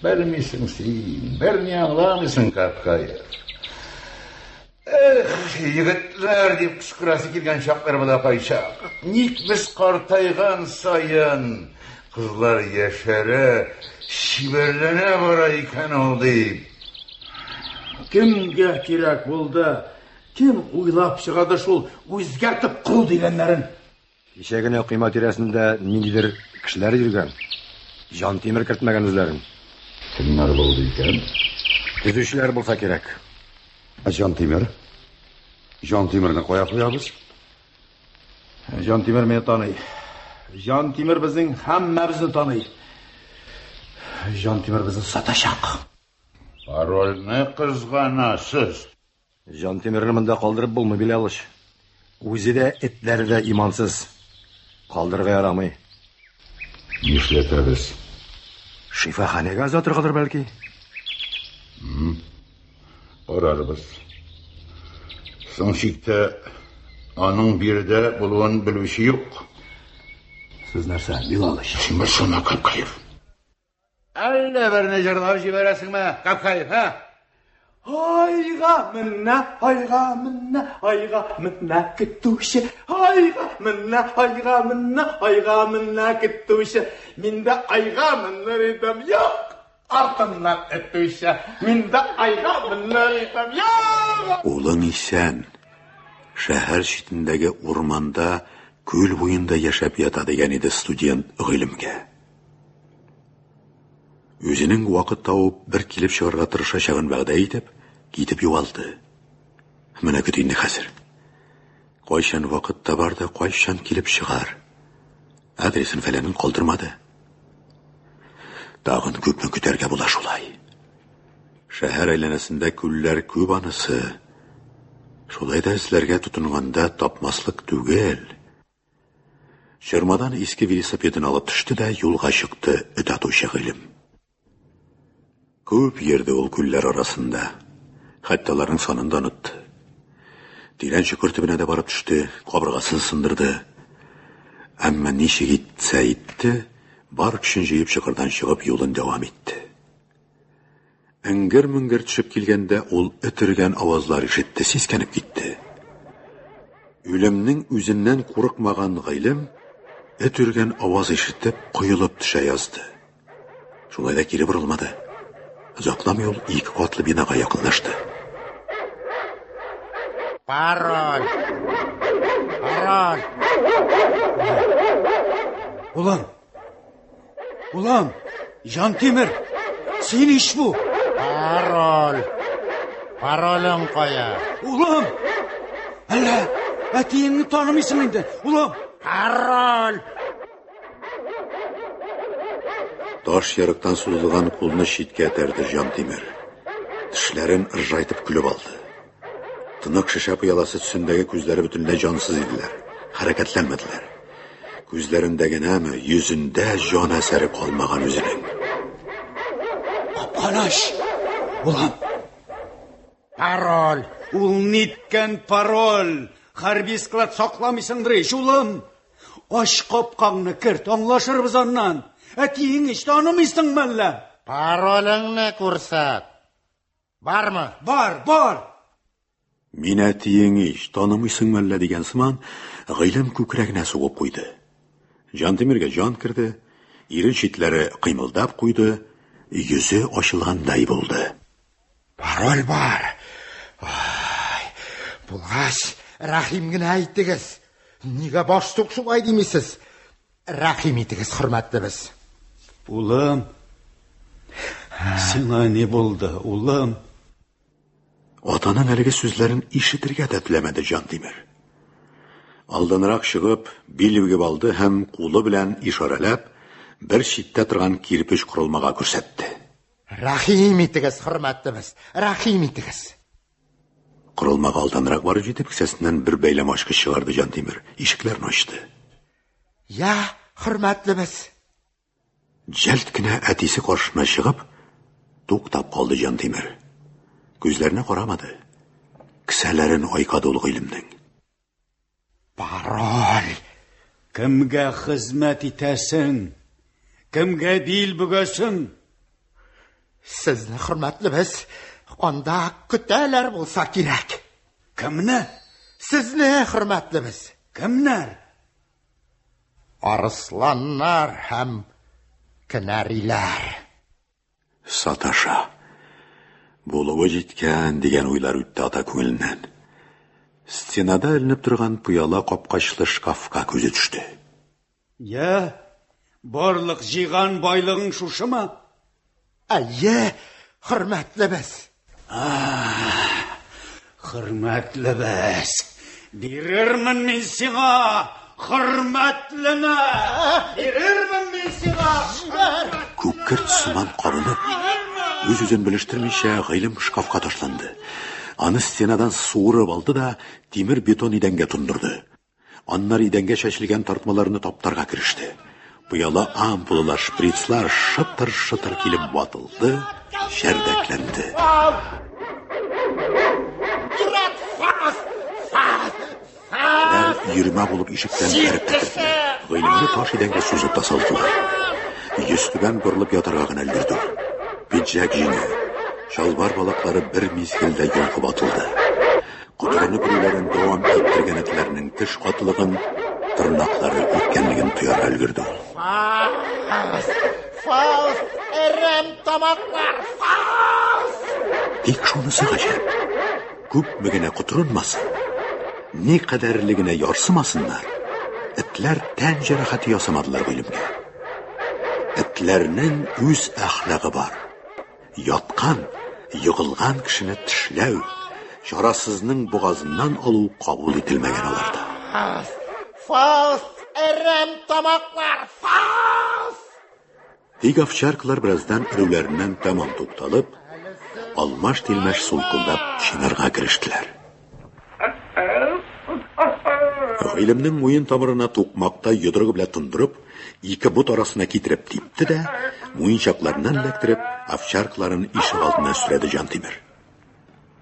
[SPEAKER 13] Белмисең син, берни аңламыйсың, Капкаев. Эх, егетләр дип кычкырасы килгән чаклар була кайчак. Ник без картайган саен Кызлар яшәрә, чибәрләнә бара икән ул дип.
[SPEAKER 16] Кемгә кирәк булды? Кем уйлап чыгарды шул үзгәртеп кору дигәннәрен?
[SPEAKER 17] Кичә генә койма тирәсендә ниндидер кешеләр йөргән. Җантимер кертмәгән үзләрен.
[SPEAKER 13] Кемнәр булды икән?
[SPEAKER 17] Төзүчеләр булса кирәк.
[SPEAKER 3] Ә Җантимер? Җантимерне кая куябыз?
[SPEAKER 16] Җантимер мине таный. Җантимер безнең һәммәбезне таный. Җантимер безне сатачак.
[SPEAKER 13] Парольне кызганасыз.
[SPEAKER 17] Җантимерне монда калдырып булмый, Билалыч. Үзе дә, этләре дә имансыз. Калдырырга ярамый.
[SPEAKER 13] Нишләтәбез?
[SPEAKER 17] Шифаханәгә озатыргадыр бәлки?
[SPEAKER 13] Карарбыз. Соң чиктә аның биредә булуын белүче юк.
[SPEAKER 16] Сез нәрсә, Билалыч?
[SPEAKER 13] Син борчылма, Капкаев.
[SPEAKER 16] Әллә берне җырлап җибәрәсеңме, Капкаев, ә? Айга менә, айга менә, айга менә көтүче. Айга менә, айга менә, айга менә көтүче. Мин дә айга менер идем, юк, артыннан этүче. Мин дә айга менер идем, юк.
[SPEAKER 2] Улың исән, шәһәр читендәге урманда күл буенда яшәп ята дигән иде студент Гыйлемгә. Үзенең вакыт табып бер килеп чыгарга тырышачагын вәгъдә итеп, китеп югалды. Менә көт инде хәзер. Кайчан вакыт табар да кайчан килеп чыгар. Адресын фәләнен калдырмады. Тагын күпме көтәргә була шулай. Шәһәр әйләнәсендә күлләр күп анысы. Шулай да эзләргә тотынганда тапмаслык түгел. Чормадан иске велосипедын алып төште дә юлга чыкты эт атучы Гыйлем. Күп йөрде ул күлләр арасында. Хәтта аларның санын да онытты. Тирән чокыр төбенә дә барып төште, кабыргасын сындырды. Әмма ничек итсә итте, бар көчен җыеп чокырдан чыгып юлын дәвам итте. Эңгер-меңгер төшеп килгәндә ул эт өргән авазлар ишетте, сискәнеп китте. Үлемнең үзеннән курыкмаган Гыйлем эт өргән аваз ишетеп, коелып төшә язды. Шулай да кире борылмады. Озакламый ул ике катлы бинага якынлашты.
[SPEAKER 15] Пароль! Пароль!
[SPEAKER 11] Улым! Улым! Җантимер! Син ич бу!
[SPEAKER 15] Пароль! Паролең кая?
[SPEAKER 11] Улым! Әллә әтиеңне танымыйсың инде, улым!
[SPEAKER 15] Пароль!
[SPEAKER 2] Таш ярыктан сузылган кулны читкә этәрде Җантимер. Тешләрен ыржайтып көлеп алды. Тонык шешә пыяласы төсендәге күзләре бөтенләй җансыз иделәр, хәрәкәтләнмәделәр. Күзләрендә генәме, йөзендә җан әсәре калмаган үзенең.
[SPEAKER 11] Капканы ач, улым.
[SPEAKER 15] Пароль.
[SPEAKER 11] Ул ниткән пароль? Хәрби склад сакламыйсыңдыр ич, улым. Ач капкаңны, керт, аңлашырбыз аннан. Әтиең ич, танымыйсыңмы әллә?
[SPEAKER 15] Паролеңне күрсәт. Бармы?
[SPEAKER 11] Бар, бар!
[SPEAKER 2] Мин әтиең ич, танымыйсыңмы әллә дигән сыман, Гыйлем күкрәгенә сугып куйды. Җантимергә җан керде, ирен читләре кыймылдап куйды, йөзе ачылгандай булды.
[SPEAKER 15] Пароль бар. Ай, булгач, рәхим генә итегез. Нигә баштук шулай димисез? Рәхим итегез, хөрмәтлебез.
[SPEAKER 11] Улым, сиңа ни булды, улым?
[SPEAKER 2] Атаның әлеге сүзләрен ишетергә дә теләмәде Җантимер. Алданрак чыгып, бил бөгеп алды һәм кулы белән ишарәләп, бер читтә торган кирпеч корылмага күрсәтте.
[SPEAKER 15] Рәхим итегез, хөрмәтлебез, рәхим итегез.
[SPEAKER 2] Корылмага алданрак барып җитеп, кесәсеннән бер бәйләм ачкыч чыгарды Җантимер, ишекләрне ачты.
[SPEAKER 15] Я, хөрмәтлебез.
[SPEAKER 2] Җәлт кенә әтисе каршына чыгып, туктап калды Җантимер. Күзләренә карамады. Кесәләрен айкады ул Гыйлемнең.
[SPEAKER 15] Пароль!
[SPEAKER 11] Кемгә хезмәт итәсең? Кемгә бил бөгәсең?
[SPEAKER 15] Сезне, хөрмәтлебез, анда көтәләр булса кирәк.
[SPEAKER 11] Кемне?
[SPEAKER 15] Сезне, хөрмәтлебез.
[SPEAKER 11] Кемнәр?
[SPEAKER 15] Арысланнар һәм Кенәриләр.
[SPEAKER 2] Саташа. Булуы җиткән, дигән уйлар үтте ата күңеленнән. Стенада эленеп торган пыяла капкачлы шкафка күзе төште.
[SPEAKER 16] Я, барлык җыйган байлыгың шушымы?
[SPEAKER 15] Әйе, хөрмәтлебез.
[SPEAKER 16] Хөрмәтлебез. Бирермен мин сиңа хөрмәтлене. Бирермен мин сиңа.
[SPEAKER 2] Күккерт сыман кабынып, үз-үзен белештермичә, Гыйлем шкафка ташланды. Аны стенадан суырып алды да тимер бетон идәнгә тондырды. Аннары идәнгә чәчелгән тартмаларны таптарга кереште. Пыяла ампулалар, шприцлар шытыр-шытыр килеп ватылды, чәрдәкләнде. Этләр йөрмә булып ишектән бәреп тә керделәр. Гыйлемне таш идәнгә сузып та салдылар. Йөзтүбән борылып ятарга гына өлгерде ул. Пиджак җиңе, чалбар балаклары бер мизгелдә йолкып атылды. Котырынып өрүләрен дәвам иттергән этләрнең теш катылыгын, тырнаклары үткәнлеген тоярга өлгерде ул.
[SPEAKER 15] Фауст! Фауст! Әрәм тамаклар! Фауст!
[SPEAKER 2] Тик шунысы гаҗәп, күпме генә котырынмасын, никадәрле генә ярсымасыннар, этләр тән җәрәхәте ясамадылар Гыйлемгә. Этләрнең үз әхлагы бар. Яткан, егылган кешене тешләү, чарасызның бугазыннан алу кабул ителмәгән аларда.
[SPEAKER 15] Фауст! Фауст! Әрәм тамаклар! Фауст!
[SPEAKER 2] Тик овчаркалар бераздан өрүләреннән тәмам тукталып, алмаш-тилмәш сулкылдап чинарга керештеләр. Гыйлемнең муен тамырына тукмактай йодрыгы белән тондырып, ике бот арасына китереп типте дә, муенчакларыннан эләктереп, овчаркаларын ишегалдына сөрәде Җантимер.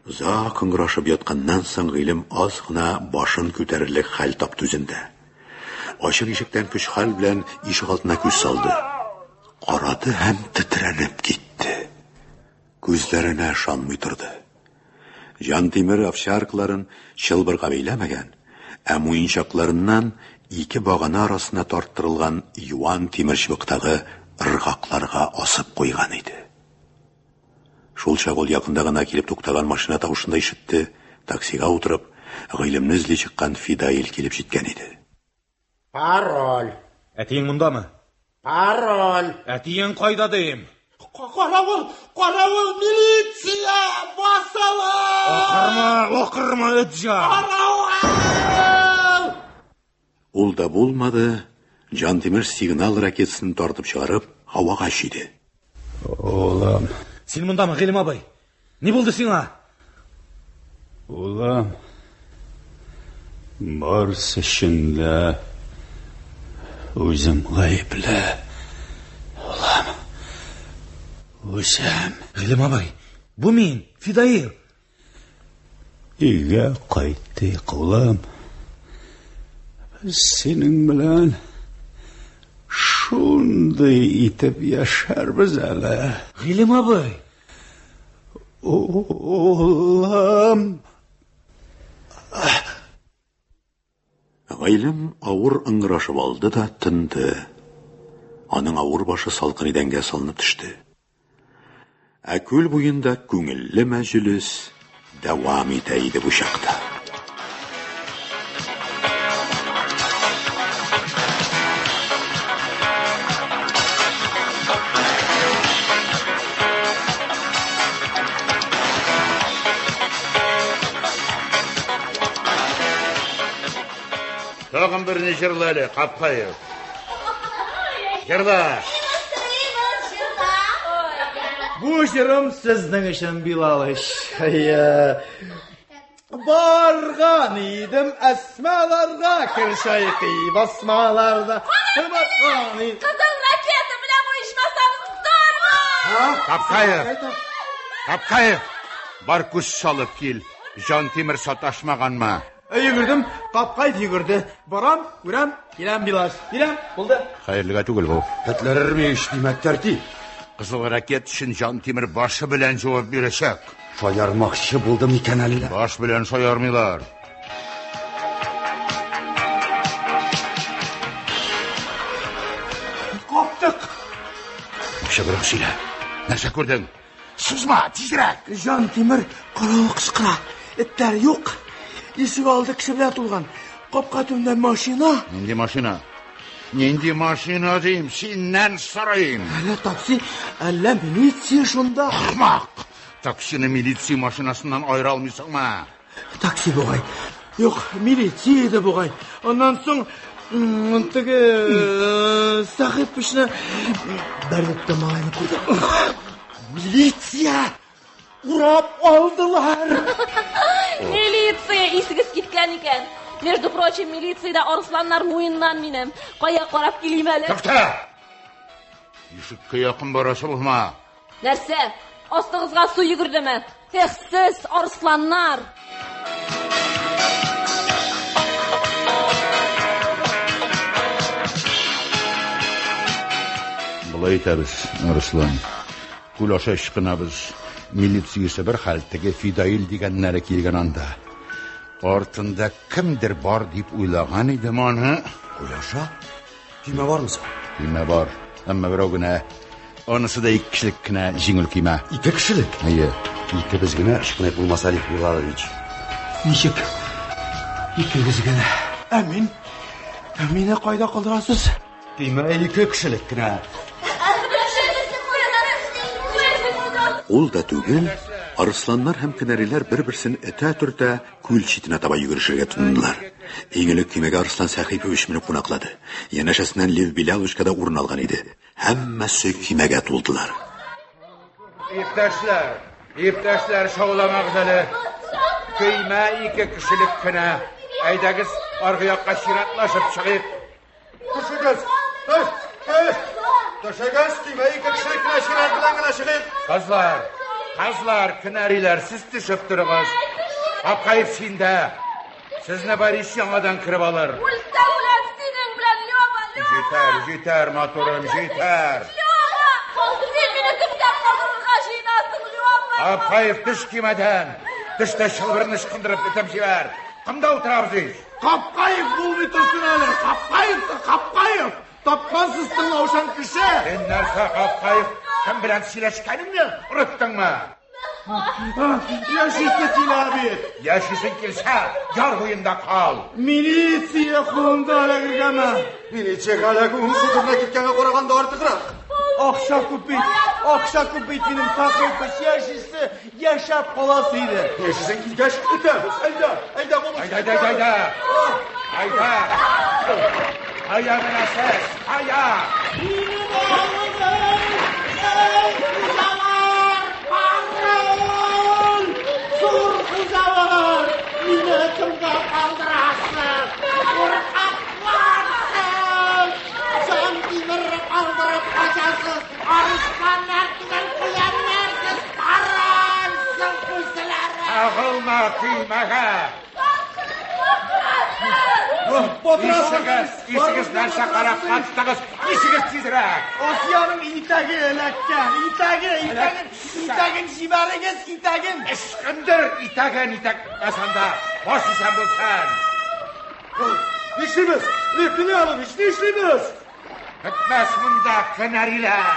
[SPEAKER 2] Озак ыңгырашып ятканнан соң Гыйлем аз гына башын күтәрерлек хәл тапты үзендә. Ачык ишектән көч-хәл белән ишегалдына күз салды. Карады һәм тетрәнеп китте. Күзләренә ышанмый торды. Җантимер овчаркаларын чылбырга бәйләмәгән, ә муенчакларыннан ике багана арасына тарттырылган юан тимерчыбыктагы ыргакларга асып куйган иде. Шулчак ул якында гына килеп туктаган машина тавышын да ишетте, таксига утырып, Гыйлемне эзли чыккан Фидаил килеп җиткән иде.
[SPEAKER 15] Пароль.
[SPEAKER 18] Әтиең мондамы?
[SPEAKER 15] Пароль.
[SPEAKER 18] Әтиең кайда дим?
[SPEAKER 16] Каравыл, каравыл, милиция, басалар!
[SPEAKER 18] Акырма, акырма, этҗан!
[SPEAKER 16] Каравыл!
[SPEAKER 2] Ул да булмады, Җантимер сигнал ракетасын тартып чыгарып, һавага чөйде.
[SPEAKER 20] Улым.
[SPEAKER 18] Син мондамы, Гыйлем абый? Ни булды сиңа?
[SPEAKER 20] Улым. Барсы өчен дә үзем гаепле. Улым. Үзем.
[SPEAKER 18] Гыйлем абый, бу мин, Фидаил.
[SPEAKER 20] Өйгә кайтыйк, улым. Без синең белән шундый итеп яшәрбез әле.
[SPEAKER 18] Гыйлем абый.
[SPEAKER 20] Улым.
[SPEAKER 2] Гыйлем авыр ыңгырашып алды да тынды. Аның авыр башы салкын идәнгә салынып төште. Ә күл буенда күңелле мәҗлес дәвам итә иде бу чакта.
[SPEAKER 13] Тагын берне җырла әле, Капкаев. Җырла.
[SPEAKER 16] Бу җырым сезнең өчен, Билалыч. Әйе. Барган идем әсмаларда, кер чайкый басмаларда. Барган идем.
[SPEAKER 9] Кызыл ракета белән бу ичмасам тормый!
[SPEAKER 13] Капкаев. Капкаев. Бар күз салып кил. Җантимер саташмаганмы?
[SPEAKER 16] Йөгердем, Капкаев йөгерде. Барам, күрәм, киләм, Билаш. Киләм, булды.
[SPEAKER 13] Хәерлегә түгел бу.
[SPEAKER 17] Этләр өрми ич, димәк, тәртип.
[SPEAKER 13] Кызыл ракет өчен Җантимер башы белән җавап бирәчәк.
[SPEAKER 17] Шаярмакчы булды микән әллә?
[SPEAKER 13] Баш белән шаярмыйлар.
[SPEAKER 16] Каптык!
[SPEAKER 13] Ачыграк сөйлә. Нәрсә күрдең? Сузма, тизрәк!
[SPEAKER 11] Җан Тимер каравыл кычкыра. Этләр юк. Ишек алды кеше белән тулган. Капка төбендә машина.
[SPEAKER 13] Нинди машина? Нинди машина дим, синнән сорыйм.
[SPEAKER 11] Әллә такси, әллә милиция шунда.
[SPEAKER 13] Ахмак! Таксины милиция машинасыннан аера алмыйсыңмы?
[SPEAKER 11] Такси бугай. Юк, милиция иде бугай. Аннан соң теге Сәхиповичны бәрдек малайны күрдем. Милиция! Урап алдылар!
[SPEAKER 8] Милиция! Исегез киткән икән. Между прочим, милициядә арысланнар муеннан минем. Кая карап килим әле?
[SPEAKER 13] Тукта! Ишеккә якын барасы булма.
[SPEAKER 8] Нәрсә? Астыгызга су йөгердеме? Эх, сез, арысланнар!
[SPEAKER 13] Болай итәбез, Арыслан. Күл аша ычкынабыз. Милициясе бер хәл, теге Фидаил дигәннәре килгән анда. Артында кемдер бар дип уйлаган идем аны.
[SPEAKER 17] Күл аша? Көймә бармы соң?
[SPEAKER 13] Көймә бар, әмма берәү генә. Анысы да ике кешелек кенә җиңел көймә.
[SPEAKER 17] Ике кешелек?
[SPEAKER 13] Әйе.
[SPEAKER 3] Икебез генә ычкыныйк булмаса, Лев Миланович.
[SPEAKER 11] Ничек? Икегез генә. Ә мин? Ә мине кайда калдырасыз?
[SPEAKER 17] Көймә ике кешелек кенә.
[SPEAKER 2] Ул да түгел, арысланнар һәм кенәриләр бер-берсен этә-төртә күл читенә таба йөгерешергә тотындылар. Иң элек көймәгә Арыслан Сәхипович менеп кунаклады. Янәшәсеннән Лев Беляловичка да урын алган иде. Һәммәсе көймәгә тулдылар.
[SPEAKER 16] Иптәшләр, иптәшләр, шауламагыз әле. Көймә ике кешелек кенә. Әйдәгез, аргы якка чиратлашып чыгыйк.
[SPEAKER 14] Төшегез! Төш! Төш! Төшегез, көймә ике кешелек кенә чират белән генә чыгыйк.
[SPEAKER 16] Кызлар, кызлар, кенәриләр, сез төшеп торыгыз. Апкаев синдә. Сезне Борис яңадан кереп алыр.
[SPEAKER 8] Үлсә үләм синең белән, Лёва, Лёва!
[SPEAKER 16] Җитәр, җитәр, матурым, җитәр.
[SPEAKER 8] Лёва! Син мине кемгә калдырырга җыенасың, Лёва?
[SPEAKER 16] Апкаев, төш көймәдән. Төш тә чылбырын ычкындырып этеп җибәр. Кымда утырабыз ич? Капкаев булмый торсын әле. Капкаев та Капкаев. Тапкансыз тыңлаучан кеше. Син нәрсә, Капкаев, кем белән сөйләшкәнеңне оныттыңмы?
[SPEAKER 14] Яшисе килә бит.
[SPEAKER 16] Яшисең килсә, яр буенда кал.
[SPEAKER 14] Милиция кулында эләгергәме? Милициягә эләгүем су төбенә киткәнгә караганда артыграк.
[SPEAKER 11] Акча күп бит. Акча күп бит минем Сәхипович. Яшисе, яшәп каласы иде.
[SPEAKER 14] Яшисең килгәч, итәбез. Әйдә, әйдә, булыш.
[SPEAKER 16] Әйдә, әйдә, әйдә. Әйдә. Кая менәсез? Кая?
[SPEAKER 15] Мине алыгыз! Эй, хуҗалар! Пароль! Зур хуҗалар! Мине кемгә калдырасыз? Куркаклар сез! Җан тимер калдырып качасыз! Арысланнар түгел, куяннар сез! Пароль! Сыл күселәре!
[SPEAKER 16] Кагылма көймәгә!
[SPEAKER 14] Батырасыз!
[SPEAKER 16] Ишегез, ишегез нәрсә карап каттыгыз? Ишегез тизрәк!
[SPEAKER 11] Асияның итәге эләккән. Итәге, итәген, итәген җибәрегез, итәген.
[SPEAKER 16] Ычкындыр итәген итәк анда. Баш исән булсын.
[SPEAKER 14] Нишлибез? Лев Белялович, нишлибез?
[SPEAKER 16] Бетмәс монда кенәриләр.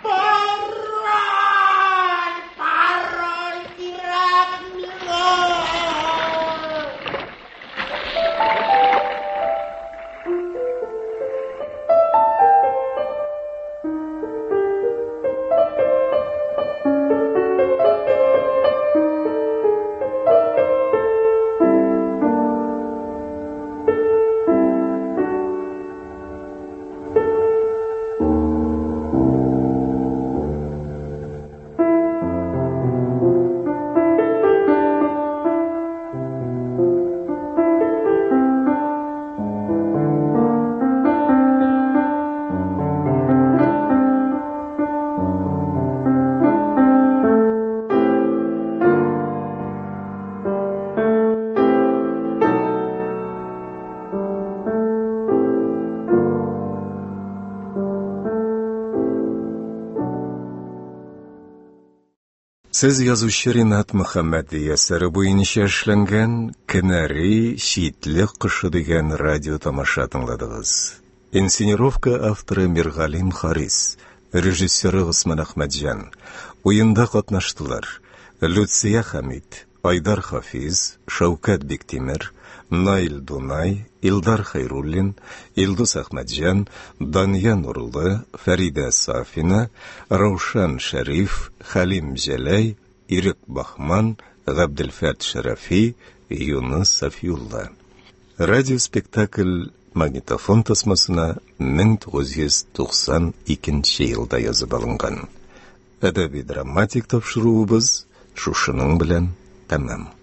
[SPEAKER 15] Пароль! Пароль кирәк миңа!
[SPEAKER 1] Сез язучы Ринат Мөхәммәди әсәре буенча эшләнгән Кенәри читлек кошы дигән радио тамаша тыңладыгыз. Инсценировка авторы Миргалим Харис, режиссеры Госман Әхмәтҗан. Уенда катнаштылар: Люция Хәмит, Айдар Хафиз, Шәүкәт Биктимер, Наил Дунай, Илдар Хәйруллин, Илдус Әхмәтҗан, Дания Нурлы, Фәридә Сафина, Раушан Шәриф, Хәлим Җәләй, Ирек Баһман, Габделфәт Шәрәфи, Юныс Сафиулла. Радиоспектакль магнитофон тасмасына 1992 елда язып алынган. Әдәби-драматик тапшыруыбыз шушының белән тәмам.